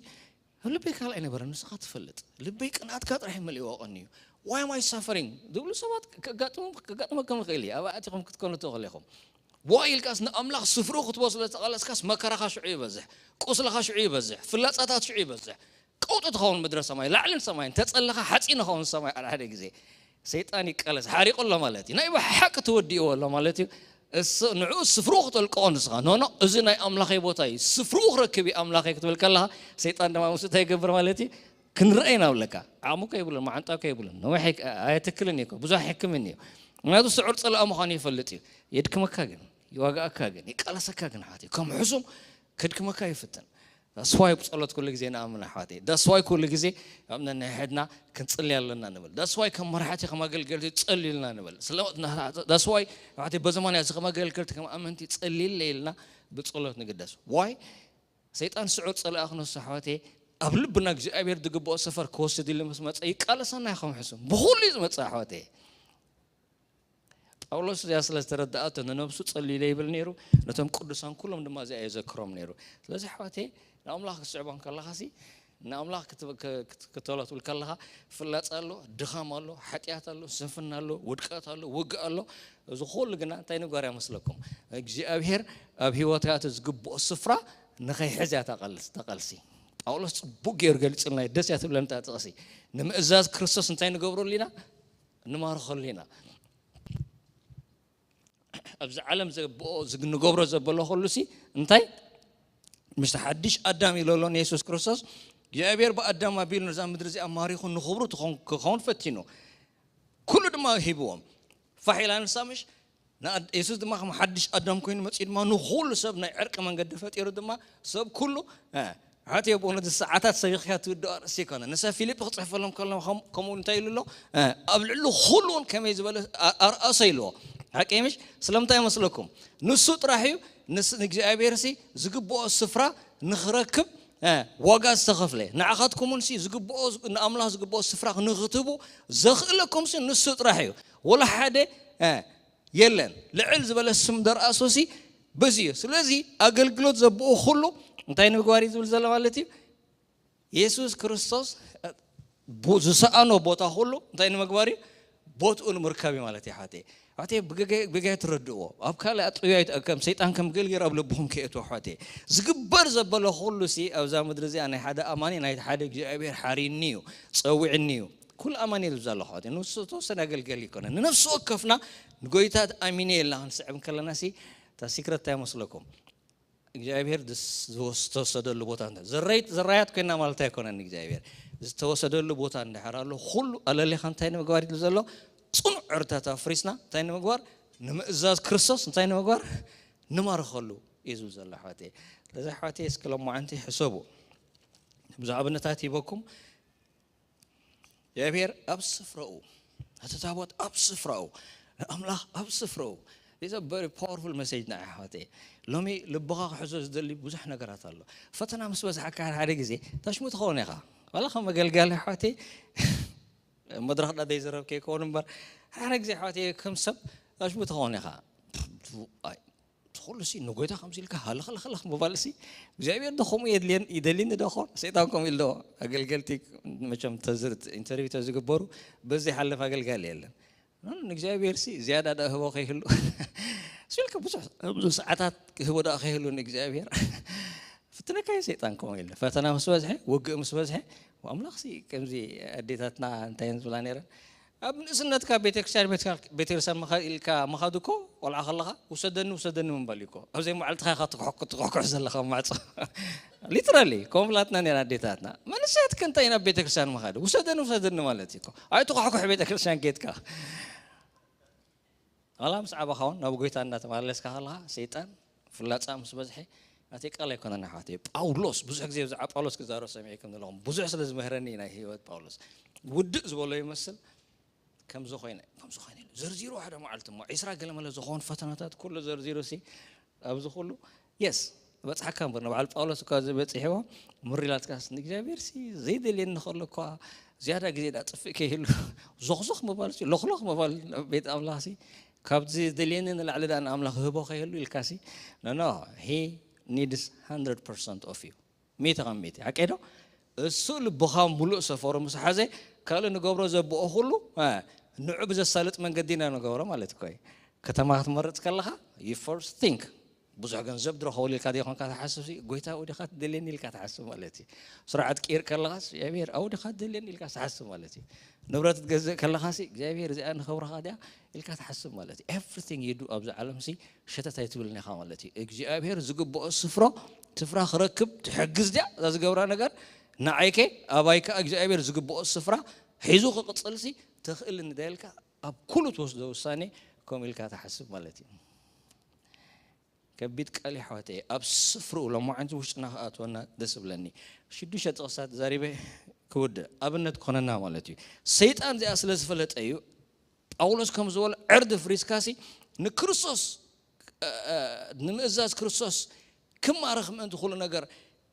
ልበይ ካልእ ኣይነበረ ንስኻ ትፈልጥ ልበይ ቅንኣትካ ጥራሕ መሊእዎ ቀንዩ Why am I suffering? ዝብሉ ሰባት ከጋጥሞም ከጋጥመኩም ይኽእል እዩ። ኣብ ኣእቲኹም ክትኮኑ ትኽእሉ ኢኹም። ዋይ ኢልካስ ንኣምላኽ ስፍርኡ ክትቦ ስለ ዝተቓለስካስ መከራኻ ሽዑ ይበዝሕ፣ ቁስልኻ ሽዑ ይበዝሕ፣ ፍላጻታት ሽዑ ይበዝሕ። ቀውጢ ትኸውን ምድረ ሰማይ፣ ላዕልን ሰማይን ተጸለኻ ሓጺን ኸውን ሰማይ። ሓደ ሓደ ግዜ ሰይጣን ይቃለስ፣ ሓሪቑ ኣሎ ማለት እዩ። ናይ ብሓቂ ተወዲእዎ ኣሎ ማለት እዩ። እሱ ንዕኡ ስፍርኡ ክተልቅቖ ንስኻ፣ ኖ ኖ፣ እዚ ናይ ኣምላኸይ ቦታ እዩ፣ ስፍርኡ ክረክብ እዩ ኣምላኸይ ክትብል ከለኻ፣ ሰይጣን ድማ ምስ እንታይ ይገብር ማለት እዩ? ክንረአ ኢና ብለካ። ዓቕሚ ከይብሉን መዓንጣ ከይብሉን ነዊሕ ኣይክ- ኣየትክልን እዩ እኮ፣ ብዙሕ ኣይሕክምን እዩ። ምክንያቱ ስዑር ጸላኢ ምዃኑ ይፈልጥ እዩ። የድክመካ ግን፣ ይዋግኣካ ግን፣ ይቃለሰካ ግን፣ ሓትዮ ከም ሕሱም ከድክመካ ይፍትን። ዳስዋይ ብጸሎት ኩሉ ግዜ ንኣምን ኣሕዋተይ። ዳስዋይ ኩሉ ግዜ ኣብ ነንሕድና ክንጽሊ ኣለና ንብል። ዳስዋይ ከም መራሕቲ ከም ኣገልገልቲ ጸልዩልና ንብል። ስለ ዳስዋይ ኣሕዋተይ በዘማንያ እዚ ከም ኣገልገልቲ ከም ኣመንቲ ጸልይለ ኢልና ብጸሎት ንግደስ። ዋይ ሰይጣን ስዑር ጸላኢ ክነሱ ኣሕዋተይ ኣብ ልብና እግዚኣብሔር ዝግብኦ ሰፈር ክወስድ ኢሉ ምስ መጸ ይቃለሰና ይኸም ሕሱም ብኹሉ እዩ ዝመጽእ ኣሕዋተይ። ጳውሎስ እዚኣ ስለ ዝተረዳኣቶ ንነብሱ ጸልዩለ ይብል ነይሩ፣ ነቶም ቅዱሳን ኩሎም ድማ እዚኣ የዘክሮም ነይሩ። ስለዚ ኣሕዋተይ ንኣምላኽ ክትስዕቦ ከለኻሲ ንኣምላኽ ክትብ- ክ- ክት- ክትበሎ ትብል ከለኻ ፍላጻ ኣሎ፣ ድኻም ኣሎ፣ ሓጢኣት ኣሎ፣ ስንፍና ኣሎ፣ ውድቀት ኣሎ፣ ውግእ ኣሎ። እዚ ኩሉ ግና እንታይ ንግበር እያ መስለኩም? እግዚኣብሔር ኣብ ህይወትካ እቲ ዝግብኦ ስፍራ ንኸይሕዝ እያ ተቐልስ ተቐልሲ። ጳውሎስ ጽቡቅ ገይሩ ገሊጹልና እዩ። ደስ እያ ትብለኒ እታ ጥቕሲ። ንምእዛዝ ክርስቶስ እንታይ ንገብረሉ ኢና? ንማርኸሉ ኢና። ኣብዚ ዓለም ዘብኦ ዝግ- ንገብሮ ዘበሎ ኩሉ ሲ እንታይ ምስቲ ሓድሽ ኣዳም ኢለሎ ንየሱስ ክርስቶስ እግዚኣብሔር ብኣዳም ኣቢሉ ነዛ ምድሪ እዚኣ ማሪኹ ንኽብሩ ትኾን- ክኸውን ፈቲኑ ኩሉ ድማ ሂብዎም። ፋሕ ኢላ ንሳ ምሽ ንኣድ- የሱስ ድማ ከም ሓድሽ ኣዳም ኮይኑ መፂኡ ድማ ንኹሉ ሰብ ናይ ዕርቂ መንገዲ ፈጢሩ ድማ ሰብ ኩሉ እ፣ ሓትዮ ብእውነት ሰዓታት ሰቢኽካ ትውድኦ ርእሲ ይኮነ። ንሰብ ፊልጲ ክፅሕፈሎም ከሎ ከም- ከምኡ እንታይ ኢሉ ኣሎ? እ፣ ኣብ ልዕሊ ኩሉ እውን ከመይ ዝበለ ኣ- ኣርኣሶ ኢልዎ። ሓቂ ምሽ? ስለምንታይ ይመስለኩም? ንሱ ጥራሕ እዩ ንስ- ንእግዚኣብሔር ሲ ዝግብኦ ስፍራ ንኽረክብ እ፣ ዋጋ ዝተኸፍለ። ንዓኻትኩም እውን ሲ ዝግብኦ ንኣምላኽ ዝግብኦ ስፍራ ንኽትህቡ ዘኽእለኩም ሲ ንሱ ጥራሕ እዩ። ወላ ሓደ እ፣ የለን። ልዕል ዝበለ ስም ደርኣሶ ሲ በዚ እዩ። ስለዚ ኣገልግሎት ዘብኡ ኩሉ እንታይ ንምግባር እዩ ዝብል ዘሎ ማለት እዩ? የሱስ ክርስቶስ ቡ- ዝሰኣኖ ቦታ ኩሉ እንታይ ንምግባር እዩ? ቦትኡ ንምርካብ እዩ ማለት እዩ። ሓቴ ሓቴ ብገገ- ብገገ ትረድእዎ ኣብ ካልእ ኣጥብያ ይትኣከም ሰይጣን ከም ገልገር ኣብ ልብኹም ከየእትዎ ሓቴ ዝግበር ዘበለ ኩሉ ሲ ኣብዛ ምድሪ እዚኣ ናይ ሓደ ኣማኒ ናይ ሓደ እግዚኣብሔር ሓሪኒ እዩ ጸዊዕኒ እዩ። ኩሉ ኣማኒ እዩ ዝብዛ ኣለኹ ሓቴ ንሱ ተወሰነ ኣገልገል ይኮነ ንነፍሲ ወከፍና ንጎይታ ኣሚነ የላ ክንስዕብ ከለና ሲ እታ ሲክረት እንታይ መስለኩም? እግዚኣብሔር ዝተወሰደሉ ቦታ እንተ- ዘራይት ዘራያት ኮይና ማለት ኣይኮነን። እግዚኣብሔር ዝተወሰደሉ ቦታ እንድሕር ኣሎ ኩሉ ኣለሌኻ እንታይ ንምግባር ኢሉ ዘሎ ጽኑዕ ዕርታት ኣፍሪስና እንታይ ንምግባር ንምእዛዝ ክርስቶስ እንታይ ንምግባር ንማርኸሉ እዩ ዝብል ዘሎ ኣሕዋተይ። ስለዚ ኣሕዋተይ እስኪ ሎማዓንቲ ሕሰቡ። ብዙ ኣብነታት ሂበኩም እግዚኣብሔር ኣብ ስፍራኡ እቲ ታቦት ኣብ ስፍራኡ ንኣምላኽ ኣብ ስፍራኡ is a very powerful message ንዓይ ኣሕዋተይ። ሎሚ ልብኻ ክሕዞ ዝደሊ ብዙሕ ነገራት ኣሎ። ፈተና ምስ በዝሓካ ሓደ ግዜ ታሽሙ ትኸውን ኢኻ። ዋላ ከም መገልጋሊ ኣሕዋተይ መድረኽ ዳ ዘይዘረብ ከይከውን እምበር ሓደ ግዜ ኣሕዋተይ ከም ሰብ ታሽሙ ትኸውን ኢኻ። ኣይ ትኹሉ ሲ ንጎይታ ከምዚ ኢልካ ሃለኽለኽለኽ ምባል ሲ እግዚኣብሔር ዶ ከምኡ የድልየን- ይደልየኒ ዶ ኾን ሰይጣን ከምኡ ኢሉ ዶ ኣገልገልቲ መቸም ተዝርት ኢንተርቪው ተዝግበሩ በዚ ሓለፍ ኣገልጋሊ የለን። ኖ፣ ንእግዚኣብሔር ሲ ዝያዳ ዳ ህቦ ከይህሉ ስልከ ብዙሕ ብዙ ሰዓታት ህቦ ዳ ከይህሉ ንእግዚኣብሔር ፍትነካ እዩ ሰይጣን ከምኡ ኢሉ ፈተና ምስ በዝሐ ውግእ ምስ በዝሐ ኣምላኽ ሲ ከምዚ ኣዴታትና እንታይ እየን ዝብላ ነይረን ኣብ ንእስነትካ ቤተክርስትያን ቤተክርስትያን ምኻድ ኢልካ ምኻድ እኮ ቆልዓ ከለኻ ውሰደኒ ውሰደኒ ምባል እዩ እኮ ኣብ ዘይመዓልትኻ ኢኻ ትኩሕኩ- ትኩሕኩሕ ዘለኻ ማዕፆ ሊትራሊ ከምኡ ብላትና ነይራ ኣዴታትና መንእሰያትከ እንታይ ናብ ቤተክርስትያን ምኻድ ውሰደኒ ውሰደኒ ማለት እዩ እኮ ኣይትኩሕኩሕ ቤተክርስትያን ጌትካ ዋላ ምስ ዓበኻ እውን ናብ ጎይታ እናተመላለስካ ከለኻ ሰይጣን ፍላፃ ምስ በዝሐ ናተይ ቃል ኣይኮነን ኣሕዋተይ ጳውሎስ ብዙሕ ግዜ ብዛዕባ ጳውሎስ ክዛረብ ሰሚዐኩም ዘለኹም ብዙሕ ስለ ዝምህረኒ ናይ ህይወት ጳውሎስ ውድእ ዝበሎ ይመስል ከምዚ ኮይነ ከምዚ ኮይነ ኢሉ ዘርዚሩ ሓደ መዓልቲ እሞ ዒስራ ገለ መለ ዝኾኑ ፈተናታት ኩሉ ዘርዚሩ ሲ ኣብዚ ኩሉ የስ በፅሓካ እምበር ንበዓል ጳውሎስ እኳ ዝበፅሕዎ ምሪላትካስ ንእግዚኣብሔር ሲ ዘይደልየኒ ከሎ እኳ ዝያዳ ግዜ ዳ ፅፍእ ከይህሉ ዞኽዞኽ ምባል ሲ ሎኽሎኽ ምባል ቤት ኣምላኽ ሲ ካብዚ ዝደልየኒ ንላዕሊ ዳ ንኣምላኽ ህቦ ከይህሉ ኢልካ ሲ no no he needs hundred percent of you ሚእቲ ካብ ሚእቲ ሓቀይ ዶ እሱ ልብኻ ሙሉእ ሰፈሩ ምስ ሓዘ ካልእ ንገብሮ ዘብኦ ኩሉ እ፣ ንዑ ብዘሳልጥ መንገዲ ኢና ንገብሮ ማለት እኮ እዩ። ከተማ ክትመርጽ ከለኻ you first think ብዙሕ ገንዘብ ድረኸበሉ ኢልካ ዘይኮንካ ትሓስብ ሲ፣ ጎይታ ኣብኡ ዲኻ ትደልየኒ ኢልካ ትሓስብ ማለት እዩ። ስርዓት ቅይር ከለኻስ እግዚኣብሔር ኣብኡ ዲኻ ትደልየኒ ኢልካ ትሓስብ ማለት እዩ። ንብረት ትገዝእ ከለኻሲ እግዚኣብሔር እዚኣ ንኸብርኻ ድያ ኢልካ ትሓስብ ማለት እዩ። Everything you do ኣብዚ ዓለም ሲ ሸተት ኣይትብልን ኢኻ ማለት እዩ። እግዚኣብሔር ዝግብኦ ስፍሮ ስፍራ ክረክብ ትሕግዝ ድያ እዛ ዝገብራ ነገር ንዓይከ ኣባይከ እግዚኣብሔር ዝግብኦ ስፍራ ሒዙ ክቕጽልሲ ተኽእል እንዳልካ ኣብ ኩሉ ትወስዶ ውሳኔ ከም ኢልካ ትሓስብ ማለት እዩ። ከቢድ ቃል ኣሕዋተይ ኣብ ስፍርኡ ሎማዓንቲ ውሽጥና ክኣትወና ደስ ብለኒ። ሽዱሽተ ጥቕሳት ዛሪበ ክውድእ ኣብነት ክኾነና ማለት እዩ። ሰይጣን እዚኣ ስለ ዝፈለጠ እዩ። ጳውሎስ ከም ዝበሎ ዕርዲ ፍሪስካሲ ንክርስቶስ እ፣ እ፣ ንምእዛዝ ክርስቶስ ክማረኽ ምእንቲ ኩሉ ነገር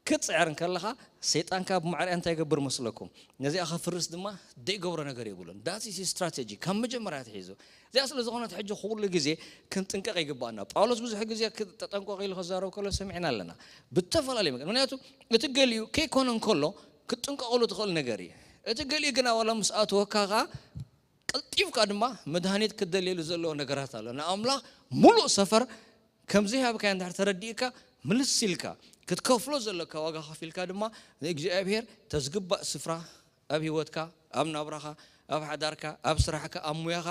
ክትፅዕር እንከለኻ ሰይጣን ካብ ማዕሪያ እንታይ ይገብር መስለኩም? ነዚኣ ከፍርስ ድማ ዘይገብሮ ነገር የብሉን። That is strategy ካብ መጀመርያ ትሒዙ። እዚኣ ስለ ዝኾነት ሕጂ ኩሉ ግዜ ክንጥንቀቕ ይግባኣና። ጳውሎስ ብዙሕ ግዜ ክጠጠንቆቕ ኢሉ ክዛረብ ከሎ ሰሚዕና ኣለና። ብተፈላለየ መገዲ ምክንያቱ እቲ ገሊኡ ከይኮነ እንከሎ ክትጥንቀቕሉ ትኽእል ነገር እዩ። እቲ ገሊኡ ግና ዋላ ምስ ኣተወካ ኸዓ ቀልጢፍካ ድማ መድሃኒት ክትደልየሉ ዘለዎ ነገራት ኣሎ። ንኣምላኽ ሙሉእ ሰፈር ከም ዘይሃብካዮ እንድሕር ተረዲእካ ምልስ ኢልካ ክትከፍሎ ዘለካ ዋጋ ከፊልካ ድማ ንእግዚኣብሔር ተዝግባእ ስፍራ ኣብ ህይወትካ ኣብ ናብራኻ ኣብ ሓዳርካ ኣብ ስራሕካ ኣብ ሙያኻ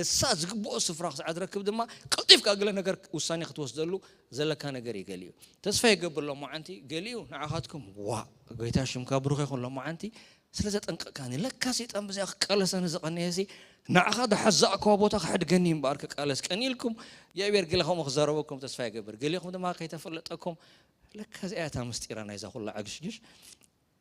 እሳ ዝግብኦ ስፍራ ክሳዕ ትረክብ ድማ ቀልጢፍካ ገለ ነገር ውሳኔ ክትወስደሉ ዘለካ ነገር እዩ። ገሊኡ ተስፋ ይገብር ሎማዓንቲ ገሊኡ ንዓኻትኩም ዋ ጎይታ ሽምካ ብሩኽ ይኹን ሎማዓንቲ ስለ ዘጠንቀቕካኒ ለካ ሰይጣን ብዚኣ ክቃለሰኒ ዝቐነየሲ ንዓኻ ዝሓዛእክዋ ቦታ ክሕድገኒ እምበኣር ክቃለስ ቀኒልኩም እግዚኣብሔር ገለ ከምኡ ክዛረበኩም ተስፋ ይገብር ገሊኹም ድማ ከይተፈለጠኩም ለካ እዚኣ እታ ምስጢራ ናይዛ ኩላ ዕግሽግሽ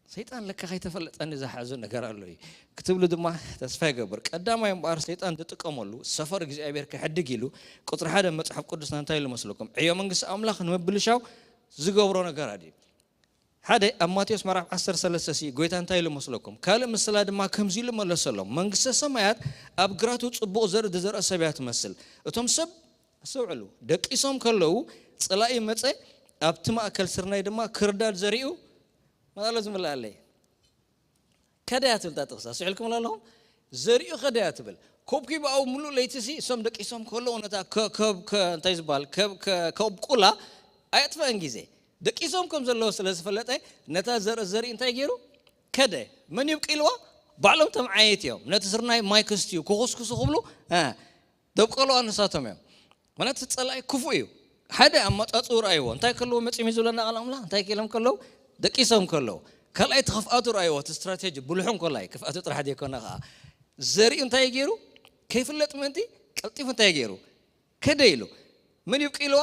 ሰይጣን ለካ ከይተፈለጠኒ ዝሓዞ ነገር ኣሎ እዩ ክትብሉ ድማ ተስፋ ይገብር ቀዳማይ እምበኣር ሰይጣን ዝጥቀመሉ ሰፈር እግዚኣብሔር ክሕድግ ኢሉ ቁፅሪ ሓደ መፅሓፍ ቅዱስና እንታይ ኢሉ መስለኩም ዕዮ መንግስቲ ኣምላኽ ንምብልሻው ዝገብሮ ነገራት እዩ ሓደ ኣብ ማቴዎስ ምዕራፍ ዓሰርተ ሰለስተ ሲ ጎይታ እንታይ ኢሉ መስለኩም ካልእ ምስላ ድማ ከምዚ ኢሉ መለሰሎም መንግስተ ሰማያት ኣብ ግራቱ ፅቡቕ ዘርኢ ዝዘርአ ሰብ እያ ትመስል እቶም ሰብ ኣስተውዕሉ ደቂሶም ከለዉ ፀላኢ መፀ ኣብቲ ማእከል ስርናይ ድማ ክርዳድ ዘሪኡ መጣሎ ዝምልኣለይ ከደ እያ ትብል እታ ጥቕሲ ኣስተውዒልኩም ኣለኹም ዘሪኡ ከደ እያ ትብል ኮብኪ ብኣው ሙሉእ ለይቲ ሲ እሶም ደቂሶም ከለዉ ነታ እንታይ ዝበሃል ከብቁላ ኣየጥፈአን ግዜ ደቂሶም ከም ዘለዉ ስለ ዝፈለጠ ነታ ዘርኢ ዘርኢ እንታይ ገይሩ ከደ መን ይብቂልዋ ባዕሎም ተምዓየት እዮም ነቲ ስርናይ ማይ ከስትዩ ክኹስኩሱ ክብሉ ደብቀልዋ ንሳቶም እዮም ማለት እቲ ፀላኢ ክፉእ እዩ ሓደ ኣመፃፅኡ ረኣይዎ እንታይ ከለዎ መፂሚ ዝብለና ቃል ኣምላኽ እንታይ ከሎም ከለዉ ደቂሶም ከለዉ ካልኣይ እቲ ክፍኣቱ ረኣይዎ እቲ ስትራቴጂ ብልሑ እንኮላይ ክፍኣቱ ጥራሕ ዘይኮነ ከዓ ዘሪኡ እንታይ ገይሩ ከይፍለጥ ምእንቲ ቀልጢፉ እንታይ ገይሩ ከደ ኢሉ መን ይብቂልዋ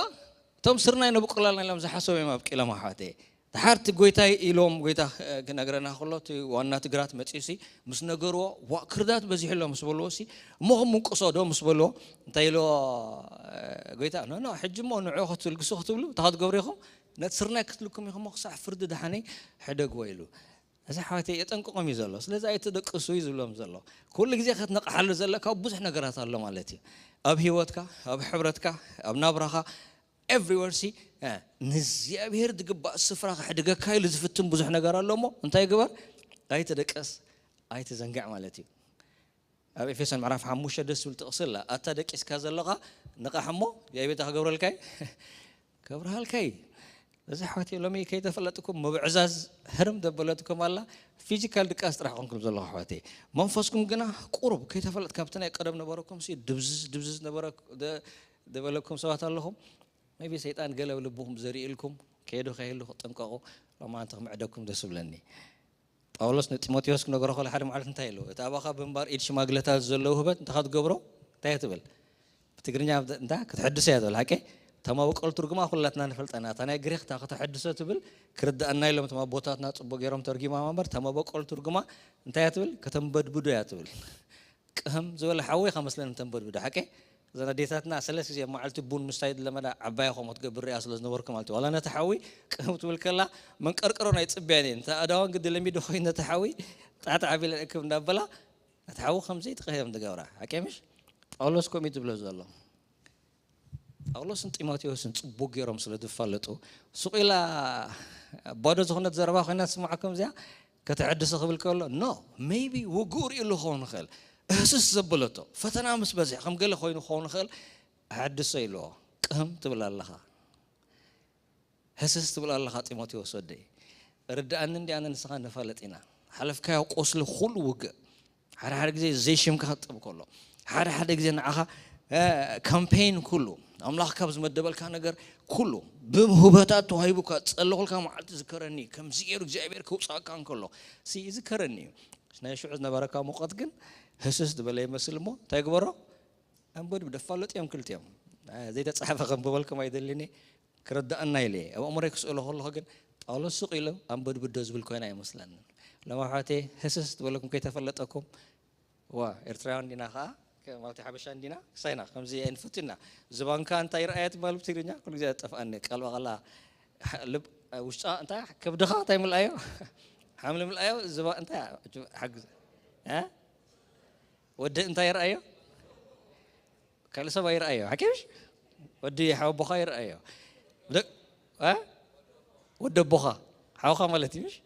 እቶም ስርናይ ነብቁላልና ኢሎም ዝሓሰቡ እዮም ኣብቂሎም ኣሕዋተ ድሓር እቲ ጎይታይ ኢሎም ጎይታ ክነግረና ከሎ እቲ ዋና እቲ ግራት መፂኡ ሲ ምስ ነገርዎ ዋ ክርዳት በዚሑ ኣሎ ምስ በልዎ ሲ እሞ ከም ምንቅሶ ዶ ምስ በልዎ እንታይ ኢልዎ ጎይታ ኖ ኖ ሕጂ እሞ ንዑ ክትልግሱ ክትብሉ እንታይ ክትገብሩ ኢኹም ነቲ ስርናይ ክትልኩም ኢኹም ክሳዕ ፍርዲ ድሓነይ ሕደግዎ ኢሉ እዚ ሓወተይ የጠንቅቆም እዩ ዘሎ ስለዚ ኣይትደቅሱ እዩ ዝብሎም ዘሎ ኩሉ ግዜ ክትነቕሓሉ ዘለካ ብዙሕ ነገራት ኣሎ ማለት እዩ ኣብ ህይወትካ ኣብ ሕብረትካ ኣብ ናብራኻ everywhere ሲ ንእግዚኣብሔር ዝግባእ ስፍራ ክሕድገካ ኢሉ ዝፍትን ብዙሕ ነገር ኣሎ እሞ እንታይ ግበር ኣይትደቀስ ኣይትዘንግዕ ማለት እዩ ኣብ ኤፌሶን ምዕራፍ ሓሙሽተ ደስ ዝብል ጥቕሲ ኣላ ኣታ ደቂስካ ዘለኻ ንቓሕ እሞ እግዚኣብሔር ክገብረልካ እዩ ክገብረሃልካ እዩ እዚ ኣሕዋተይ ሎሚ ከይተፈለጥኩም ምብዕዛዝ ህርም ዘበለትኩም ኣላ ፊዚካል ድቃስ ጥራሕ ኮንኩም ዘለኹ ኣሕዋተይ መንፈስኩም ግና ቁሩብ ከይተፈለጥ ካብቲ ናይ ቀደም ነበረኩም ሲ ድብዝዝ ድብዝዝ ነበረ ዝበለኩም ሰባት ኣለኹም maybe ሰይጣን ገለ ልብኹም ዘሪእልኩም ከይዱ ከይህሉ ክጥንቀቑ ሎማዓንቲ ክምዕደኩም ደስ ብለኒ ጳውሎስ ንጢሞቴዎስ ክነግሮ ከሎ ሓደ መዓልቲ እንታይ ኢሉ እቲ ኣባኻ ብምንባር ኢድ ሽማግለታት ዘለዉ ህበት እንታይ ክትገብሮ እንታይ ትብል ብትግርኛ እንታ ክትሕድሶ እያ ትብል ሓቂ ተመበቆል ትርጉማ ኩላትና ንፈልጠና እታ ናይ ግሪክ እታ ከተሐድሶ ትብል ክርድኣና ኢሎም እቶም ኣቦታትና ፅቡቅ ገይሮም ተርጊማ እምበር ተመበቆል ትርጉማ እንታይ እያ ትብል ከተንበድብዶ እያ ትብል ቅህም ዝበለ ሓዊ ኢኻ መስለኒ ተንበድብዶ ሓቂ እዘን ኣዴታትና ሰለስተ ግዜ መዓልቲ ቡን ምስታይ ዝለመዳ ዓባያ ከምኡ ትገብር ሪኣ ስለ ዝነበርኩ ማለት ዋላ ነቲ ሓዊ ቅህም ትብል ከላ መንቀርቅሮ ናይ ፅብያን እየን እታ ኣዳዋን ግዲ ለሚዶ ኮይኑ ነቲ ሓዊ ጣዕጣዕ ኣቢለን እክብ እንዳበላ ነቲ ሓዊ ከምዘይ ትቕህም ትገብራ ሓቂ ምሽ ጳውሎስ ከምኡ ትብሎ ዘሎ ጳውሎስን ጢሞቴዎስን ፅቡቅ ገይሮም ስለ ዝፋለጡ ሱቕ ኢላ ባዶ ዝኾነት ዘረባ ኮይና ትስምዓኩም እዚኣ ከተሐድሶ ክብል ከሎ፣ ኖ፣ ሜይቢ ውግኡ ርእይሉ ክኸውን ይኽእል። እህስስ ዘበለቶ ፈተና ምስ በዝሐ ከም ገለ ኮይኑ ክኸውን ይኽእል። ኣሐድሶ ኢልዎ። ቅህም ትብል ኣለኻ። ህስስ ትብል ኣለኻ ጢሞቴዎስ ወደይ። ርድኣኒ እንዲኣነ ንስኻ ንፋለጥ ኢና። ሓለፍካዮ ቁስሊ ኩሉ ውግእ። ሓደ ሓደ ግዜ ዘይሽምካ ክጥብ ከሎ፣ ሓደ ሓደ ግዜ ንዓኻ ካምፔይን ኩሉ ኣምላኽ ካብ ዝመደበልካ ነገር ኩሉ ብህበታት ተዋሂቡካ ዝጸለኹልካ መዓልቲ ዝከረኒ ከምዚ ገይሩ እግዚኣብሔር ክውጻእካ እንከሎ ሲ ይዝከረኒ እዩ። ናይ ሽዑ ዝነበረካ ሙቐት ግን ህስስ ዝበለ ይመስል እሞ እንታይ ግበሮ? ኣንበድብዶ ፋለጥ እዮም ክልቲኦም። ዘይተጻሕፈ ከንብበልኩም ኣይደልን እየ። ክርድኣና ኢለ እየ ኣብ ኣእምሮይ ክስእሎ ከለኹ ግን ጳውሎስ ስቕ ኢሉ ኣንበድብዶ ዝብል ኮይና ኣይመስለንን። ሎም ኣሕዋተይ ህስስ ዝበለኩም ከይተፈለጠኩም ዋ ኤርትራውያን ዲና ከዓ ማለት ሓበሻ እንዲና ክሳይና ከምዚ ኣይንፈቱ ኢና። ዝባንካ እንታይ ይረኣየ ትባል ብትግርኛ ኩሉ ግዜ ጠፍኣኒ ቃል በቃላ ውሽጣ እንታይ ከብድኻ እንታይ ምልኣዮ ሓምሊ ምልኣዮ ዝባ እንታይ ሓግዝ ወዲ እንታይ ይረኣዮ ካልእ ሰብ ኣይረኣዮ ሓኪምሽ ወዲ ሓወቦኻ ይረኣዮ ወዲ ኣቦኻ ሓውኻ ማለት እዩ ምሽ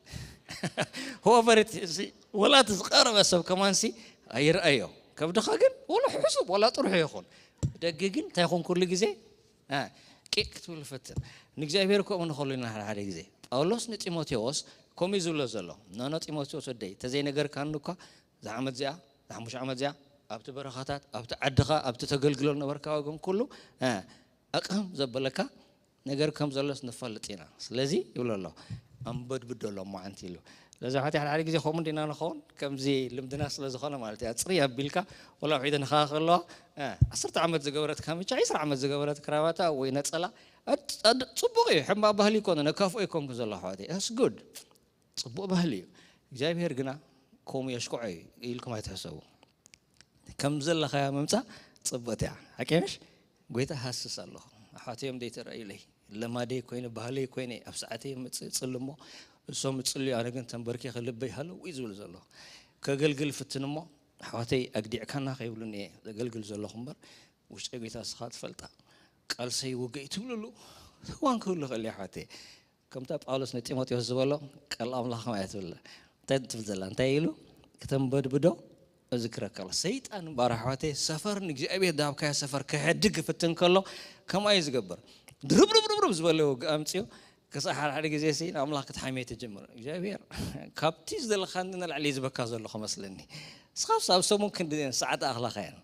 ሆቨርቲ እዚ ወላ እቲ ዝቀረበ ሰብ ከማንሲ ኣይረኣዮ ከብድኻ ግን ወላ ሕሱብ ወላ ጥርሑ ይኹን ደጊ ግን እንታይ ይኹን ኩሉ ግዜ ቂቅ ክትብል ፈትን ንእግዚኣብሔር ከምኡ ንኸሉ ኢና ሓደ ሓደ ግዜ ጳውሎስ ንጢሞቴዎስ ከምኡ እዩ ዝብሎ ዘሎ ኖኖ ጢሞቴዎስ ወደይ ተዘይነገርካኒ እኳ ዝዓመት እዚኣ ዝሓሙሽ ዓመት እዚኣ ኣብቲ በረኻታት ኣብቲ ዓድኻ ኣብቲ ተገልግሎ ነበርካ ወገን ኩሉ ኣቕህም ዘበለካ ነገር ከም ዘሎስ ንፈልጥ ኢና ስለዚ ይብሎ ኣሎ ኣንበድብዶ ኣሎ ማዓንቲ ኢሉ ስለዚ ሓቲ ሓደ ሓደ ግዜ ከምኡ እንዲና ንኸውን ከምዚ ልምድና ስለ ዝኾነ ማለት እያ ፅሪ ኣቢልካ ወላ ውሒደ ንኻ ከለዋ ዓሰርተ ዓመት ዝገበረት ካምቻ ዒስራ ዓመት ዝገበረት ክራባታ ወይ ነፀላ ፅቡቅ እዩ ሕማቅ ባህሊ ይኮነ ነካፍኦ ይኮንኩ ዘሎ ኣሕዋተይ ስ ጉድ ፅቡቅ ባህሊ እዩ እግዚኣብሔር ግና ከምኡ የሽኮዖ እዩ ኢልኩም ኣይትሕሰቡ ከም ዘለኻያ ምምፃእ ፅብቅቲ እያ ሓቂ ምሽ ጎይታ ሃስስ ኣለኹ ኣሕዋተዮም ዘይተረእዩለይ ለማደይ ኮይነ ባህለይ ኮይነ ኣብ ሰዓተይ መፅእ ፅል እሞ እሶም እፅልዩ ኣነ ግን ተንበርኪኸ ልበይ ሃለው እዩ ዝብል ዘሎ ከገልግል ፍትን እሞ ኣሕዋተይ ኣግዲዕካና ከይብሉኒ እየ ዘገልግል ዘለኹ እምበር ውሽጢ ጎይታ ስኻ ትፈልጣ ቃልሰይ ውግእ ትብልሉ እዋን ክህሉ ይኽእል እዩ ኣሕዋተይ ከምታ ጳውሎስ ንጢሞቴዎስ ዝበሎ ቃል ኣምላኽ ከማይ ትብል እንታይ ትብል ዘላ እንታይ ኢሉ ከተንበድብዶ እዚ ክረከሎ ሰይጣን እምበኣር ኣሕዋተይ ሰፈር ንእግዚኣብሔር ዳብካዮ ሰፈር ክሕድግ ክፍትን ከሎ ከምኣ እዩ ዝገብር ድርብርብርብርብ ዝበለ ውግእ ኣምፅኡ ክሳዕ ሓደ ሓደ ግዜ ሲ ንኣምላኽ ክትሓምየ ትጅምር እግዚኣብሔር ካብቲ ዝደለኻኒ ንላዕሊ እዩ ዝበካ ዘሎ ከመስለኒ ንስኻስ ኣብ ሰሙን ክንዲ ሰዓት ኣኽላኻየን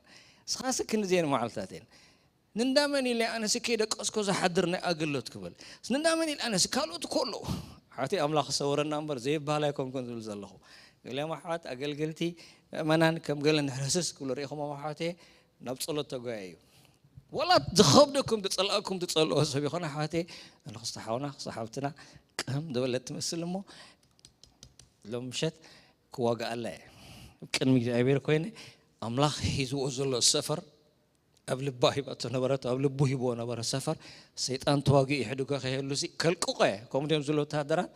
ንስኻስ ክንዲ ዜን መዓልትታት እየን ንንዳመን ኢለ ኣነሲ ከይደቀስኮ ዝሓድር ናይ ኣገልግሎት ክብል ንንዳመን ኢለ ኣነሲ ካልኦት እኮ ኣለዉ ሓቲ ኣምላኽ ሰውረና እምበር ዘይበሃል ኣይኮንኩን ዝብል ዘለኹ ገሊኦም ኣሕዋት ኣገልግልቲ ምእመናን ከም ገለ ንሕርስስ ክብሉ ርኢኹሞም ኣሕዋት እየ ናብ ጸሎት ተጓየ እዩ ወላ ዝኸብደኩም ዝጸልኣኩም ትጸልኦ ሰብ ይኾነ ኣሕዋት እየ ንክስቲ ሓውና ክስቲ ሓብትና ቅህም ዝበለት ትመስል እሞ ሎም ምሸት ክዋግኣላ እየ ቅድሚ እግዚኣብሔር ኮይነ ኣምላኽ ሒዝዎ ዘሎ ሰፈር ኣብ ልባ ሂባቶ ነበረት ኣብ ልቡ ሂብዎ ነበረ ሰፈር ሰይጣን ተዋጊኡ ይሕድጎ ከይህሉ ሲ ከልቅቆ እየ ከምኡ ድዮም ዝብሉ ወታሃደራት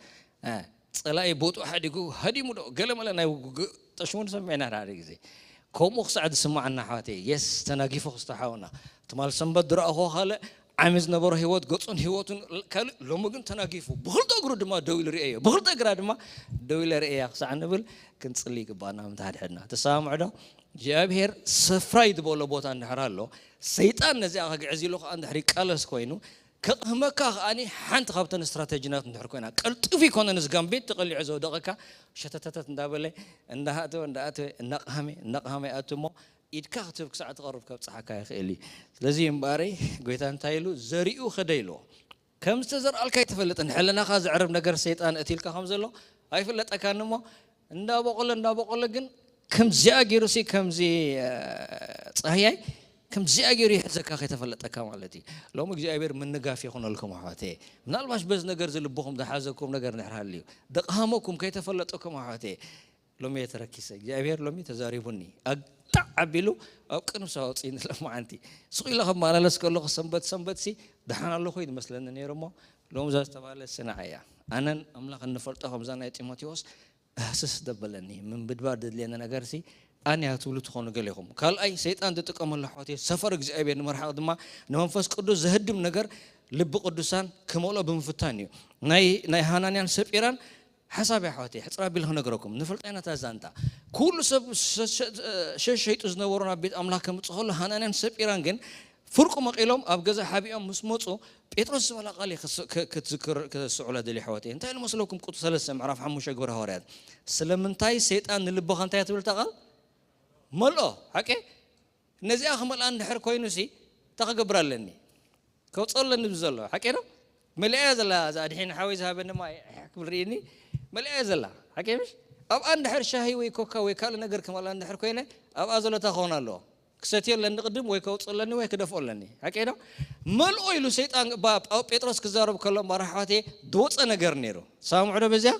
ፀላኢ ቦትኡ ሓዲጉ ሃዲሙ ዶ ገለ መለ ናይ ውግእ ጠሽሙ ንሰምዕ ኢና ሓደ ግዜ ከምኡ ክሳዕ ዝስማዓና ኣሕዋተይ የስ ተናጊፉ ክስተሓውና ትማል ሰንበት ዝረኣኹ ካልእ ዓሚ ዝነበሮ ህይወት ገፁን ህይወቱን ካልእ ሎሚ ግን ተናጊፉ ብክልተ እግሩ ድማ ደው ኢሉ ርእየዮ ብክልተ እግራ ድማ ደው ኢለ ርእያ ክሳዕ ንብል ክንፅሊ ይግባና ምተሓድሕድና ተሰማምዑ ዶ እግዚኣብሔር ስፍራይ ዝበሎ ቦታ እንድሕር ኣሎ ሰይጣን ነዚኣ ክግዕዝ ኢሉ ከዓ እንድሕር ይቃለስ ኮይኑ ከቕህመካ ከዓኒ ሓንቲ ካብተን ስትራተጂናት እንድሕር ኮይና ቀልጢፉ ይኮነ ንዝጋምቤት ተቐሊዑ ዘውደቐካ ሸተተተት እንዳበለ እንዳሃእተወ እንዳኣተወ እናቕሃመ እናቕሃመ ይኣቱ እሞ ኢድካ ክትህብ ክሳዕ ትቐርብ ከብፅሓካ ይኽእል እዩ ስለዚ እምበኣረይ ጎይታ እንታይ ኢሉ ዘሪኡ ኸደ ኢልዎ ከም ዝተዘርኣልካ ኣይትፈልጥን ሕልናኻ ዘዕርብ ነገር ሰይጣን እትልካ ከም ዘሎ ኣይፍለጠካን እሞ እንዳበቆለ እንዳበቆለ ግን ከምዚኣ ገይሩ ሲ ከምዚ ፀህያይ ከምዚኣ ገይሩ ይሕዘካ ከይተፈለጠካ ማለት እዩ ሎሚ እግዚኣብሔር ምንጋፍ ይኹነልኩም ኣሕዋተ ምናልባሽ በዚ ነገር ዝልብኹም ዝሓዘኩም ነገር ንሕር ሃልዩ ደቕሃመኩም ከይተፈለጠኩም ኣሕዋተ ሎሚ እየ ተረኪሰ እግዚኣብሔር ሎሚ ተዛሪቡኒ ኣግጣዕ ኣቢሉ ኣብ ቅንብሳ ኣውፅእኒ ለማዓንቲ ስቕ ኢለ ከመላለስ ከለኹ ሰንበት ሰንበት ሲ ደሓን ኣለኹ እዩ ዝመስለኒ ነይሩ እሞ ሎሚ እዛ ዝተባህለ ስናዕ እያ ኣነን ኣምላኽ እንፈልጦ ከምዛ ናይ ጢሞቴዎስ እህስስ ደበለኒ ምንብድባር ዘድልየኒ ነገር ሲ ኣንያ ትብሉ ትኾኑ ገሊኹም ካልኣይ ሰይጣን ዝጥቀመሉ ኣሕዋት ሰፈር እግዚኣብሔር ንምርሓቕ ድማ ንመንፈስ ቅዱስ ዘህድም ነገር ልቢ ቅዱሳን ክመልኦ ብምፍታን እዩ ናይ ሃናንያን ሰጲራን ሓሳብ ኣሕዋተይ ሕፅር ኣቢለ ክነግረኩም ንፈልጣ ኢና። እታ ዛንታ ኩሉ ሰብ ሸ- ሸ- ሸ- ሸይጡ ዝነበሩ ናብ ቤት ኣምላኽ ከምፅእ ከሎ፣ ሃናንያን ሰጲራን ግን ፍርቁ መቒሎም ኣብ ገዛ ሓቢኦም ምስ መፁ፣ ጴጥሮስ ዝበላ ቃል እየ ክስ- ክ- ክትዝክር- ክስዕሎ ደልየ ኣሕዋተይ። እንታይ ኢሉ መስለኩም? ቁፅሪ ሰለስተ ምዕራፍ ሓሙሽተ ግብረ ሃዋርያት፣ ስለምንታይ ሰይጣን ንልብኻ እንታይ እያ ትብል እታ ቃል? መልኦ። ሓቂ? ነዚኣ ክመልኣ እንድሕር ኮይኑ ሲ እንታይ ክገብር ኣለኒ? ከውፅኦ ኣለኒ ብዘሎ ሓቂ ዶ? መሊኣ እያ ዘላ። እዛ ድሒን ሓወይ ዝሃበኒ ማይ ክብል ርኢኒ። መሊኣ እያ ዘላ። ሓቂ ምሽ? ኣብኣ እንድሕር ሻሂ ወይ ኮካ ወይ ካልእ ነገር ክመልኣ እንድሕር ኮይነ፣ ኣብኣ ዘሎ እንታይ ክኸውን ኣለዎ? ክሰትዮ ኣለኒ ቅድም፣ ወይ ከውፅኦ ኣለኒ ወይ ክደፍኦ ኣለኒ። ሓቂ ዶ? መልኦ ኢሉ ሰይጣን ባ- ጳው- ጴጥሮስ ክዛረብ ከሎ እምበኣር ኣሕዋተይ ዝወፀ ነገር ነይሩ። ሰማምዑ ዶ በዚያ?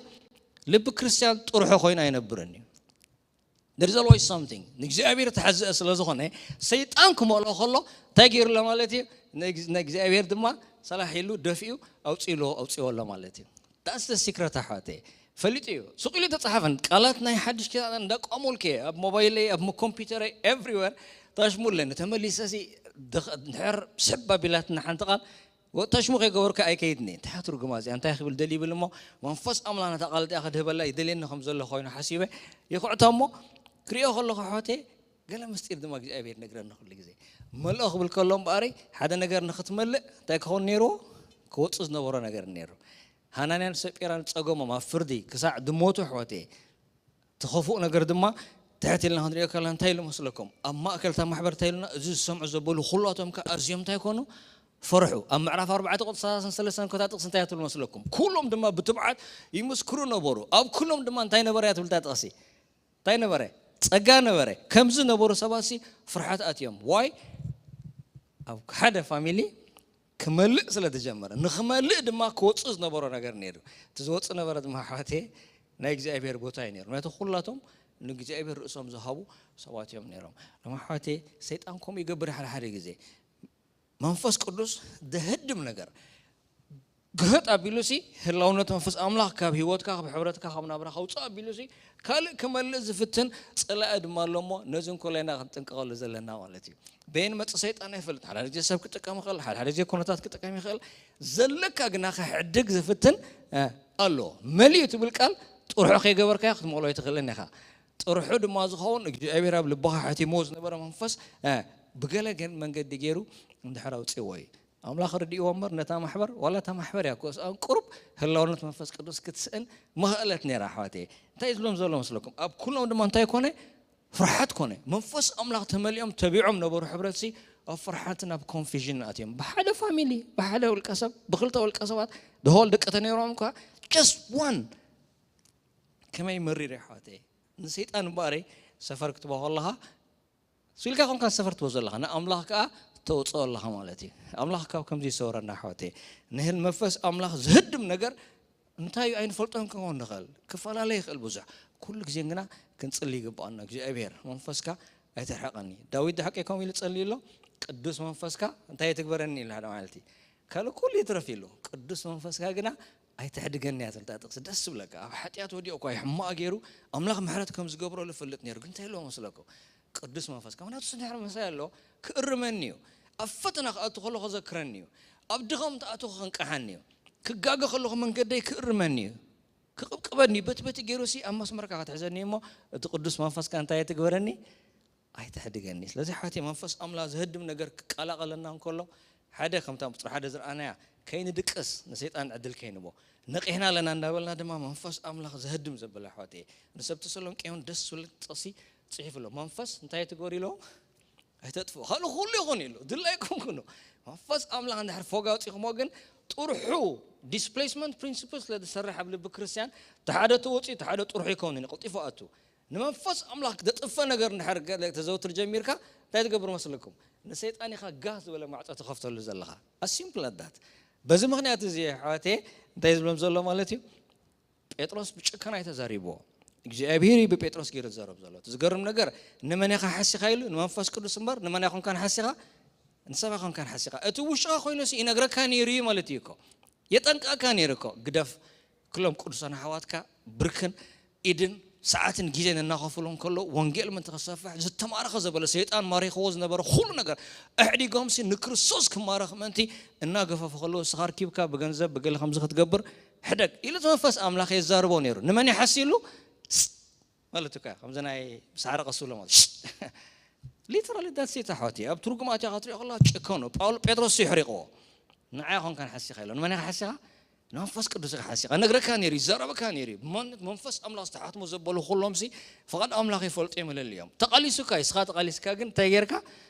ልቢ ክርስትያን ጥርሑ ኮይኑ ኣይነብርን እዩ። There is always something። ንእግዚኣብሔር ተሓዝአ ስለ ዝኾነ፣ ሰይጣን ክመልኦ ከሎ እንታይ ገይሩ ኣሎ ማለት እዩ? ንእግ- ንእግዚኣብሔር ድማ ሰላሕ ኢሉ ደፊኡ ኣውፂእዎ ኣውፂእዎ ኣሎ ማለት እዩ። That's the secret ኣሕዋተይ። ፈሊጡ እዩ። ሱቕ ኢሉ ተፃሓፈን ቃላት ናይ ሓድሽ ኪዳን እንዳቋመልኩ እየ። ኣብ ሞባይለይ፣ ኣብ ኮምፒውተረይ፣ everywhere ታሽሙ ኣለኒ። ተመሊሰ ሲ ድኽ- ድሕር ስሕብ ኣቢላትና ሓንቲ ቃል ወጥታ ሽሙ ከይገበርካ ኣይከይድኒ። እንታይ ትርጉማ እዚኣ? እንታይ ክብል ደልዩ ይብል እሞ፣ መንፈስ ኣምላኽ ነታ ቃል እዚኣ ክድህበላ ይደልየኒ ከም ዘሎ ኮይኑ ሓሲበ ይኹዕታ እሞ፣ ክሪኦ ከለኹ ኣሕዋተይ፣ ገለ ምስጢር ድማ እግዚኣብሔር ነግረኒ ኩሉ ግዜ። መልኦ ክብል ከሎ እምበኣሪ፣ ሓደ ነገር ንኽትመልእ እንታይ ክኸውን ነይርዎ? ክወፁ ዝነበሮ ነገር ነይሩ። ሃናንያን ሰጲራን ጸገሞም ኣብ ፍርዲ ክሳዕ ድሞቱ ኣሕዋተይ፣ እቲ ኸፉእ ነገር ድማ ትሕት ኢልና ክንሪኦ ከለና እንታይ ኢሉ መስለኩም? ኣብ ማእከል እታ ማሕበር እንታይ ኢሉና? እዚ ዝሰምዑ ዘበሉ ኩላቶም ከኣ ኣዝዮም እንታይ ኮኑ? ፈርሑ። ኣብ ምዕራፍ ኣርባዕተ ቁጽሪ ሰላሳን ሰለስተን ከታ ጥቕሲ እንታይ እያ ትብል መስለኩም? ኩሎም ድማ ብትብዓት ይምስክሩ ነበሩ። ኣብ ኩሎም ድማ እንታይ ነበረ እያ ትብል እታ ጥቕሲ? እንታይ ነበረ? ጸጋ ነበረ። ከምዚ ነበሩ ሰባት ሲ ፍርሓት ኣትዮም። ዋይ? ኣብ ሓደ ፋሚሊ ክመልእ ስለ ተጀመረ፣ ንኽመልእ ድማ ክወጽእ ዝነበሮ ነገር ነይሩ። እቲ ዝወጽእ ነበረ ድማ ኣሕዋተይ ናይ እግዚኣብሔር ቦታ እዩ ነይሩ። ምክንያቱ ኩላቶም ንእግዚኣብሔር ርእሶም ዝሃቡ ሰባት እዮም ነይሮም። ሎም ኣሕዋተይ ሰይጣን ከምኡ ይገብር ሓደ ሓደ ግዜ። መንፈስ ቅዱስ ደህድም ነገር ግህጥ ኣቢሉ ሲ ህላውነት መንፈስ ኣምላኽ ካብ ህይወትካ ካብ ሕብረትካ ካብ ናብራ ከውፅእ ኣቢሉ ሲ ካልእ ክመልእ ዝፍትን ጸላኢ ድማ ኣሎ እሞ ነዚ እንኮ ለና ክንጥንቀቐሉ ዘለና ማለት እዩ። በየን መጽእ ሰይጣን ኣይፈልጥ። ሓደ ሓደ ግዜ ሰብ ክጥቀም ይኽእል፣ ሓደ ሓደ ግዜ ኩነታት ክጥቀም ይኽእል። ዘለካ ግና ከሕድግ ዝፍትን ኣሎ። መሊኡ ትብል ቃል ጥርሑ ከይገበርካዮ ክትመቕሎ ኣይትኽእልን ኢኻ። ጥርሑ ድማ ዝኸውን እግዚኣብሔር ኣብ ልብኻ ሕቲሞ ዝነበረ መንፈስ ብገለ ግን መንገዲ ገይሩ እንድሕር ኣውፅዎ እዩ። ኣምላኽ ርድእዎ እምበር ነታ ማሕበር ዋላ እታ ማሕበር እያ ክወስኣን ቁሩብ ህላውነት መንፈስ ቅዱስ ክትስእን ምኽእለት ነይራ ኣሕዋተይ። እንታይ ዝብሎም ዘሎ መስለኩም? ኣብ ኩሎም ድማ እንታይ ኮነ? ፍርሓት ኮነ። መንፈስ ኣምላኽ ተመሊኦም ተቢዖም ነበሩ። ሕብረትሲ ኣብ ፍርሓትን ኣብ ኮንፊዥን ኣትዮም። ብሓደ ፋሚሊ፣ ብሓደ ውልቀ ሰብ፣ ብክልተ ውልቀ ሰባት ደሆል ደቂ ተነይሮም እኳ just one ከመይ መሪር ኣሕዋተይ። ንሰይጣን እምበኣረይ ሰፈር ክትቦ ከለኻ ስኢልካ ኮንካ ሰፈር ትወ ዘለኻ ንኣምላኽ ከዓ ተውፅኦ ኣለኻ ማለት እዩ። ኣምላኽ ካብ ከምዚ ይሰውረና ኣሕዋተይ። ንህል መንፈስ ኣምላኽ ዝህድም ነገር እንታይ እዩ ኣይንፈልጦን ክንኸውን ንኽእል፣ ክፈላለ ይኽእል ብዙሕ። ኩሉ ግዜ ግና ክንፅሊ ይግብኣና። እግዚኣብሔር መንፈስካ ኣይትርሕቐኒ። ዳዊት ድሓቂ ከምኡ ኢሉ ጸልዩ ኣሎ። ቅዱስ መንፈስካ እንታይ ትግበረኒ ኢሉ ሓደ ማለት እዩ። ካልእ ኩሉ ይትረፍ ኢሉ ቅዱስ መንፈስካ ግና ኣይትሕድገኒ እያ ትብል እታ ጥቕሲ። ደስ ዝብለካ ኣብ ሓጢኣት ወዲቑ እኳ ሕማቕ ገይሩ ኣምላኽ ምሕረት ከም ዝገብረሉ ይፈልጥ ነይሩ። ግን እንታይ ኢልዎ መስለኩም? ቅዱስ መንፈስካ ምክንያቱ ስድሕር ምሳይ ኣሎ ክእርመኒ እዩ። ኣብ ፈተና ክኣቱ ከሎ ክዘክረኒ እዩ። ኣብ ድኸም ተኣቱ ከንቀሓኒ እዩ። ክጋገ ከለኹ መንገደይ ክእርመኒ እዩ። ክቕብቅበኒ በቲ በቲ ገይሩ ሲ ኣብ መስመርካ ክትሕዘኒ እሞ እቲ ቅዱስ መንፈስካ እንታይ ትግበረኒ? ኣይትሕድገኒ። ስለዚ ሓቲ መንፈስ ኣምላኽ ዝህድም ነገር ክቀላቐለና እንከሎ ሓደ ከምታ ቁፅሪ ሓደ ዝረኣናያ ከይንድቅስ ንሰይጣን ዕድል ከይንቦ ነቂሕና ኣለና እንዳበልና ድማ መንፈስ ኣምላኽ ዝህድም ዘበለ ኣሕዋት እየ። ንሰብ ተሰሎንቄ እውን ደስ ዝብል ጥቕሲ ፅሒፉ ኣሎ። መንፈስ እንታይ ትግበሩ ኢሎ? ኣይተጥፍኡ። ካልእ ኩሉ ይኹን ኢሉ ድላይኩም ኩኑ። መንፈስ ኣምላኽ እንድሕር ፎግ ኣውፂኹሞ ግን ጥርሑ ዲስፕሌስመንት ፕሪንሲፕል ስለ ዝሰርሕ ኣብ ልቢ ክርስትያን እቲ ሓደ ተወፂኡ እቲ ሓደ ጥርሑ ይከውን እዩ። ቀልጢፉ ኣቱ ንመንፈስ ኣምላኽ ዘጥፈ ነገር እንድሕር ገለ ተዘውትር ጀሚርካ እንታይ ትገብር መስለኩም? ንሰይጣን ኢኻ ጋህ ዝበለ ማዕፆ ትኸፍተሉ ዘለኻ። ኣሲምፕል ኣዳት። በዚ ምኽንያት እዚ ኣሕዋተየ እንታይ ዝብሎም ዘሎ ማለት እዩ? ጴጥሮስ ብጭከና እዩ ተዛሪብዎ። እግዚኣብሔር እዩ ብጴጥሮስ ገይሩ ዝዛረብ ዘሎ። እቲ ዝገርም ነገር ንመን ኢኻ ሓሲኻ ኢሉ ንመንፈስ ቅዱስ እምበር ንመን ኣይኮንካን ሓሲኻ ንሰብ ኣይኮንካን ሓሲኻ። እቲ ውሽጥኻ ኮይኑሲ ይነግረካ ነይሩ እዩ ማለት እዩ እኮ። የጠንቅቐካ ነይሩ እኮ። ግደፍ። ክሎም ቅዱሳን ኣሕዋትካ ብርክን ኢድን ሰዓትን ግዜን እናኸፍሉ እንከሎ ወንጌል ምእንቲ ክሰፍሕ ዝተማረኸ ዘበለ ሰይጣን ማሪኽዎ ዝነበረ ኩሉ ነገር ኣሕዲጎምሲ ንክርስቶስ ክማረኽ ምእንቲ እናገፈፉ ከለዉ እስኻ ኣርኪብካ ብገንዘብ ብገለ ከምዚ ክትገብር ሕደግ ኢሉ እቲ መንፈስ ኣምላኽ የዛርቦ ነይሩ። ንመን ይሓሲ ኢሉ? ማለት እኮ ከምዚ ናይ ብሳዕሪ ቀስ ብሎ ማለት ሊተራሊ ዳትስ ኢት ኣሕዋት። ኣብ ትርጉም ኣትያ ክትሪኦ ከላ ጭከኑ ጳውሎ ጴጥሮስ ይሕሪቕዎ። ንዓይ ኾንካ ንሓሲኻ ኢሎ። ንመን ኢኻ ሓሲኻ? ንመንፈስ ቅዱስ ኢኻ ሓሲኻ። ነግረካ ነይሩ፣ ይዛረበካ ነይሩ። ማንነት መንፈስ ኣምላኽ ዝተሓትሞ ዘበሉ ኩሎም ሲ ፍቓድ ኣምላኽ ይፈልጡ እዮም፣ ይለልዮም። ተቓሊሱካ እዩ፣ እስኻ ተቓሊስካ ግን እንታይ ጌርካ?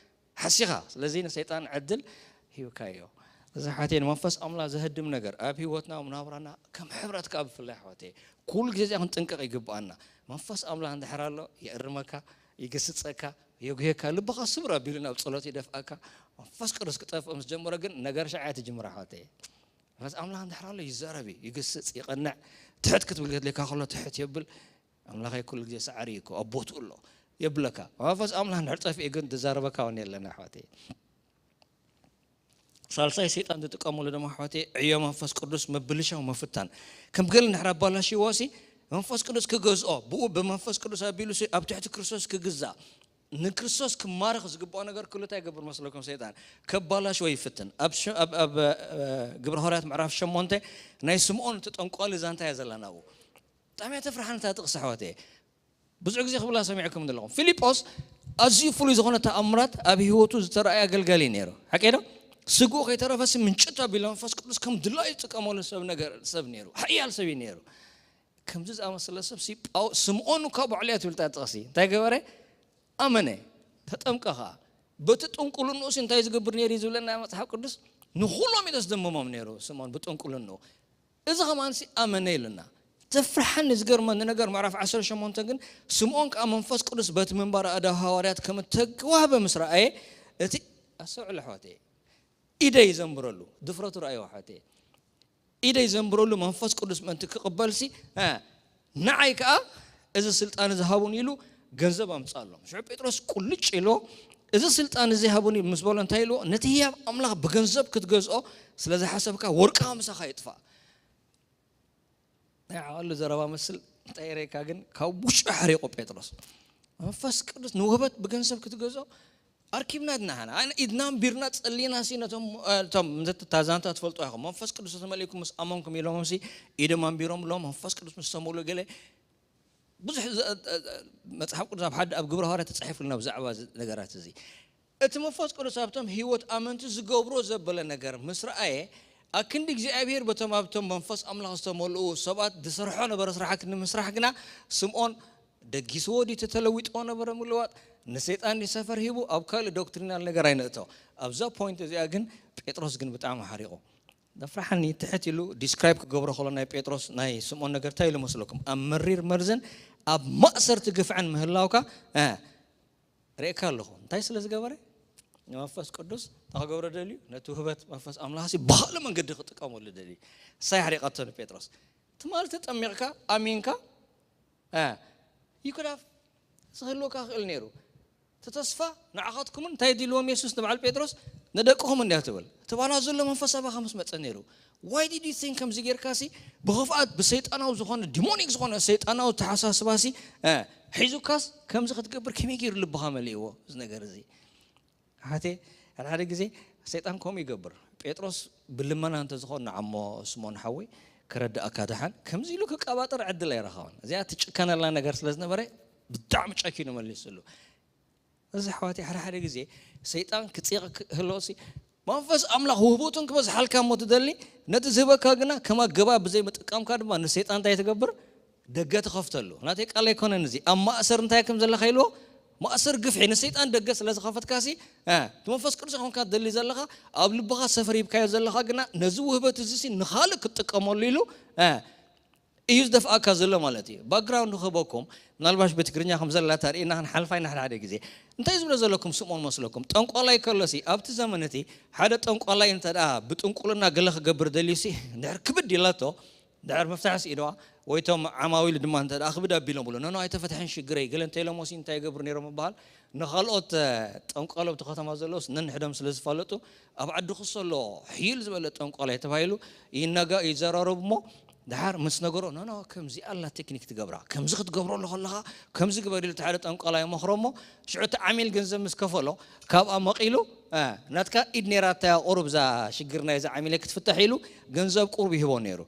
ሓሲኻ። ስለዚ ንሰይጣን ዕድል ሂብካዮ። እዚ ሓቴ ንመንፈስ ኣምላኽ ዘህድም ነገር ኣብ ህይወትና፣ ኣብ ናብራና፣ ከም ሕብረት ከኣ ብፍላይ ኣሕዋተይ፣ ኩሉ ግዜ እዚኣ ክንጥንቀቕ ይግብኣና። መንፈስ ኣምላኽ እንድሕር ኣሎ፣ የእርመካ፣ ይገስጸካ፣ የጉህየካ፣ ልብኻ ስብር ኣቢሉ ናብ ጸሎት ይደፍኣካ። መንፈስ ቅዱስ ክጠፍእ ምስ ጀመረ ግን ነገር ሻዕ እያ ትጅምር ኣሕዋተይ። መንፈስ ኣምላኽ እንድሕር ኣሎ ይዛረብ እዩ፣ ይግስጽ፣ ይቐንዕ። ትሕት ክትብል ከድልየካ ከሎ ትሕት የብል። ኣምላኸይ ኩሉ ግዜ ሳዕሪ እዩ እኮ፣ ኣብ ቦትኡ ኣሎ የብለካ። መንፈስ ኣምላኽ እንድሕር ጠፊኡ ግን ዝዛረበካ እውን የለን ኣሕዋተይ። ሳልሳይ ሰይጣን ዝጥቀመሉ ድማ ኣሕዋተይ ዕዮ መንፈስ ቅዱስ ምብልሻው ምፍታን። ከም ገለ እንድሕር ኣባላሽዎ ሲ መንፈስ ቅዱስ ክገዝኦ፣ ብኡ ብመንፈስ ቅዱስ ኣቢሉ ሲ ኣብ ትሕቲ ክርስቶስ ክግዛእ፣ ንክርስቶስ ክማረኽ ዝግብኦ ነገር ክሉ እንታይ ይገብር መስለኩም ሰይጣን? ከባላሽዎ ይፍትን። ኣብ ሸ-፣ ኣብ፣ ኣብ፣ እ፣ ግብረ ሃዋርያት ምዕራፍ ሸሞንተ ናይ ስምዖን እቲ ጠንቋሊ ዛንታ እያ ዘላ ናብኡ። ብጣዕሚ እያ ተፍርሓኒ እታ ጥቕሲ ኣሕዋተይ። ብዙሕ ግዜ ክብላ ሰሚዕኩም ኣለኹም። ፊልጶስ ኣዝዩ ፍሉይ ዝኾነ ተኣምራት ኣብ ህይወቱ ዝተረኣየ ኣገልጋሊ ነይሩ። ሓቂ ዶ? ስግኡ ከይተረፈሲ ምንጭት ኣቢሉ መንፈስ ቅዱስ ከም ድላዩ ዝጥቀመሉ ሰብ ነገር፣ ሰብ ነይሩ። ሓያል ሰብ እዩ ነይሩ። ከምዚ ዝኣመሰለ ሰብ ሲ ጳው-፣ ስምዖን እኳ ባዕሉ እያ ትብል እታ ጥቕሲ። እንታይ ገበረ? ኣመነ። ተጠምቀ ኸኣ። በቲ ጥንቁልንኡ ሲ እንታይ ዝገብር ነይሩ እዩ ዝብለና መጽሓፍ ቅዱስ? ንኹሎም እዩ ዘስደምሞም ነይሩ ስምዖን ብጥንቁልንኡ። እዚ ኸማን ሲ ኣመነ ኢሉና። ዘፍርሓኒ ዝገርመኒ ነገር ምዕራፍ ዓሰርተ ሸሞንተ ግን ስምዖን ከኣ መንፈስ ቅዱስ በቲ ምንባር ኣእዳው ሃዋርያት ከም እተዋህበ ምስ ረኣየ እቲ ኣስተውዕሉ ኣሕዋተይ። ኢደይ ዘንብረሉ ድፍረቱ ረኣይዎ ኣሕዋተይ። ኢደይ ዘንብረሉ መንፈስ ቅዱስ ምእንቲ ክቕበልሲ፣ እ፣ ንዓይ ከኣ እዚ ስልጣን እዚ ሃቡን ኢሉ ገንዘብ ኣምጻሎም። ሽዑ ጴጥሮስ ቁልጭ ኢሎ፣ "እዚ ስልጣን እዚ ሃቡን" ምስ በሎ እንታይ ኢልዎ? "ነቲ ህያብ ኣምላኽ ብገንዘብ ክትገዝኦ ስለ ዝሓሰብካ ወርቅኻ ምሳኻ ይጥፋእ።" ናይ ዓቐሉ ዘረባ መስል እንታይ ይረካ ግን ካብ ውሽጡ ሓሪቑ ጴጥሮስ። መንፈስ ቅዱስ ንውህበት ብገንዘብ ክትገዝኦ ኣርኪብና ድናሃና። ኣነ ኢድና ኣንቢርና ጸሊና ሲ ነቶም፣ እ፣ እቶም፣ እታ ዛንታ ትፈልጡ ኢኹም። መንፈስ ቅዱስ ተመሊእኩም ምስ ኣመንኩም ኢሎምሲ ኢዶም ኣንቢሮም ኣሎ። መንፈስ ቅዱስ ምስ ተመልኡ ገለ ብዙሕ ዘ-፣ እ፣ እ፣ መጽሓፍ ቅዱስ ኣብ ሓደ፣ ኣብ ግብረ ሃዋርያት ተጻሒፉልና ብዛዕባ እዚ ነገራት እዚ። እቲ መንፈስ ቅዱስ ኣብቶም ህይወት ኣመንቲ ዝገብሮ ዘበለ ነገር ምስ ረኣየ፣ ኣክንዲ እግዚኣብሔር በቶም ኣብቶም መንፈስ ኣምላኽ ዝተመልኡ ሰባት ዝሰርሖ ነበረ ስራሕ ክንዲ ምስራሕ ግና ስምዖን ደጊስዎ ድዩ ተተለዊጥዎ ነበረ ምልዋጥ? ንሰይጣን ድዩ ሰፈር ሂቡ? ኣብ ካልእ ዶክትሪናል ነገር ኣይነእቶ። ኣብዛ ፖይንት እዚኣ ግን ጴጥሮስ ግን ብጣዕሚ ሓሪቑ። ዘፍርሓኒ ትሕት ኢሉ ዲስክራይብ ክገብሮ ከሎ ናይ ጴጥሮስ ናይ ስምዖን ነገር እንታይ ኢሉ መስለኩም? ኣብ መሪር መርዝን ኣብ ማእሰርቲ ግፍዕን ምህላውካ፣ እ፣ ርእየካ ኣለኹ። እንታይ ስለ ዝገበረ? ንመንፈስ ቅዱስ እንታይ ክገብሮ ደልዩ? ነቲ ውህበት መንፈስ ኣምላኽ ሲ ብኻልእ መንገዲ ክጥቀመሉ ደልዩ። እሳ የሕሪቐቶ ንጴጥሮስ። ትማሊ ተጠሚቕካ፣ ኣሚንካ፣ እ፣ ይኩዳፍ ዝህልወካ ክእል ነይሩ። እቲ ተስፋ ንዓኻትኩምን እንታይ ድልዎም የሱስ ንበዓል ጴጥሮስ ንደቅኹም እንድያ ትብል። እቲ ባና ዘሎ መንፈስ ኣባኻ ምስ መጸ ነይሩ። Why did you think ከምዚ ጌርካ ሲ ብኽፍኣት ብሰይጣናዊ ዝኾነ ዲሞኒክ ዝኾነ ሰይጣናዊ ተሓሳስባ ሲ፣ እ፣ ሒዙካስ ከምዚ ክትገብር ከመይ ገይሩ ልብኻ መሊእዎ እዚ ነገር እዚ? ኣሓቴ፣ ሓደ ሓደ ግዜ ሰይጣን ከምኡ ይገብር። ጴጥሮስ ብልመና እንተዝኾን ንዓሞ ስሞን ሓወይ ክረድኣካ ደሓን ከምዚ ኢሉ ክቀባጠር ዕድል ኣይረኸበን። እዚኣ ትጭከነላ ነገር ስለ ዝነበረ ብጣዕሚ ጨኪኑ መሊስሉ። እዚ ኣሕዋተይ ሓደ ሓደ ግዜ ሰይጣን ክጽይቕ ክህልዎ ሲ መንፈስ ኣምላኽ ውህቦትን ክበዝሓልካ እሞ ትደሊ ነቲ ዝህበካ ግና ከም ኣገባብ ብዘይ ምጥቃምካ ድማ ንሰይጣን እንታይ ትገብር? ደገ ትኸፍተሉ። ናተይ ቃል ኣይኮነን እዚ። ኣብ ማእሰር እንታይ ከም ዘለኻ ኢልዎ? ማእሰር ግፍዒ ንሰይጣን ደገ ስለ ዝኸፈትካ ሲ፣ እ፣ እቲ መንፈስ ቅዱስ ኮንካ ትደሊ ዘለኻ፣ ኣብ ልብኻ ሰፈር ሂብካዮ ዘለኻ ግና ነዚ ውህበት እዚ ሲ ንኻልእ ክትጥቀመሉ ኢሉ፣ እ፣ እዩ ዝደፍኣካ ዘሎ ማለት እዩ። ባክግራውንድ ክህበኩም፣ ምናልባሽ ብትግርኛ ከም ዘላ ተርእና ክንሓልፋ ኢና ሓደ ሓደ ግዜ። እንታይ ዝብሎ ዘለኩም ስምዖን መስለኩም? ጠንቋላይ ከሎ ሲ፣ ኣብቲ ዘመን እቲ ሓደ ጠንቋላይ እንተ ደኣ ብጥንቁልና ገለ ክገብር ደልዩ ሲ፣ እንድሕር ክብድ ኢላቶ፣ ድሕር ምፍታሕስ ኢልዋ፣ ወይ እቶም ዓማዊሉ ድማ እንተ ደኣ ክብድ ኣቢሎም ብሎ፣ "ኖ፣ ኖ፣ ኣይተፈትሐን ሽግረይ" ገለ እንተ ኢሎሞ ሲ እንታይ ይገብሩ ነይሮም ምበሃል? ንኻልኦት፣ እ፣ ጠንቋሎ ኣብቲ ከተማ ዘለውስ ነንሕዶም ስለ ዝፋለጡ፣ ኣብ ዓዲ ክሶ ኣሎ ሕይል ዝበለ ጠንቋላይ ተባሂሉ ይነጋ-፣ ይዘራረቡ እሞ፣ ድሓር ምስ ነገሮ፣ "ኖ፣ ኖ፣ ከምዚ ኣላ ቴክኒክ ትገብራ፣ ከምዚ ክትገብሮ ኣሎ ከለኻ፣ ከምዚ ግበር" ኢሉ እቲ ሓደ ጠንቋላይ መኽሮ እሞ፣ ሽዑ እቲ ዓሚል ገንዘብ ምስ ከፈሎ፣ ካብኣ መቒሉ፣ እ፣ "ናትካ ኢድ ነይራታ እያ ቁሩብ እዛ ሽግር ናይዚ ዓሚለይ ክትፍታሕ" ኢሉ ገንዘብ ቁሩብ ይህቦ ነይሩ።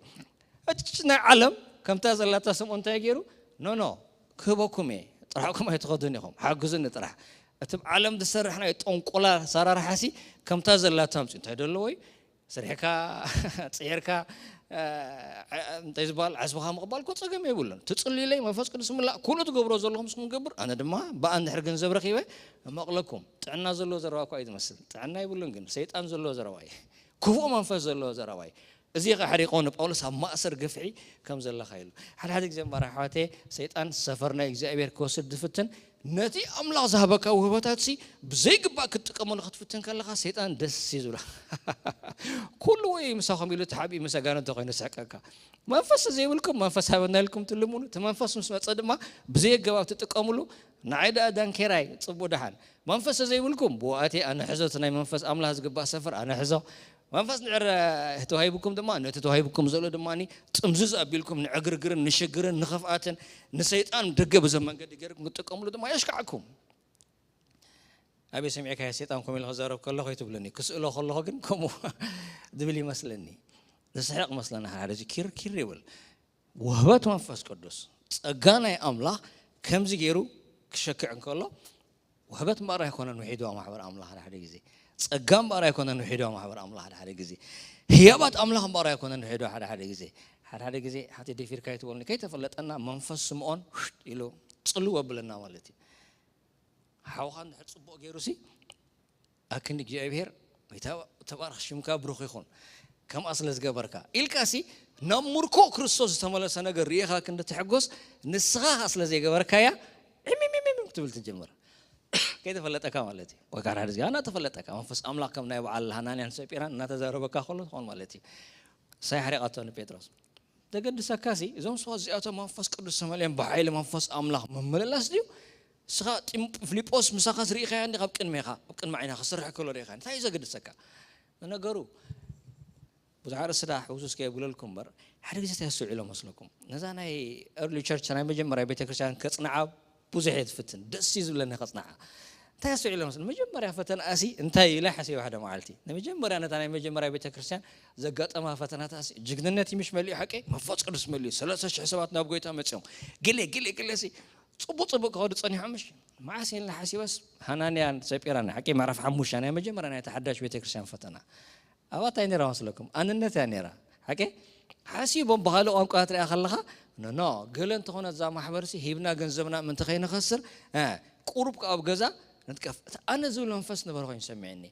እቲ ናይ ዓለም ከምታ ዘላታ ስምዖን እንታይ ገይሩ? ኖ ኖ፣ ክህበኩም እየ፣ ጥራሕኩም ኣይትኸዱን ኢኹም፣ ሓግዙኒ ጥራሕ። እቲ ብ ዓለም ዝሰርሕ ናይ ጠንቆላ ኣሰራርሓሲ ከምታ ዘላታ ኣምፅኡ። እንታይ ደለዎ እዩ? ስሪሕካ፣ ፅዒርካ፣ እንታይ ዝበሃል፣ ዓስብኻ ምቕባል እኮ ፀገም የብሉን። ትፅልዩለይ፣ መንፈስ ቅዱስ ምላእ፣ ኩሉ ትገብሮ ዘለኹም ንስኹም ገብር፣ ኣነ ድማ ብኣ እንድሕር ገንዘብ ረኺበ እመቕለኩም። ጥዕና ዘለዎ ዘረባ እኳ እዩ ዝመስል። ጥዕና የብሉን፣ ግን ሰይጣን ዘለዎ ዘረባ እዩ። ክፉእ መንፈስ ዘለዎ ዘረባ እዩ። እዚ ከሕሪቆ ንጳውሎስ ኣብ ማእሰር ግፍዒ ከም ዘለኻ ኢሉ። ሓደ ሓደ ግዜ እምበኣር ኣሕዋተየ፣ ሰይጣን ሰፈር ናይ እግዚኣብሔር ክወስድ ዝፍትን፣ ነቲ ኣምላኽ ዝሃበካ ውህበታትሲ ብዘይግባእ ክትጥቀመሉ ክትፍትን ከለኻ ሰይጣን ደስ እዩ ዝብላ። ኩሉ ወይ ምሳኹም ኢሉ ተሓቢኡ ምስ ኣጋንንቲ ኮይኑ ስሕቀካ። መንፈስ ዘይብልኩም መንፈስ ሃበና ኢልኩም ትልምኑ፣ እቲ መንፈስ ምስ መጸ ድማ ብዘይ ኣገባብ ትጥቀምሉ። ንዓይ ደኣ ዳንኬራይ ጽቡቅ ደሓን። መንፈስ ዘይብልኩም ብዋእቲ ኣነ ሕዞ፣ እቲ ናይ መንፈስ ኣምላኽ ዝግባእ ሰፈር ኣነ ሕዞ። መንፈስ ንዕረ ተዋሂብኩም ድማ ነቲ ተዋሂብኩም ዘሎ ድማ ጥምዝዝ ኣቢልኩም ንዕግርግርን ንሽግርን ንኽፍኣትን ንሰይጣን ደገ ብዘ መንገዲ ገይርኩም ክትጥቀምሉ ድማ የሽካዕኩም። ኣበይ ሰሚዕካዮ ሰይጣን ከምኡ ኢሉ ክዛረብ ከሎ ከይትብለኒ፣ ክስእሎ ከለኹ ግን ከምኡ ድብል ይመስለኒ። ዝስሕቕ መስለና ሓደ እዚ ኪር ኪር ይብል። ውህበት መንፈስ ቅዱስ ጸጋ ናይ ኣምላኽ ከምዚ ገይሩ ክሸክዕ እንከሎ፣ ውህበት እምበኣር ኣይኮነን ውሒድዋ ማሕበር ኣምላኽ ሓደ ሓደ ግዜ። ጸጋ እምበኣር ኣይኮነን ውሒድዋ ማሕበር ኣምላኽ ሓደ ሓደ ግዜ። ህያባት ኣምላኽ እምበኣር ኣይኮነን ውሒድዋ ሓደ ሓደ ግዜ። ሓደ ሓደ ግዜ ሓንቲ ደፊርካ ይትበልኒ ከይተፈለጠና መንፈስ ስምዖን ኢሉ ጽልው ኣብለና ማለት እዩ። ሓውኻ እንድሕር ጽቡቕ ገይሩሲ ኣክንዲ እግዚኣብሔር ወይ ተባ-፣ ተባረኽ ሽምካ ብሩኽ ይኹን ከምኣ ስለ ዝገበርካ ኢልካሲ ናብ ምርኮ ክርስቶስ ዝተመለሰ ነገር ርኢኻ ክንዲ ትሕጎስ ንስኻ ኸኣ ስለ ዘይገበርካያ ዕሚሚሚም ክትብል ትጀምር። ከይተፈለጠካ ማለት እዩ። ወይ ከዓ ሓደ ግዜ እናተፈለጠካ መንፈስ ኣምላኽ ከም ናይ በዓል ሃናንያን ሰጲራን እናተዛረበካ ከሎ ትኾን ማለት እዩ። ሳይ ሓሪቓቶ ንጴጥሮስ። ዘገድሰካሲ እዞም ሰባት እዚኣቶም መንፈስ ቅዱስ ተመልኦም ብሓይሊ መንፈስ ኣምላኽ ምምልላስ ድዩ? ንስኻ ጢም-፣ ፊልጶስ ምሳኻስ ርኢኻያ እንዲኻ ኣብ ቅድሜኻ፣ ኣብ ቅድሚ ዓይንኻ ክሰርሕ ከሎ ርኢኻ። እንታይ እዩ ዘገድሰካ? ንነገሩ ብዙሕ ኣርእስቲ ደኣ ሕውሱስ ከየብለልኩም እምበር፣ ሓደ ግዜ እንታይ ኣስተውዒሎ መስለኩም? ነዛ ናይ ኤርሊ ቸርች ናይ መጀመርያ ቤተክርስትያን ከጽንዓ ብዙሕ እየ ዝፍትን፣ ደስ እዩ ዝብለኒ ከጽንዓ። እንታይ ኣስተውዒሎ መስለኩም? መጀመርያ ፈተናኣሲ እንታይ ኢለ ሓሲበ ሓደ መዓልቲ። ንመጀመርያ ነታ ናይ መጀመርያ ቤተክርስትያን ዘጋጠማ ፈተናታሲ ጅግንነት እዩ ምሽ መሊኡ ሓቂ? መንፈስ ቅዱስ መሊኡ ሰለስተ ሽሕ ሰባት ናብ ጎይታ መጺኦም። ገለ፣ ገለ፣ ገለሲ ጽቡቕ ጽቡቕ ክኸዱ ጸኒሖም ምሽ? መዓስ ኢልና ሓሲበስ ሃናንያን ሰጲራን ሓቂ ምዕራፍ ሓሙሽተ ናይ መጀመርያ ናይ ተሓዳሽ ቤተክርስትያን ፈተና። ኣብኣ እንታይ ነይራ መስለኩም? ኣንነት እያ ነይራ። ሓቂ? ሓሲቦም ብኻልእ ቋንቋ ትሪኣ ከለኻ፣ ኖ፣ ኖ፣ ገለ እንተኾነ እዛ ማሕበርሲ ሂብና ገንዘብና ምእንቲ ከይንኸስር፣ እ፣ ቁሩብ ከኣ ኣብ ገዛ ንትቀፍ። እቲ ኣነ ዝብል መንፈስ ነበረ ኮይኑ ሰሚዕኒ።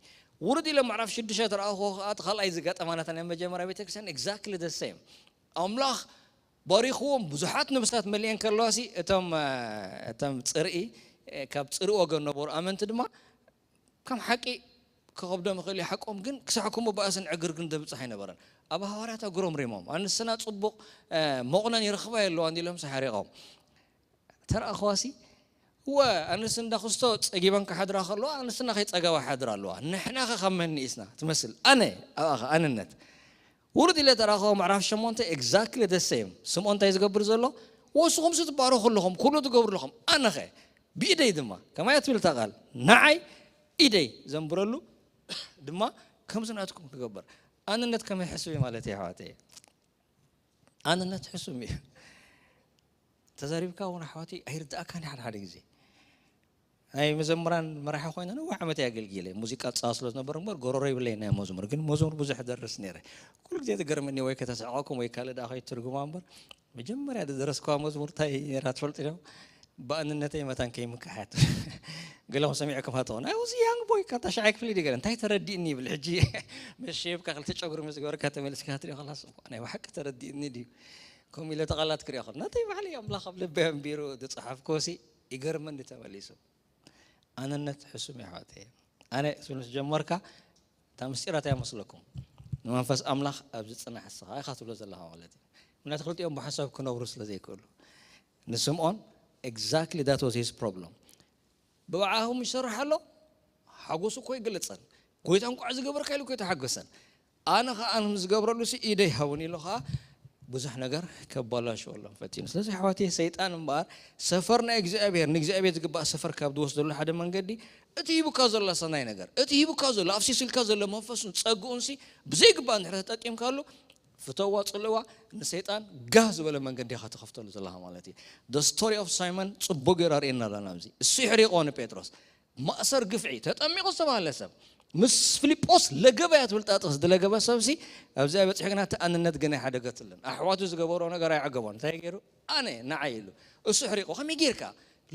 ውርድ ኢለ ምዕራፍ ሽዱሽተ ተረኣኹ ከኣ፣ እቲ ካልኣይ ዝጋጠማና እታ ናይ መጀመርያ ቤተክርስትያን exactly the same። ኣምላኽ ባሪኽዎም፣ ብዙሓት ነብስታት መሊኤን ከለዋሲ፣ እቶም፣ እ፣ እቶም ጽርኢ፣ እ፣ ካብ ጽርኢ ወገን ነበሩ ኣመንቲ ድማ፣ ከም ሓቂ ክኸብዶም ይኽእል እዩ፣ ሓቆም ግን ክሳዕ ከምኡ ባእስን ዕግርግርን ዘብጽሕ ኣይነበረን። ኣብ ሃዋርያት ኣጉረምሪሞም፣ ኣንስትና ጽቡቕ፣ እ፣ መቑነን ይረኽባ የለዋን ኢሎም ሰሓሪቖም። ተረኣኽዋሲ፣ እወ፣ ኣንስቲ እንዳ ክስቶ ጸጊበን ክሓድራ ከለዋ፣ ኣንስትና ከይጸገባ ሓድራ ኣለዋ። ንሕናኸ ካብ መን ንኢስና ትመስል? ኣነ፣ ኣብኣኸ ኣንነት። ውርድ ኢለ ተረኣኽዎ ምዕራፍ ሸሞንተ exactly the same። ስምዖን እንታይ ዝገብር ዘሎ? ወስኹምሲ ትባረኹ ኣለኹም፣ ኩሉ ትገብሩ ኣለኹም። ኣነኸ? ብኢደይ ድማ። ከማይ እያ ትብል እታ ቃል። ንዓይ ኢደይ ዘንብረሉ ድማ ከምዚ ናትኩም ክገብር። ኣንነት ከመይ ሕሱም እዩ ማለት እዩ፣ ኣሕዋተይ። ኣንነት ሕሱም እዩ። ተዛሪብካ እውን ኣሕዋተይ ኣይርድኣካን እዩ ሓደ ሓደ ግዜ። ናይ መዘምራን መራሒ ኮይነ ነዊሕ ዓመት እየ ኣገልጊለ። ሙዚቃ ጻወት ስለ ዝነበረ እምበር ጎረሮ ይብለይ ናይ መዝሙር። ግን መዝሙር ብዙሕ ደርስ ነይረ። ኩሉ ግዜ ትገርመኒ ወይ ከተስዕቐኩም ወይ ካልእ ደኣ ከይትርጉማ እምበር መጀመርያ ዝደረስክዋ መዝሙር እንታይ ነይራ ትፈልጡ ዶ? ብኣንነተይ መታን ከይምክሓት። ገለኹም ሰሚዕኩም ሃተው። ናይ ውዚ ያንግ ቦይ ካብ ታሽዓይ ክፍሊ ድዩ ገለ እንታይ ተረዲእኒ ይብል። ሕጂ መሸብካ ክልተ ጨጉሪ ምስ ገበርካ ተመሊስካ ትሪኦ ከላስ ናይ ብሓቂ ተረዲእኒ ድዩ? ከምኡ ኢለ ተቓላት ክሪኦ ከሎ ናተይ ባዕለይ ኣምላኽ ኣብ ልበይ ኣንቢሩ ዝጸሓፍክዎሲ ይገርመኒ ተመሊሱ። ኣነነት ሕሱም እየ ኣሕዋተይ። ኣነ ትብል ምስ ጀመርካ እታ ምስጢራት እያ መስለኩም። ንመንፈስ ኣምላኽ ኣብ ዝጽናሕ እስኻ ኢኻ ትብሎ ዘለኻ ማለት እዩ። ምክንያቱ ክልቲኦም ብሓሳብ ክነብሩ ስለ ዘይክእሉ። ንስምዖን exactly that was his problem። ብብዓኹም ይሰርሕ ኣሎ፣ ሓጎሱ እኮ ይግለጸን። ጎይታ እንቋዕ ዝገበርካ ኢሉ እኮ ይተሓገሰን። ኣነ ኸኣ ኣነ ምስ ዝገብረሉ ሲ ኢደይ ሃቡኒ ኢሉ ኸኣ ብዙሕ ነገር ከባላሽወሎም ፈቲኑ። ስለዚ ኣሕዋተይ ሰይጣን እምበኣር ሰፈር ናይ እግዚኣብሔር፣ ንእግዚኣብሔር ዝግባእ ሰፈር ካብ ዝወስደሉ ሓደ መንገዲ እቲ ሂቡካ ዘሎ ሰናይ ነገር፣ እቲ ሂቡካ ዘሎ ኣፍሲሱልካ ዘሎ መንፈሱን ጸግኡን ሲ ብዘይግባእ እንድሕር ተጠቂምካሉ ፍተዋ ጽልዋ ንሰይጣን ጋህ ዝበለ መንገዲ ኢኻ ትኸፍተሉ ዘለኻ ማለት እዩ። The story of Simon ጽቡቅ ገይሩ ኣርእየና ኣለና ኣብዚ። እሱ ይሕሪቆ ንጴጥሮስ። ማእሰር ግፍዒ ተጠሚቑ ዝተባህለ ሰብ ምስ ፊልጶስ ለገበያ ትብል ጣጥቕስ ዝለገበ ሰብሲ ኣብዚኣ በፂሑ ግና እቲ ኣንነት ግን ኣይሓደገትልን። ኣሕዋቱ ዝገበሮ ነገር ኣይዓገቦን። እንታይ ገይሩ? ኣነ ንዓይ ኢሉ እሱ ሕሪቑ። ከመይ ጌርካ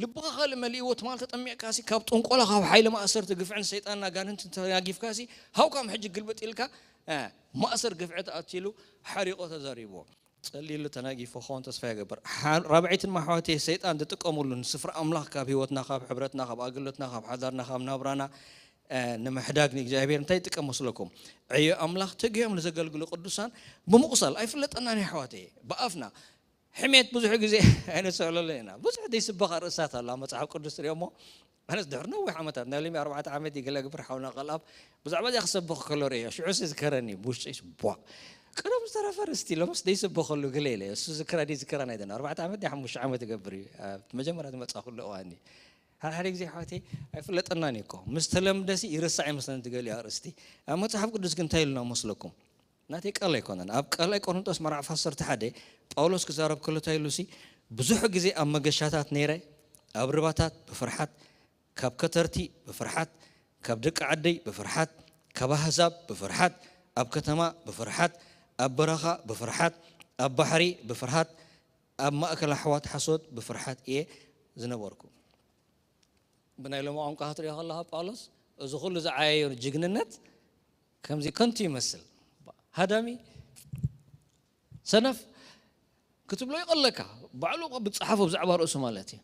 ልብኻ ካልእ መሊእዎ ትማል ተጠሚቕካሲ ካብ ጥንቆላ ካብ ሓይሊ ማእሰርቲ ግፍዕን ሰይጣንን ኣጋንንትን ተናጊፍካሲ ሃው ከም ሕጂ ግልብጥ ኢልካ ማእሰር ግፍዒ ተኣትሉ ሓሪቆ ተዛሪብዎ። ጸሊሉ ተናጊፎ ክኸውን ተስፋ ይገብር። ራብዐይትን ማሕዋቴ ሰይጣን ዝጥቀመሉን ስፍራ ኣምላኽ ካብ ህይወትና ካብ ሕብረትና ካብ ኣገልግሎትና ካብ ሓዳርና ካብ ናብራና ንምሕዳግ ንእግዚኣብሔር እንታይ ይጥቀም መስለኩም? ዕዮ ኣምላኽ ተጊሆም ንዘገልግሉ ቅዱሳን ብምቑሳል ኣይፍለጠናን ኣሕዋተየ። ብኣፍና ሕሜት ብዙሕ ግዜ ኣይነሰዕለሉ ኢና። ብዙሕ ዘይስበኻ ርእሳት ኣሎ ኣብ መጽሓፍ ቅዱስ ትሪኦ እሞ ኣነስ ድሕሪ ነዊሕ ዓመታት ናይ ሎሚ ኣርባዕተ ዓመት ይገለ ግብር ሓውና ቃልኣብ ብዛዕባ እዚኣ ክሰብኽ ከሎ ርእዮ ሽዑ ዝከረኒ ብውሽጢ ቧ ቀደም ዝተረፈ ርስቲ ሎምስ ዘይስበኸሉ ገለ ኢለ እሱ ዝክራ ዝክራ ናይ ደና ኣርባዕተ ዓመት ሓሙሽተ ዓመት ይገብር እዩ። መጀመርያ ዝመጻ ኩሉ እዋኒ ሓደ ሓደ ግዜ ሓወተይ ኣይፍለጠናን እዩ እኮ ምስ ተለምደሲ ይርሳዕ ይመስለኒ ትገሊኡ ኣርእስቲ። ኣብ መጽሓፍ ቅዱስ ግን እንታይ ኢሉና መስለኩም? ናተይ ቃል ኣይኮነን። ኣብ ካልኣይ ቆሮንጦስ ምዕራፍ ዓሰርተ ሓደ ጳውሎስ ክዛረብ ከሎ እንታይ ኢሉ ሲ ብዙሕ ግዜ ኣብ መገሻታት ነይረ፣ ኣብ ርባታት ብፍርሓት፣ ካብ ከተርቲ ብፍርሓት፣ ካብ ደቂ ዓደይ ብፍርሓት፣ ካብ ኣህዛብ ብፍርሓት፣ ኣብ ከተማ ብፍርሓት፣ ኣብ በረኻ ብፍርሓት፣ ኣብ ባሕሪ ብፍርሃት፣ ኣብ ማእከል ኣሕዋት ሓሶት ብፍርሓት እየ ዝነበርኩ። ብናይ ሎሚ ቋንቋ ክትሪኦ ከለኻ ጳውሎስ እዚ ኩሉ ዝዓየዮ ጅግንነት ከምዚ ከንቱ ይመስል። ሃዳሚ ሰነፍ ክትብሎ ይቐለካ። ባዕሉ እኮ ብዝጸሓፎ ብዛዕባ ርእሱ ማለት እዩ።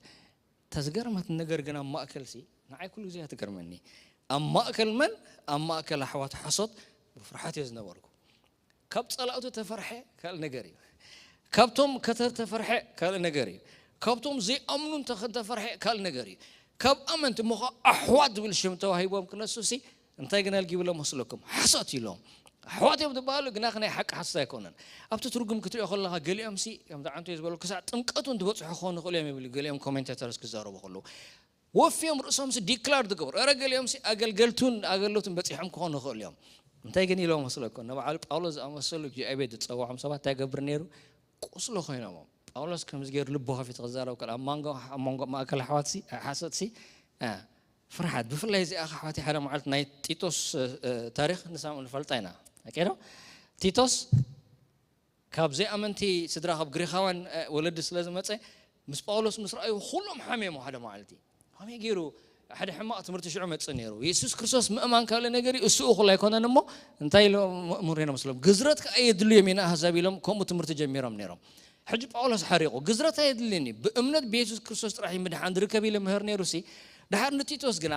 እታ ዝገርመት ነገር ግን ኣብ ማእከል ሲ ንዓይ ኩሉ ግዜ እያ ትገርመኒ። ኣብ ማእከል መን? ኣብ ማእከል ኣሕዋት ሓሶት ብፍርሓት እየ ዝነበርኩ። ካብ ጸላእቱ ተፈርሐ ካልእ ነገር እዩ። ካብቶም ከተር ተፈርሐ ካልእ ነገር እዩ። ካብቶም ዘይኣምኑ እንተ- እንተፈርሐ ካልእ ነገር እዩ። ካብ ኣመንቲ እሞ ኸዓ ኣሕዋት ዝብል ሽም ተዋሂቦም ክነሱ ሲ እንታይ ግን ኣልጊብሎም መስለኩም? ሓሶት ኢሎም። ኣሕዋት እዮም ዝበሃሉ ግና ናይ ሓቂ ሓሶት ኣይኮነን። ኣብቲ ትርጉም ክትሪኦ ከለኻ ገሊኦም ሲ ከምዚ ዓንቶ እዩ ዝበሉ ክሳዕ ጥምቀቱ እንትበፅሑ ክኾኑ ይኽእሉ እዮም ይብሉ ገሊኦም ኮሜንቴተርስ ክዛረቡ ከለዉ ወፍዮም ርእሶምሲ ዲክላር ዝገብሩ እረ ገሊኦምሲ ኣገልገልቱን ኣገልግሎትን በፂሖም ክኾኑ ይኽእሉ እዮም። እንታይ ግን ኢሎም መስለኩም? ንበዓል ጳውሎስ ዝኣመሰሉ እግዚኣብሔር ዝፀውዖም ሰባት እንታይ ይገብር ነይሩ? ቁስሎ ኮይኖም እዮም። ጳውሎስ ከምዚ ገይሩ ልቡ ከፊቱ ክዛረብ ከሎ ኣብ መንጎ ኣብ መንጎ ማእከል ኣሕዋትሲ ሓሶትሲ እ፣ ፍርሓት ብፍላይ እዚኣ ኣሕዋተይ ሓደ መዓልቲ ናይ ጢጦስ እ፣ እ፣ ታሪኽ ንሳ ንፈልጣ ኢና። ኦኬ ዶ? ቲቶስ ካብ ዘይኣመንቲ ስድራ ካብ ግሪኻውያን እ፣ ወለዲ ስለ ዝመፀ ምስ ጳውሎስ ምስ ረኣዩ ኩሎም ሓሚሞም ሓደ መዓልቲ። ከመይ ገይሩ ሓደ ሕማቕ ትምህርቲ ሽዑ መፅእ ነይሩ። የሱስ ክርስቶስ ምእማን ካልእ ነገር እዩ፣ እሱ እኹል ኣይኮነን እሞ እንታይ ኢሎም መእምሩ ኢና መስሎም? ግዝረት ከኣ የድልዮም ኢና ኣህዛብ ኢሎም ከምኡ ትምህርቲ ጀሚሮም ነይሮም። ሕጂ ጳውሎስ ሓሪቑ ግዝረት ኣየድልን እዩ፣ ብእምነት ብየሱስ ክርስቶስ ጥራሕ እዩ ምድሓን ዝርከብ ኢለ ምህር ነይሩ ሲ ድሓር ንቲቶስ ግና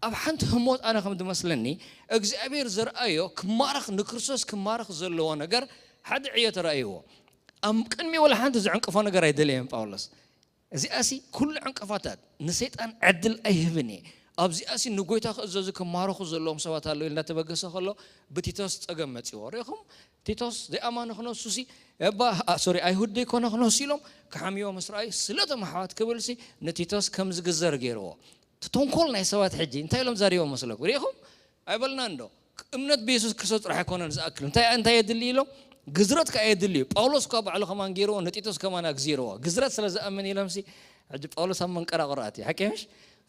ኣብ ሓንቲ ህሞት ኣነ ከም ዝመስለኒ እግዚኣብሔር ዘርኣዮ ክማረኽ ንክርስቶስ ክማረኽ ዘለዎ ነገር ሓደ ዕዮ ተራእይዎ። ኣብ ቅድሚ ወላ ሓንቲ ዝዕንቅፎ ነገር ኣይደለየን ጳውሎስ። እዚኣሲ ኩሉ ዕንቅፋታት ንሰይጣን ዕድል ኣይህብን እየ። ኣብዚኣሲ ንጎይታ ክእዘዙ ክማረኹ ዘለዎም ሰባት ኣለዉ ኢሉ እናተበገሰ ከሎ ብቲቶስ ጸገም መጺዎ። ርኢኹም ቲቶስ ዘይኣማኒ ክነሱሲ እባ ሶሪ ኣይሁድ ዘይኮነ ክነሱ ኢሎም ክሓምይዎ ምስ ረኣዩ ስለቶም ኣሕዋት ክብልሲ ንቲቶስ ከም ዝግዘር ገይርዎ። እቲ ተንኮል ናይ ሰባት ሕጂ እንታይ ኢሎም ዛሪቦም መስለኩም? ርኢኹም ኣይበልናን ዶ? እምነት ብየሱስ ክርስቶስ ጥራሕ ኣይኮነን ዝኣክል እንታይ እንታይ የድሊ ኢሎም ግዝረት ከዓ የድሊ እዩ። ጳውሎስ እኳ ባዕሉ ከማን ገይርዎ ንጢቶስ ከማን ኣግዚርዎ ግዝረት ስለ ዝኣምን ኢሎምሲ ሕጂ ጳውሎስ ኣብ መንቀራቕሮ ኣትዩ ሓቂ ምሽ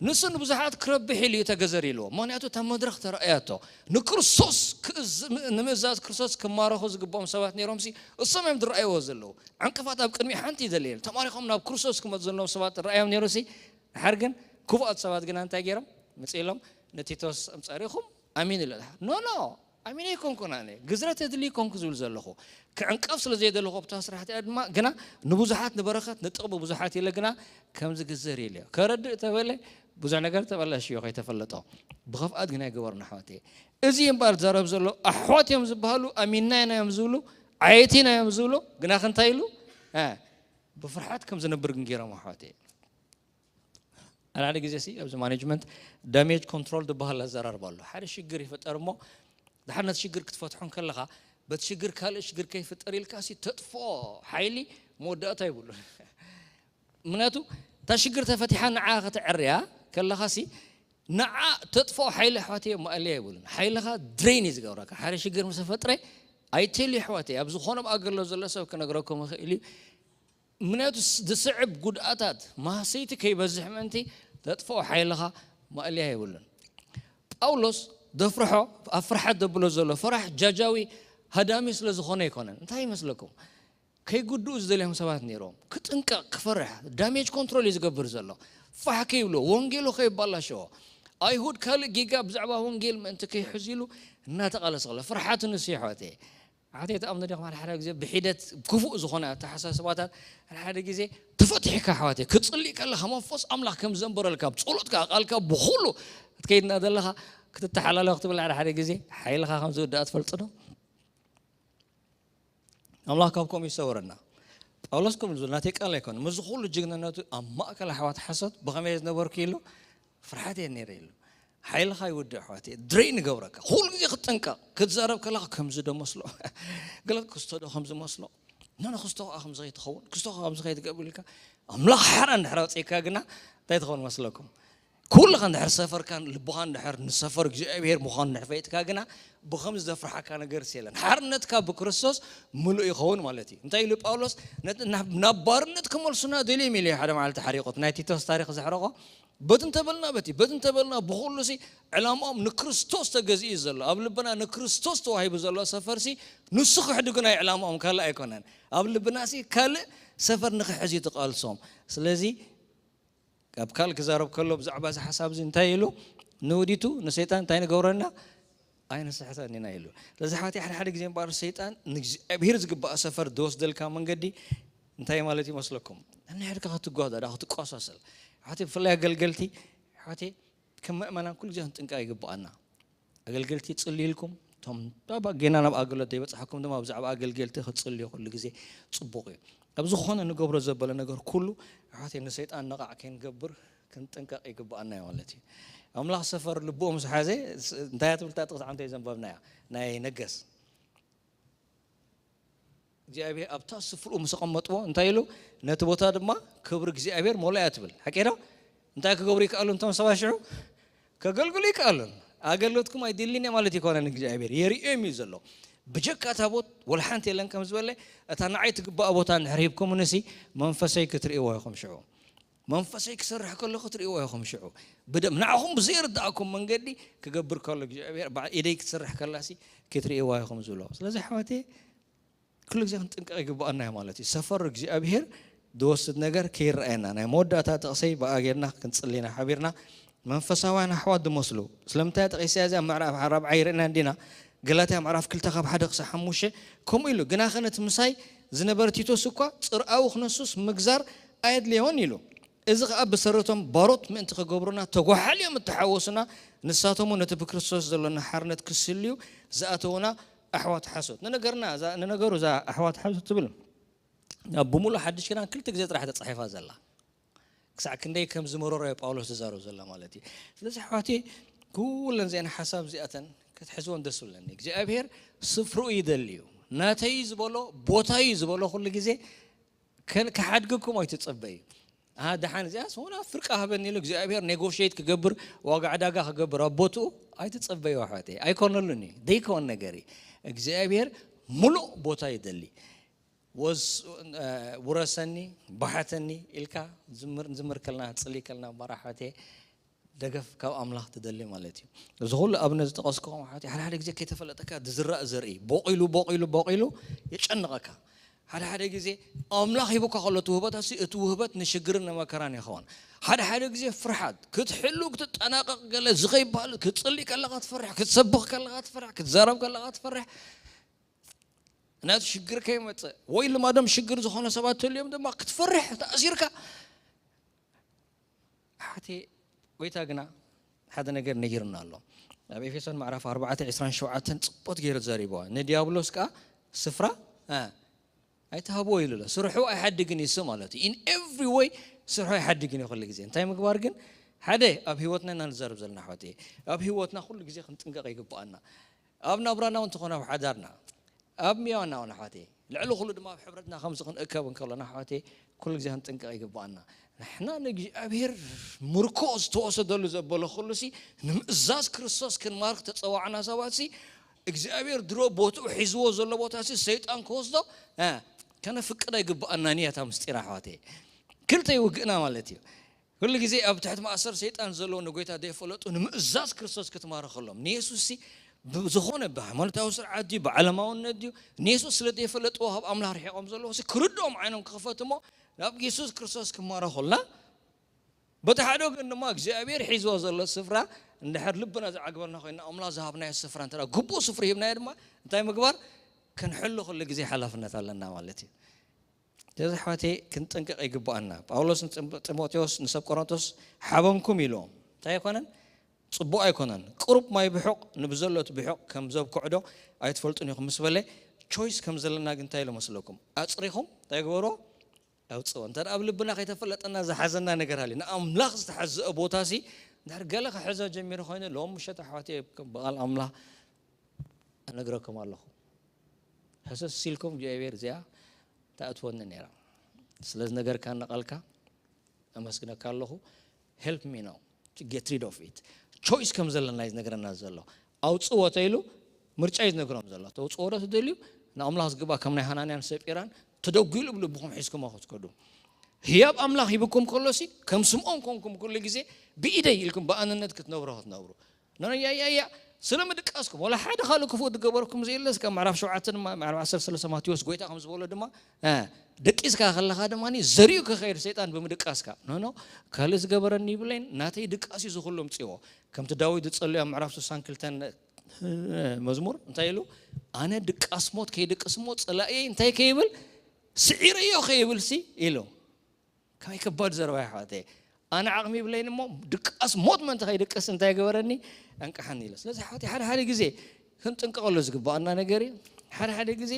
ንሱ ንብዙሓት ክረብሕ ኢሉ እዩ ተገዘር ኢልዎ። ምክንያቱ እታ መድረኽ ተረኣያቶ ንክርስቶስ ንምእዛዝ ክርስቶስ ክማረኹ ዝግብኦም ሰባት ነይሮምሲ እሶም እዮም ዝረኣይዎ ዘለዉ። ዕንቅፋት ኣብ ቅድሚ ሓንቲ ይደለየን ተማሪኾም ናብ ክርስቶስ ክመፁ ዘለዎም ሰባት ረኣዮም ነይሩሲ ድሓር ግን ክፉኣት ሰባት ግና እንታይ ገይሮም መፂሎም ንቲቶስ ኣምፃሪኹም ኣሚን ኢለ ኖ ኖ ኣሚን ኣይኮንኩን ኣነ ግዝረት የድሊ ኮንኩ ዝብል ዘለኹ ክዕንቀፍ ስለ ዘይደለኹ ኣብታ ስራሕቲ እያ ድማ ግና ንብዙሓት ንበረኸት ንጥቕሚ ብዙሓት ኢለ ግና ከምዚ ግዘር ኢለ ከረድእ ተበለ ብዙሕ ነገር ተበላሽዮ ከይተፈለጦ ብኸፍኣት ግን ኣይገበርና ኣሕዋት እየ እዚ እምበኣር ዘረብ ዘሎ ኣሕዋት እዮም ዝበሃሉ ኣሚንና ኢና እዮም ዝብሉ ዓየቲ ኢና እዮም ዝብሉ ግና ክንታይ ኢሉ ብፍርሓት ከም ዝነብር ግን ገይሮም ኣሕዋት እየ ኣላለ ግዜ ሲ ኣብዚ ማኔጅመንት ዳሜጅ ኮንትሮል ዝበሃል ኣዘራርባ ኣሎ ሓደ ሽግር ይፈጠር እሞ ድሓር ነቲ ሽግር ክትፈትሖ ከለኻ በቲ ሽግር ካልእ ሽግር ከይፍጠር ኢልካ ሲ ተጥፍኦ ሓይሊ መወዳእታ ይብሉ ምክንያቱ እታ ሽግር ተፈቲሓ ንዓ ከተዕርያ ከለኻ ሲ ንዓ ተጥፍኦ ሓይሊ ኣሕዋት እየ ማእለያ ይብሉን ሓይልኻ ድሬን እዩ ዝገብረካ ሓደ ሽግር ምስ ፈጥረ ኣይቴል ኣሕዋተይ፣ ኣብ ዝኾነ ኣገሎ ዘሎ ሰብ ክነግረኩም ይኽእል እዩ። ምክንያቱ ዝስዕብ ጉድኣታት ማህሰይቲ ከይበዝሕ ምእንቲ ተጥፍኦ ሓይልኻ ማእልያ የብሉን። ጳውሎስ ደፍርሖ፣ ኣብ ፍርሓት ደብሎ ዘሎ ፍራሕ ጃጃዊ ሃዳሚ ስለ ዝኾነ ኣይኮነን። እንታይ ይመስለኩም? ከይጉድኡ ዝደልዮም ሰባት ነይሮም። ክጥንቀቕ፣ ክፈርሕ፣ ዳሜጅ ኮንትሮል እዩ ዝገብር ዘሎ። ፋሕ ከይብሎ፣ ወንጌሉ ከይባላሸዎ፣ ኣይሁድ ካልእ ጌጋ ብዛዕባ ወንጌል ምእንቲ ከይሕዙ ኢሉ እናተቓለሰ ከሎ፣ ፍርሓት ንሱ ይሕዋተይ። ኣሕዋተይ፣ ትኣምኑ ዲኹም? ሓደ ሓደ ግዜ ብሒደት ክፉእ ዝኾነ ኣተሓሳስባታት ሓደ ሓደ ግዜ ተፈቲሕካ፣ ኣሕዋተይ፣ ክጽልእ ከለኻ መንፈስ ኣምላኽ ከም ዘንበረልካ፣ ኣብ ጸሎትካ፣ ቃልካ፣ ብኹሉ ክትከይድ እናደለኻ ክትተሓላለኽ ክትብል ሓደ ሓደ ግዜ ሓይልኻ ከም ዝውዳእ ትፈልጡ ዶ? ኣምላኽ ካብ ከምኡ ይሰውረና። ጳውሎስ ከም ዝብል ናተይ ቃል ኣይኮነ። ምስዚ ኩሉ ጅግንነቱ ኣብ ማእከል ኣሕዋት ሓሶት ብኸመይ ዝነበርኩ ኢሉ፣ ፍርሓት እየ ነይረ ኢሉ። ሓይልኻ ይውድእ ኣሕዋት፣ ድሬን ይገብረካ። ኩሉ ግዜ ክትጥንቀቕ፣ ክትዛረብ ከለኻ ከምዚ ዶ መስሎ? ገለ ክስቶ ዶ ከምዚ መስሎ? ኖ፣ ኖ፣ ክስቶ ከኣ ከምዚ ከይትኸውን፣ ክስቶ ከኣ ከምዚ ከይትገብር ኢልካ፣ ኣምላኽ ሓራ እንድሕር ኣውፅእካ ግና እንታይ ትኸውን መስለኩም? ኩልኻ እንድሕር ሰፈርካን ልብኻን እንድሕር ንሰፈር እግዚኣብሔር ምዃኑ እንድሕር ፈሊጥካ ግና ብኸምዚ ዘፍርሓካ ነገር የለን። ሓርነትካ ብክርስቶስ ምሉእ ይኸውን ማለት እዩ። እንታይ ኢሉ ጳውሎስ? ነት-፣ ናብ፣ ናብ ባርነት ክመልሱና ደልዮም ኢሉ እዩ ሓደ መዓልቲ ሓሪቑት። ናይ ቲቶስ ታሪኽ ዘሕረቖ፣ በቲ እንተበልና በቲ፣ በቲ እንተበልና ብኹሉ ሲ ዕላማኦም ንክርስቶስ ተገዚኡ እዩ ዘሎ። ኣብ ልብና ንክርስቶስ ተዋሂቡ ዘሎ ሰፈር ሲ ንሱ ክሕድጉ ናይ ዕላማኦም ካልእ ኣይኮነን። ኣብ ልብና ሲ ካልእ ሰፈር ንክሕዝ እዩ ትቃልሶም። ስለዚ ካብ ካልእ ክዛረብ ከሎ ብዛዕባ እዚ ሓሳብ እዚ እንታይ ኢሉ? ንውዲቱ ንሰይጣን እንታይ ንገብረና? ኣይንስሕተን ኢና ኢሉ። ስለዚ ኣሕዋተይ፣ ሓደ ሓደ ግዜ እምበኣር ሰይጣን ንእግዚኣብሔር ዝግባእ ሰፈር ዝወስደልካ መንገዲ እንታይ ማለት ይመስለኩም? እንድሕር ክትጓዳ ዳ ክትቆሳሰል። ኣሕዋተይ፣ ብፍላይ ኣገልገልቲ፣ ኣሕዋተይ፣ ከም ምእመናን ኩሉ ግዜ ክንጥንቀቕ ይግባኣና። ኣገልገልቲ ጽልዩ ኢልኩም፣ እቶም ባባ ጌና ናብ ኣገልግሎት ዘይበጽሓኩም ድማ ብዛዕባ ኣገልገልቲ ክትጽልዩ ኩሉ ግዜ ጽቡቕ እዩ። ኣብ ዝኾነ ንገብሮ ዘበለ ነገር ኩሉ ኣሕዋተይ ንሰይጣን ነቓዕ ከይንገብር ክንጥንቀቕ ይግባኣና እዩ ማለት እዩ። ኣምላኽ ሰፈር ልብኡ ምስ ሓዘ ስ-፣ እንታይ እያ ትብል እታ ጥቕሲ ዓንተ ዘንበብናያ ናይ ነገስ እግዚኣብሔር ኣብታ ስፍርኡ ምስ ኣቐመጥዎ እንታይ ኢሉ? ነቲ ቦታ ድማ ክብሪ እግዚኣብሔር ሞልኣ እያ ትብል። ሓቂ ዶ? እንታይ ክገብሩ ይከኣሉ እቶም ሰባት ሽዑ? ከገልግሉ ይከኣሉን። ኣገልግሎትኩም ኣይድልን እየ ማለት ይኮነን። እግዚኣብሔር የርእዮም እዩ ዘሎ። ብጀካ ታቦት ወላ ሓንቲ የለን ከም ዝበለ፣ እታ ንዓይ ትግባእ ቦታ እንድሕር ሂብኩምንሲ መንፈሰይ ክትርእይዎ ኢኹም ሽዑ። መንፈሰይ ክሰርሕ ከሎ ክትርእይዎ ኢኹም ሽዑ። ብደም ንዓኹም ብዘይርድኣኩም መንገዲ ክገብር ከሎ እግዚኣብሔር፣ በዓ-፣ ኢደይ ክትሰርሕ ከላሲ ክትርእይዋ ኢኹም ዝብሎ። ስለዚ ኣሕዋተይ፣ ኩሉ ግዜ ክንጥንቀቕ ይግባኣና እዩ ማለት እዩ። ሰፈር እግዚኣብሔር ዝወስድ ነገር ከይረኣየና። ናይ መወዳእታ ጥቕሰይ ብኣ ጌርና ክንጽሊ ኢና ሓቢርና። መንፈሳውያን ኣሕዋት ዝመስሉ። ስለምንታይ ጠቒሰያ እዚኣ? ምዕራፍ ኣርባዓ ይርእና እንዲና። ገላትያ ምዕራፍ ክልተ ካብ ሓደ ክሳብ ሓሙሽተ ከምኡ ኢሉ። ግናኸ ነቲ ምሳይ ዝነበረ ቲቶስ እኳ ጽርኣዊ ክነሱስ ምግዛር ኣየድልዮን ኢሉ። እዚ ኸኣ ብሰረቶም ባሮት ምእንቲ ክገብሩና ተጓሓልዮም እተሓወሱና፣ ንሳቶም እውን ነቲ ብክርስቶስ ዘሎና ሓርነት ክስልዩ ዝኣተዉና ኣሕዋት ሓሶት። ንነገርና፣ እዛ፣ ንነገሩ እዛ ኣሕዋት ሓሶት ትብል ኣብ ብምሉእ ሓድሽ ኪዳን ክልተ ግዜ ጥራሕ ተጻሒፋ ዘላ። ክሳዕ ክንደይ ከም ዝመረሮ እዩ ጳውሎስ ዝዛረብ ዘሎ ማለት እዩ። ስለዚ ኣሕዋተይ፣ ኩለን እዚኣን ሓሳብ እዚኣተን ክትሕዝወን ደስ ብለኒ። እግዚኣብሔር ስፍርኡ ይደሊ እዩ። ናተይ ዝበሎ፣ ቦታይ ዝበሎ ኩሉ ግዜ ከን-፣ ክሓድገኩም ኣይትጸበዩ። ኣሃ፣ ደሓን እዚኣስ ወላ ፍርቂ ሃበኒ ኢሉ እግዚኣብሔር ኔጎሽየት ክገብር፣ ዋጋ ዕዳጋ ክገብር ኣብ ቦትኡ ኣይትጸበዩ ኣሕዋተይ። ኣይኮነሉን እዩ። ዘይከውን ነገር እዩ። እግዚኣብሔር ምሉእ ቦታ ይደሊ። ወስ-፣ እ፣ ውረሰኒ፣ ባሓተኒ ኢልካ ዝምር፣ ዝምር ከልና፣ ጽሊ ከልና እምበኣር ኣሕዋተይ፣ ደገፍ ካብ ኣምላኽ ትደሊ ማለት እዩ። እዚ ኩሉ ኣብነት ዝጠቐስኩኹም ኣሕዋተይ፣ ሓደ ሓደ ግዜ ከይተፈለጠካ ዝዝራእ ዘርኢ፣ ቦቒሉ፣ ቦቒሉ፣ ቦቒሉ የጨንቐካ። ሓደ ሓደ ግዜ ኣምላኽ ሂቡካ ከሎ እቲ ውህበታሲ፣ እቲ ውህበት ንሽግርን ንመከራን ይኸውን። ሓደ ሓደ ግዜ ፍርሓት፣ ክትሕሉ፣ ክትጠናቐቕ፣ ገለ ዝኸይበሃል፣ ክትጽሊ ከለኻ ትፈርሕ፣ ክትሰብኽ ከለኻ ትፈርሕ፣ ክትዛረብ ከለኻ ትፈርሕ። ናቲ ሽግር ከይመጽእ ወይ ልማዶም ሽግር ዝኾነ ሰባት ተልዮም ድማ ክትፈርሕ ተኣሲርካ። ሓቲ ጎይታ ግና ሓደ ነገር ነጊርና ኣሎ። ኣብ ኤፌሶን ምዕራፍ ኣርባዕተ ዕስራን ሸውዓተን ጽቡቕ ገይሩ ተዛሪብዋ። ንዲያብሎስ ከኣ ስፍራ፣ እ፣ ኣይትሃብዎ ኢሉ ኣሎ። ስርሑ ኣይሓድግን እዩ እሱ ማለት እዩ። In every way ስርሑ ኣይሓድግን እዩ ኩሉ ግዜ። እንታይ ምግባር ግን? ሓደ ኣብ ህይወትና ኢና ንዛረብ ዘለና ኣሕዋተይ። ኣብ ህይወትና ኩሉ ግዜ ክንጥንቀቕ ይግብኣና። ኣብ ናብራና እውን ትኾነ ኣብ ሓዳርና፣ ኣብ ሚያዋና እውን ኣሕዋተይ፣ ልዕሊ ኩሉ ድማ ኣብ ሕብረትና ከምዚ ክንእከብ እንከሎና ኣሕዋተይ፣ ኩሉ ግዜ ክንጥንቀቕ ይግብኣና። ንሕና ንእግዚኣብሔር ምርኮ ዝተወሰደሉ ዘበለ ኩሉ ሲ፣ ንምእዛዝ ክርስቶስ ክንማርክ ተጸዋዕና ሰባት ሲ፣ እግዚኣብሔር ድሮ ቦትኡ ሒዝዎ ዘሎ ቦታ ሲ ሰይጣን ክወስዶ እ፣ ከነፍቅድ ኣይግብኣናን እያ እታ ምስጢር ኣሕዋተይ። ክልተ ይውግእና ማለት እዩ። ኩሉ ግዜ ኣብ ትሕቲ ማእሰር ሰይጣን ዘለዉ ንጎይታ ዘይፈለጡ ንምእዛዝ ክርስቶስ ክትማረኸሎም ንየሱስ ሲ ብዝኾነ ብሃይማኖታዊ ስርዓት ድዩ ብዓለማውነት ድዩ ንየሱስ ስለ ዘይፈለጥዎ ካብ ኣምላኽ ርሒቖም ዘለዉ ሲ ክርድኦም ዓይኖም ክኽፈት እሞ ናብ የሱስ ክርስቶስ ክማረኹልና በቲ ሓደ ወገን ድማ እግዚኣብሔር ሒዝዎ ዘሎ ስፍራ እንድሕር ልብና ዝዓግበልና ኮይና ኣምላኽ ዝሃብናዮ ስፍራ እንተ ግቡእ ስፍሪ ሂብናዮ ድማ እንታይ ምግባር ክንሕሉ ኩሉ ግዜ ሓላፍነት ኣለና ማለት እዩ። ስለዚ ኣሕዋተይ ክንጥንቀቕ ይግብኣና። ጳውሎስ ንጢሞቴዎስ ንሰብ ቆሮንቶስ ሓበንኩም ኢልዎም እንታይ ኣይኮነን ጽቡቕ ኣይኮነን። ቅሩብ ማይ ብሑቕ ንብዘሎት ብሑቕ ከም ዘብክዕዶ ኣይትፈልጡን ኢኹም ምስ በለ ቾይስ ከም ዘለና ግን እንታይ ኢሉ መስለኩም ኣፅሪኹም እንታይ ግበርዎ ኣውፅኦ እንተ ኣብ ልብና ከይተፈለጠና ዝሓዘና ነገር ሃልዩ ንኣምላኽ ዝተሓዘአ ቦታ ሲ እንድሕር ገለ ክሕዞ ጀሚሩ ኮይኑ ሎም ምሸት ኣሕዋት ብቓል ኣምላኽ እነግረኩም ኣለኹ። ሕስስ ኢልኩም እግዚኣብሔር እዚኣ ተኣትወኒ ነይራ። ስለዚ ነገርካ እናቓልካ ኣመስግነካ ኣለኹ። Help me now to get rid of it. ቾይስ ከም ዘለና እዩ ዝነግረና ዘሎ። ኣውፅዎ ተኢሉ ምርጫ እዩ ዝነግሮም ዘሎ። ተውፅዎ ዶ ትደልዩ ንኣምላኽ ዝግባ ከም ናይ ሃናንያን ሰጲራን ተደጒሉ ብልብኹም ሒዝኩሞ ክትከዱ ህያብ ኣምላኽ ሂብኩም ከሎሲ ከም ስምዖን ኮንኩም ኩሉ ግዜ ብኢደይ ኢልኩም ብኣንነት ክትነብሩ ክትነብሩ ነያያያ ስለ ምድቃስኩም ወላ ሓደ ካልእ ክፉእ ዝገበርኩም ዘየለስ ካብ ምዕራፍ ሸውዓተ ድማ ምዕራፍ ዓሰርተ ሰለስተ ማቴዎስ ጎይታ ከም ዝበሎ ድማ ደቂስካ ከለኻ ድማ ዘሪኡ ክኸይድ ሰይጣን ብምድቃስካ ኖኖ ካልእ ዝገበረኒ ይብለይን ናተይ ድቃስ እዩ ዝኹሉ ምፅዎ ከምቲ ዳዊት ዝፀልዮ ኣብ ምዕራፍ ስሳን ክልተን መዝሙር እንታይ ኢሉ ኣነ ድቃስ ሞት ከይድቅስ ሞ ፀላእየይ እንታይ ከይብል ስዒረዮ ከይብል ሲ ኢሉ ከመይ ከባድ ዘረባ ይሓዋተ ኣነ ዓቕሚ ይብለይን እሞ ድቃስ ሞት መን ተኸይድቅስ እንታይ ገበረኒ ኣንቅሓኒ ኢለ ስለዚ ሓወት ሓደ ሓደ ግዜ ክንጥንቀቐሉ ዝግባኣና ነገር እዩ ሓደ ሓደ ግዜ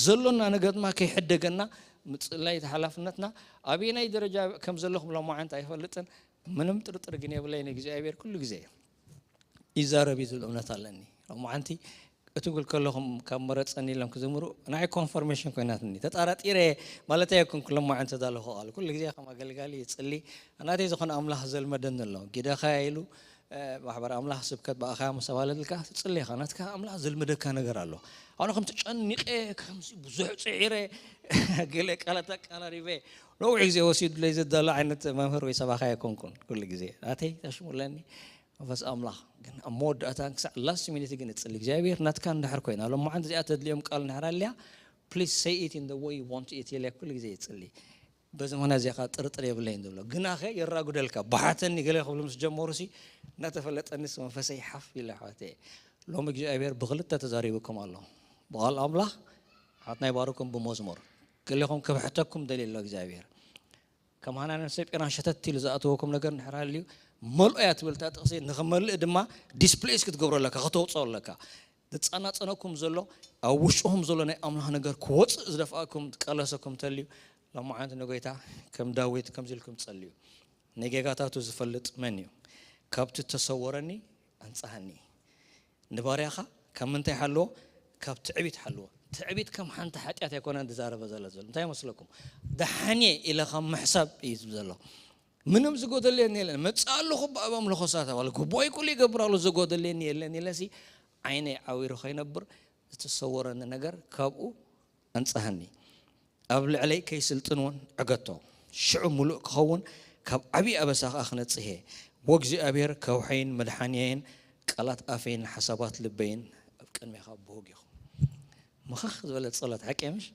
ዘሎና ነገር ድማ ከይሕደገና ምፅላይ ሓላፍነትና ኣበየናይ ደረጃ ከም ዘለኹም ሎማዓንቲ ኣይፈልጥን ምንም ጥርጥር ግን የብለይን እግዚኣብሔር ኩሉ ግዜ ይዛረብ እዩ ዝብል እምነት ኣለኒ ሎማዓንቲ ክትብል ከለኹም ካብ መረፀኒ ኢሎም ክዝምሩ ናይ ኮንፈርሜሽን ኮይናትኒ ተጣራጢረ ማለት ኣይኮንኩ ሎማዓንቲ ተዳለኹ ቃል ኩሉ ግዜ ከም ኣገልጋሊ ይፅሊ ናተይ ዝኾነ ኣምላኽ ዘልመደኒ ኣሎ ጊደኻ ኢሉ ማሕበር ኣምላኽ ስብከት ብኣኻ ምስ ኣባለልካ ትፅሊ ኢኻ ናትካ ኣምላኽ ዘልመደካ ነገር ኣሎ ኣነ ከም ተጨኒቐ ከምዚ ብዙሕ ፅዒረ ገለ ቃላት ኣቀራሪበ ነዊሕ ግዜ ወሲዱለይ ዘዳሎ ዓይነት መምህር ወይ ሰባኻ ኣይኮንኩን ኩሉ ግዜ ናተይ ተሽሙለኒ መንፈስ ኣምላኽ ግን ኣብ መወዳእታ ክሳዕ ላስት ሚኒት ግን እፅሊ እግዚኣብሔር ናትካ እንድሕር ኮይና ሎማዓንቲ እዚኣ ተድልዮም ቃል እንድሕር ኣልያ please say it in the way you want it ኢለ ኩሉ ግዜ ይፅሊ በዚ ምኽንያት እዚኣ ጥርጥር የብለይን ዝብሎ ግናኸ የራጉደልካ ብሓተኒ ገለ ክብሉ ምስ ጀመሩ ሲ እናተፈለጠኒ መንፈሰይ ሓፍ ኢለ ኣሕዋተ ሎሚ እግዚኣብሔር ብክልተ ተዛሪብኩም ኣሎ ብቓል ኣምላኽ ሓት ናይ ባርኩም ብመዝሙር ገሌኹም ክብሕተኩም ደልየ ኣሎ እግዚኣብሔር ከም ሃናንን ሰጲራን ሸተት ኢሉ ዝኣተወኩም ነገር እንድሕር ሃልዩ መልኦ እያ ትብል እታ ጥቕሲ ንኽመልእ ድማ ዲስፕሌስ ክትገብሮ ኣለካ ከተውፅኦ ኣለካ ዝፀናፀነኩም ዘሎ ኣብ ውሽጥኹም ዘሎ ናይ ኣምላኽ ነገር ክወፅእ ዝደፍኣኩም ዝቃለሰኩም እንተልዩ ሎማዓንቲ ንጎይታ ከም ዳዊት ከምዚ ኢልኩም ጸልዩ ንጌጋታቱ ዝፈልጥ መን እዩ ካብቲ ተሰወረኒ ኣንጻሃኒ ንባርያኻ ካብ ምንታይ ሓልዎ ካብ ትዕቢት ሓልዎ ትዕቢት ከም ሓንቲ ሓጢኣት ኣይኮነን ዝዛረበ ዘሎ ዘሎ እንታይ ይመስለኩም ደሓንየ ኢለ ካብ ምሕሳብ እዩ ዝብል ዘሎ ምንም ዝጎደለየኒ የለን መፅእ ኣለኹ ብኣብ ኣምልኾ ሳተባለ ግቡኣይ ኩሉ ይገብር ኣሎ ዝጎደለየኒ የለን ኢለሲ ዓይነይ ዓዊሩ ከይነብር ዝተሰወረኒ ነገር ካብኡ ኣንፅሃኒ ኣብ ልዕለይ ከይስልጥን እውን ዕገቶ ሽዑ ሙሉእ ክኸውን ካብ ዓብዪ ኣበሳ ከዓ ክነፅህ እየ ወእግዚኣብሔር ከውሐይን መድሓንየይን ቃላት ኣፈይን ሓሳባት ልበይን ኣብ ቅድሜኻ ብህግ ይኹም ምኽኽ ዝበለ ፀሎት ሓቂ ምሽ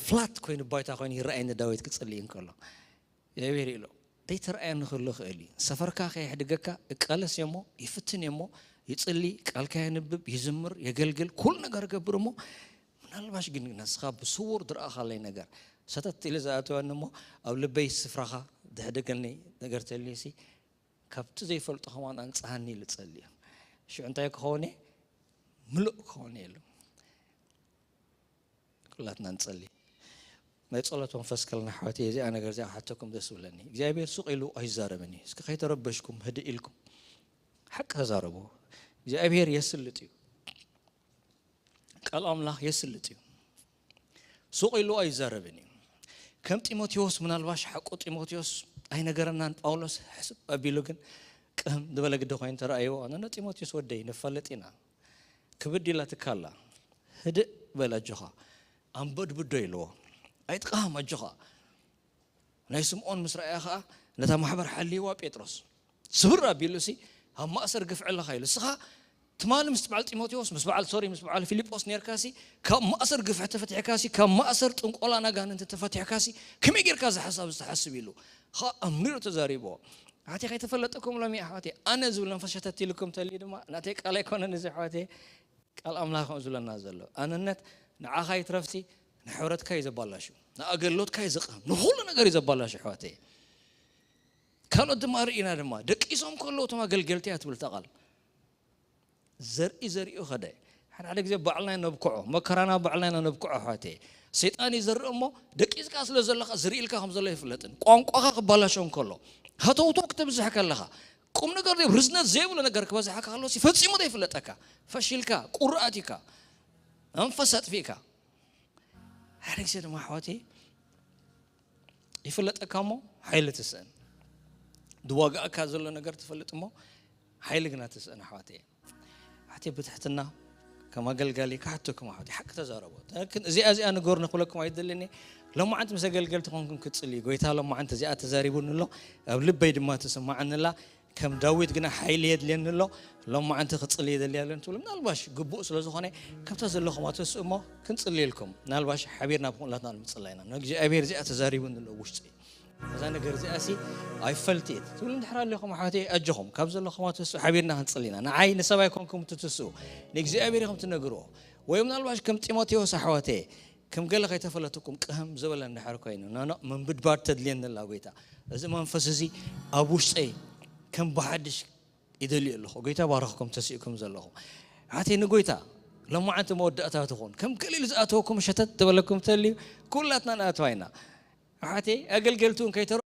ፍላት ኮይኑ ባይታ ኮይኑ ይረኣየኒ ዳዊት ክፅልይ እንከሎ እግዚኣብሔር ኢሎ ዘይተረኣየኒ ክህሉ ይኽእል እዩ ሰፈርካ ከየሕድገካ እቃለስ እሞ ይፍትን እሞ ይፅሊ ቃልካ የንብብ ይዝምር የገልግል ኩሉ ነገር ገብር እሞ ምናልባሽ ግን ነስኻ ብስውር ዝረኣኻለይ ነገር ሰተት ኢለ ዝኣተወኒ እሞ ኣብ ልበይ ስፍራኻ ዘሕድገኒ ነገር ተልዩሲ ካብቲ ዘይፈልጦ ከማን ኣንፅሃኒ ኢሉ ፀሊ እዩ ሽዑ እንታይ ክኸውን እየ ምሉእ ክኸውን እየ ኢሉ ኩላትና ንጸሊ ናይ ጸሎት መንፈስ ከልና ሓወት እየ እዚኣ ነገር እዚኣ ሓተኩም ደስ ብለኒ እግዚኣብሔር ሱቅ ኢሉ ኣይዛረብን እዩ እስከ ከይተረበሽኩም ህድእ ኢልኩም ሓቂ ተዛረቡ እግዚኣብሔር የስልጥ እዩ ቃል ኣምላኽ የስልጥ እዩ ሱቅ ኢሉ ኣይዛረብን እዩ ከም ጢሞቴዎስ ምናልባሽ ሓቁ ጢሞቴዎስ ኣይነገረናን ጳውሎስ ሕስብ ኣቢሉ ግን ቅህም ዝበለ ግዲ ኮይኑ ተረኣይዎ ኣነ ጢሞቴዎስ ወደይ ንፋለጥ ኢና ክብድ ኢላትካ ኣላ። ህድእ በል ኣጆኻ። ኣንበድብዶ ኢልዎ። ኣይጥቓም ኣጆኻ። ናይ ስምዖን ምስ ረኣያ ኸኣ ነታ ማሕበር ሓልይዋ ጴጥሮስ ስብር ኣቢሉ ሲ ኣብ ማእሰር ግፍዒ ኣለኻ ኢሉ። እስኻ ትማሊ ምስ በዓል ጢሞቴዎስ፣ ምስ በዓል፣ ሶሪ፣ ምስ በዓል ፊልጶስ ኔርካ ሲ ካብ ማእሰር ግፍዒ ተፈቲሕካ ሲ ካብ ማእሰር ጥንቆላ ናጋንንቲ ተፈቲሕካ ሲ ከመይ ጌርካ እዚ ሓሳብ እዚ ትሓስብ ኢሉ ኸኣ ኣምሪሩ ተዛሪብዎ። ኣሕዋተይ ከይተፈለጠኩም ሎሚ ኣሕዋተይ ኣነ ዝብል መንፈስ ሸተት ኢልኩም ተልዩ ድማ ናተይ ቃል ኣይኮነን እዚ ኣሕዋተይ ቃል ኣምላኽ ከምኡ ዝብለና ዘሎ ኣነነት ንዓኻ ይትረፍሲ ንሕብረትካ እዩ ዘባላሹ ንኣገልግሎትካ እዩ ዘቕህም ንኹሉ ነገር እዩ ዘባላሹ ኣሕዋተይ። ካልኦት ድማ ርኢና ድማ ደቂሶም ከለዉ እቶም ኣገልገልቲ እያ ትብል እታ ቃል። ዘርኢ ዘሪኡ ኸደ ሓደ ሓደ ግዜ ባዕልና ነብክዖ መከራና ባዕልና ነብክዖ ኣሕዋተይ። ሰይጣን እዩ ዘርኢ እሞ ደቂስካ ስለ ዘለኻ ዝርኢ ኢልካ ከም ዘሎ ይፍለጥን ቋንቋኻ ክባላሾ እንከሎ ሃተውተው ክተብዝሕ ከለኻ ቁም ነገር ርዝነት ዘይብሉ ነገር ክበዝሓካ ከሎ ፈፂሙ ዘይፍለጠካ ፈሺልካ ቁርኣት ኢካ መንፈስ ኣጥፊእካ ሓደ ግዜ ድማ ኣሕዋተይ ይፍለጠካ እሞ ሓይሊ ትስእን ዝዋጋእካ ዘሎ ነገር ትፈልጥ እሞ ሓይሊ ግና ትስእን ኣሕዋተይ። ኣሕዋተይ ብትሕትና ከም ኣገልጋሊ ክሓተኩም ኣሕዋተይ ሓቂ ተዛረቦ። እዚኣ እዚኣ ንገሩ ንክብለኩም ኣይደልን እየ። ሎማዓንቲ ምስ ኣገልገልቲ ኮንኩም ክትፅልዩ ጎይታ ሎማዓንቲ እዚኣ ተዛሪቡኒ ኣሎ ኣብ ልበይ ድማ ትስማዓኒ ኣላ። ከም ዳዊት ግና ሓይሊ የድልየኒ ኣሎ ሎማዓንቲ ክፅልይ የደልያ ኣለኒ ትብሉ ምናልባሽ ግቡእ ስለ ዝኾነ ከምታ ዘለኹም ኣተስኡ እሞ ክንፅልየልኩም ምናልባሽ ሓቢርና ብኩላትና ንምፅላይ ኢና ንእግዚኣብሔር እዚኣ ተዛሪቡኒ ኣሎ ውሽጢ እዛ ነገር እዚኣ ሲ ኣይፈልጥ እየ ትብሉ እንድሕር ኣለኹም ኣሕዋተይ ኣጆኹም ካብ ዘለኹም ኣተስኡ ሓቢርና ክንፅሊ ኢና ንዓይ ንሰብ ኣይኮንኩም ትትስኡ ንእግዚኣብሔር ኢኹም ትነግርዎ ወይ ምናልባሽ ከም ጢሞቴዎስ ኣሕዋተይ ከም ገለ ከይተፈለጥኩም ቅህም ዝበለ እንድሕር ኮይኑ ናኖ ምንብድባድ ተድልየኒ ኣላ ጎይታ እዚ መንፈስ እዚ ኣብ ውሽጠይ ከም ብሓድሽ ይደልዩ ኣለኹ ጎይታ ባረኽኩም ተስእኩም ዘለኹም ኣሕዋተይ ንጎይታ ሎማዓንቲ መወዳእታ ትኹን ከም ገሊሉ ዝኣተወኩም ሸተት ዝበለኩም ተልዩ ኩላትና ንኣትዋ ኢና ኣሕዋተይ ኣገልገልቲ እውን ከይተረ